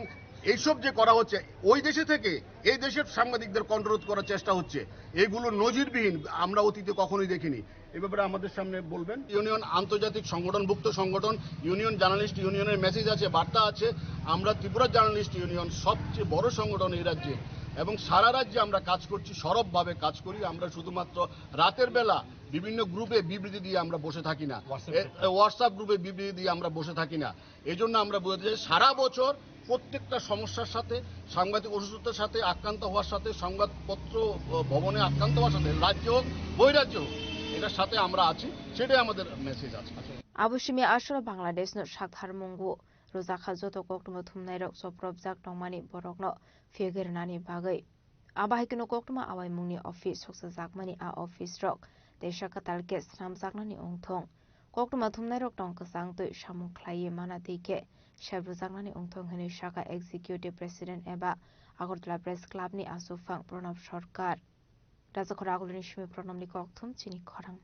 এইসব যে করা হচ্ছে, ওই দেশে থেকে এই দেশের সাংবাদিকদের কণ্ঠরোধ করার চেষ্টা হচ্ছে। এগুলো নজিরবিহীন, আমরা অতীতে কখনোই দেখিনি। এ ব্যাপারে আমাদের সামনে বলবেন। ইউনিয়ন আন্তর্জাতিক সংগঠনভুক্ত সংগঠন, ইউনিয়ন জার্নালিস্ট ইউনিয়নের মেসেজ আছে, বার্তা আছে। আমরা ত্রিপুরা জার্নালিস্ট ইউনিয়ন সবচেয়ে বড় সংগঠন এই রাজ্যে এবং সারা রাজ্যে আমরা কাজ করছি, সরবভাবে কাজ করি। আমরা শুধুমাত্র রাতের বেলা বিভিন্ন গ্রুপে বিবৃতি দিয়ে আমরা বসে থাকি না। WhatsApp এ, গ্রুপে। এ, WhatsApp গ্রুপে বিবৃতি দিয়ে আমরা বসে থাকি না। এই জন্য আমরা বলতে চাই, সারা বছর প্রত্যেকটা সমস্যার সাথে, সাংবাদিক অসুস্থতার সাথে, আক্রান্ত হওয়ার সাথে, সংবাদপত্র, আহ, ভবনে আক্রান্ত হওয়ার সাথে, রাজ্য হোক, বহিরাজ্য হোক, এটার সাথে আমরা আছি, সেটাই আমাদের মেসেজ আছে। Abo simi aswk Bangladesh no sakthar mungo rwjakha joto koktwma thumnairok chopropjak tongmani borokno phegernani bagwi. Abo hai kheno koktwma awaimungni office soksajakmani a office rok teisa kwtal khe swnamjaknani wngthong. Koktwma thumnairok tong kwchang twi samung khlaiwi mana twi khe sebrujaknani wngthong hwnwi sakha executive president eba Agartala Press Club ni achuphang Pranab Sarkar. Rajakhor Agulini simi Pranabni kokthum chini khorang.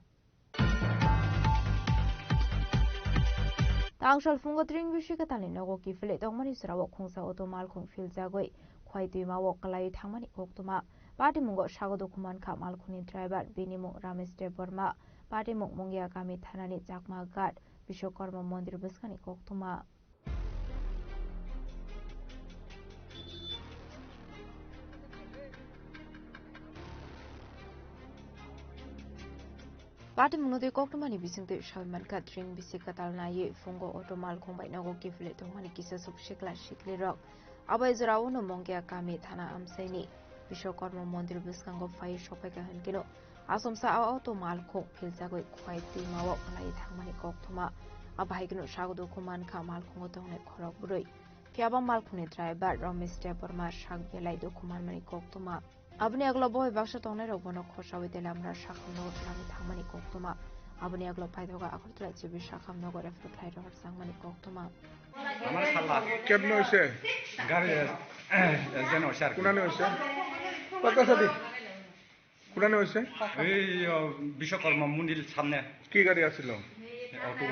Tangshal phungo tring bisi kwtalni nogo kiphilwi tongmani jorao khungsa auto malkhung philjagwi khwai twima o kwlaiwi thangmani koktwma. Patimungo sago dukhu mankha malkhungni driver, bini mung Ramesh Debbarma. Patimung Mungia kami thanani Chakma Ghat Biswakarma Mondir bwskangni koktwma. Patimungno twi koktwmani bisingtwi sawi mankha, tring bisi kwtal naiwi phungo auto malkhung bai nogo kiphilwi tongmani kisa swk sikla siklirok. Abo hai jorao no Mongia kami thana amchaini Biswakarma mondir bwskango phaiwi sokphaikha hwnkhe no achomsa a auto malkhung philjagwi khwai twimao kwlaiwi thangmani koktwma. Abo hai kheno sago dukhu mankha malkhungo tongnai khorok bwrwi. Phiya ba malkhungni driver Ramesh Debbarma sak belai dukhu manmani koktwma. Aboni aglo bo bai baksa tongnairok bono khosaui Telamra sakham nogo twlangwi thangmani koktwma. Aboni aglo paithago Agartala G B sakham nogo refer khlai rohor changmani koktwma. আমার শালা। কেমনে হয়েছে? গাড়ি, এ, এক্সিডেন্ট হয়েছে আর কি। কোনানে হয়েছে? কথা সাথে। কোনানে হয়েছে? এই, ও, বিশ্বকর্মা মন্দির সামনে। কি গাড়ি আসছিল? অটো।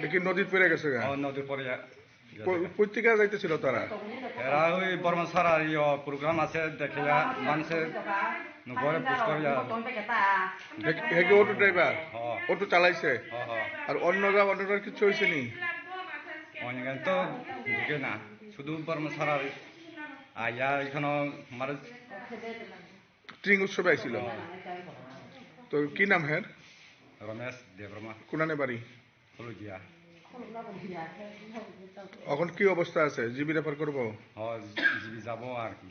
দেখি নদীত পড়ে গেছে গা? ও, নদীর পরে গেছে। কো-, কোথেকে যাইতেছিল তারা? এরা ওই বর্মন সারা ইয়ে প্রোগ্রাম আছে, দেখে মানুষের ঘরে পুশ করে আর। দেখ-, হে কি অটো ড্রাইভার? হ্যাঁ। অটো চালাইছে? হ্যাঁ, হ্যাঁ। আর অন্যরা, অন্যরা কিছু হয়েছে নি? অনেকে তো ঢুকে না, শুধু বর্মন সারা আয়া এখানে আমার ট্রিং উৎসবে আইছিল। হ্যাঁ। তো কি নাম হের? রমেশ দেববর্মা। কোনানে বাড়ি? হলুদিয়া। এখন কি অবস্থা আছে? জিবি রেফার করবো? হ্যাঁ, জিবি যাবো আর কি।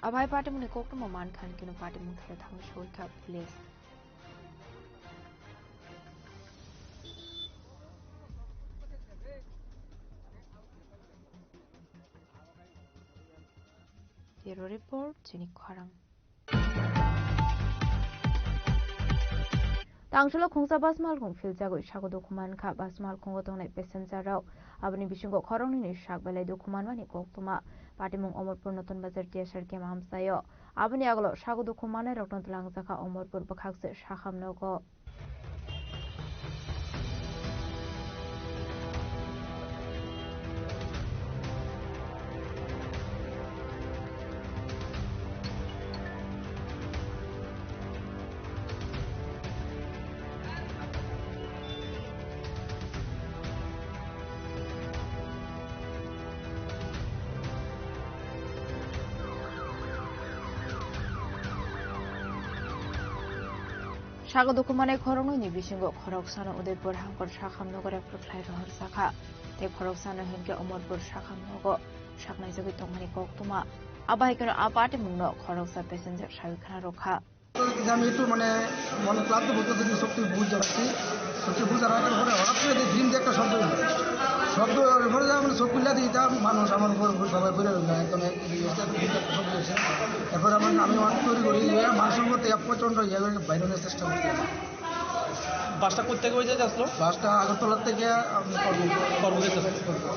Abai patimungni koktwma mankha hwnkhe no patimung tharo thangwi sogwikha police. Bureau report, chini khorang. Tangshalo khungsa bus malkhung philjagwi sago dukhu mankha bus malkhungo tongnai passenger rok. Aboni bisingo khoroknwini sak belai dukhu manmani koktwma. Patimung Omorpur Notun Bazar T S R camp amchaio. Aboni agalo sago dukhu mannairokno twlangjakha Omorpur bwkhakse sakham nogo. Sago dukumanai khoroknwi ni bisingo khoroksano Udaipur hangkor sakham nogo refer khlai rohorjakha, tei khoroksano hinkhe Omorpur sakham nogo saknaijagwi tongmani koktwma. Abo hai kheno a patimungno khoroksa passenger sawi khna rwkha. আমি একটু মানে মন ক্লান্ত বোধ করছি, সত্যি বুঝ যাচ্ছি, সত্যি বুঝ যাওয়ার পরে হঠাৎ করে যে ড্রিম একটা শব্দ হলো, শব্দ হওয়ার পরে যা মানে চোখ খুলে দিই, তা মানুষ আমার উপর উপর সবাই পড়ে রইল, একদম এক-, এই একটা শব্দ হয়েছে। এরপর আমার আমি অনেক তৈরি করি, ইয়ে মানুষের মধ্যে এক প্রচণ্ড ইয়ে করে বাইরে আনার চেষ্টা করছি। বাসটা কোথা থেকে হয়ে যাচ্ছে আসলো? বাসটা আগরতলা থেকে, আম, কর্ম-, কর্মক্ষেত্রে।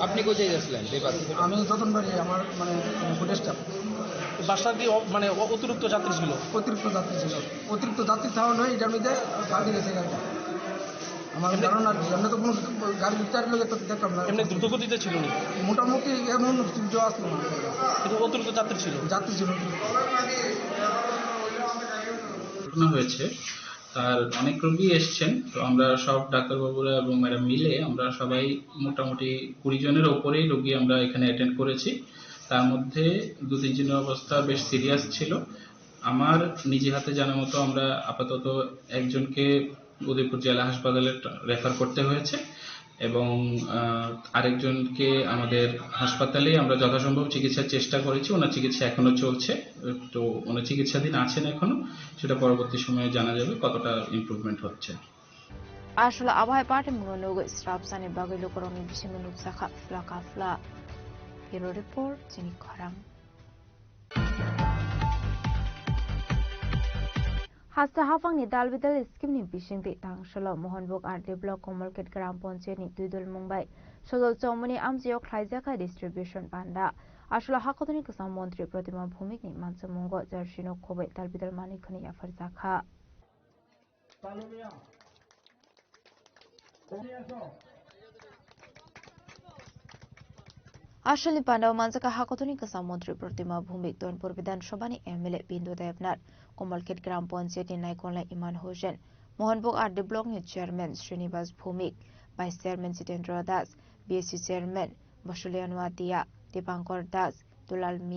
আপনি কোথায় যাচ্ছিলেন এই বাসে করে? আমি যতনবাড়ি, আমার মানে ফুটেজটা। বাসটা কি অ-, মানে অ-, অতিরিক্ত যাত্রী ছিল? অতিরিক্ত যাত্রী ছিল। অতিরিক্ত যাত্রী থাকা নয়, এটার মধ্যে ফাঁকি গেছে গাড়িটা। আমার এমনি ধারণা আর কি, আমরা তো কোনো গাড়ি টাড়ি লোকে তো দেখতাম না। এমনি দ্রুত গতিতে ছিল না? মোটামুটি এমন স্পিডে আসলো না। কিন্তু অতিরিক্ত যাত্রী ছিল? যাত্রী ছিল। ঘটনা হয়েছে, তার অনেক রোগী এসছেন। তো আমরা সব ডাক্তারবাবুরা এবং ম্যাডাম মিলে আমরা সবাই মোটামুটি কুড়ি জনের ওপরেই রোগী আমরা এখানে অ্যাটেন্ড করেছি। তার মধ্যে দু তিনজনের অবস্থা বেশ সিরিয়াস ছিল। আমার নিজে হাতে জানা মতো আমরা আপাতত একজনকে উদয়পুর জেলা হাসপাতালে রেফার করতে হয়েছে এবং, আহ, আরেকজনকে আমাদের হাসপাতালে আমরা যথাসম্ভব চিকিৎসার চেষ্টা করেছি। ওনার চিকিৎসা এখনো চলছে, তো ওনার চিকিৎসাধীন আছেন এখনো। সেটা পরবর্তী সময়ে জানা যাবে কতটা ইমপ্রুভমেন্ট হচ্ছে। Aswla abo hai patimungno nugwi srapsani bagwi lukurokni bisingo nukjakha phla ka phla. Bureau Report, chini khorang. Hasta haphangni dalbidal scheme ni bisingtwi tangsalo Mohanbug R D block Komolket Gram Panchayat ni Twidul Mumbai Sojol Chowmani amchaio khlaijakha distribution panda. Aswla hakotoni kwcham montri Pratima Bhumik ni mansamungo jersey no khobwi dalbidal manwi khwnwi yapharjakha. Aswlni pandao manjakha hakotoni kwcham montri Pratima Bhumik, Donpur Bidhan Sabha ni M L A Bindu Debnath, Komalkhet Gram Panchayat ni Naikolnai Iman Hussain, Mohanbug R D block ni chairman Srinivas Bhumik, vice chairman Jitendra Das, B S C chairman Basulian Watia, Dipankar Das, Dulal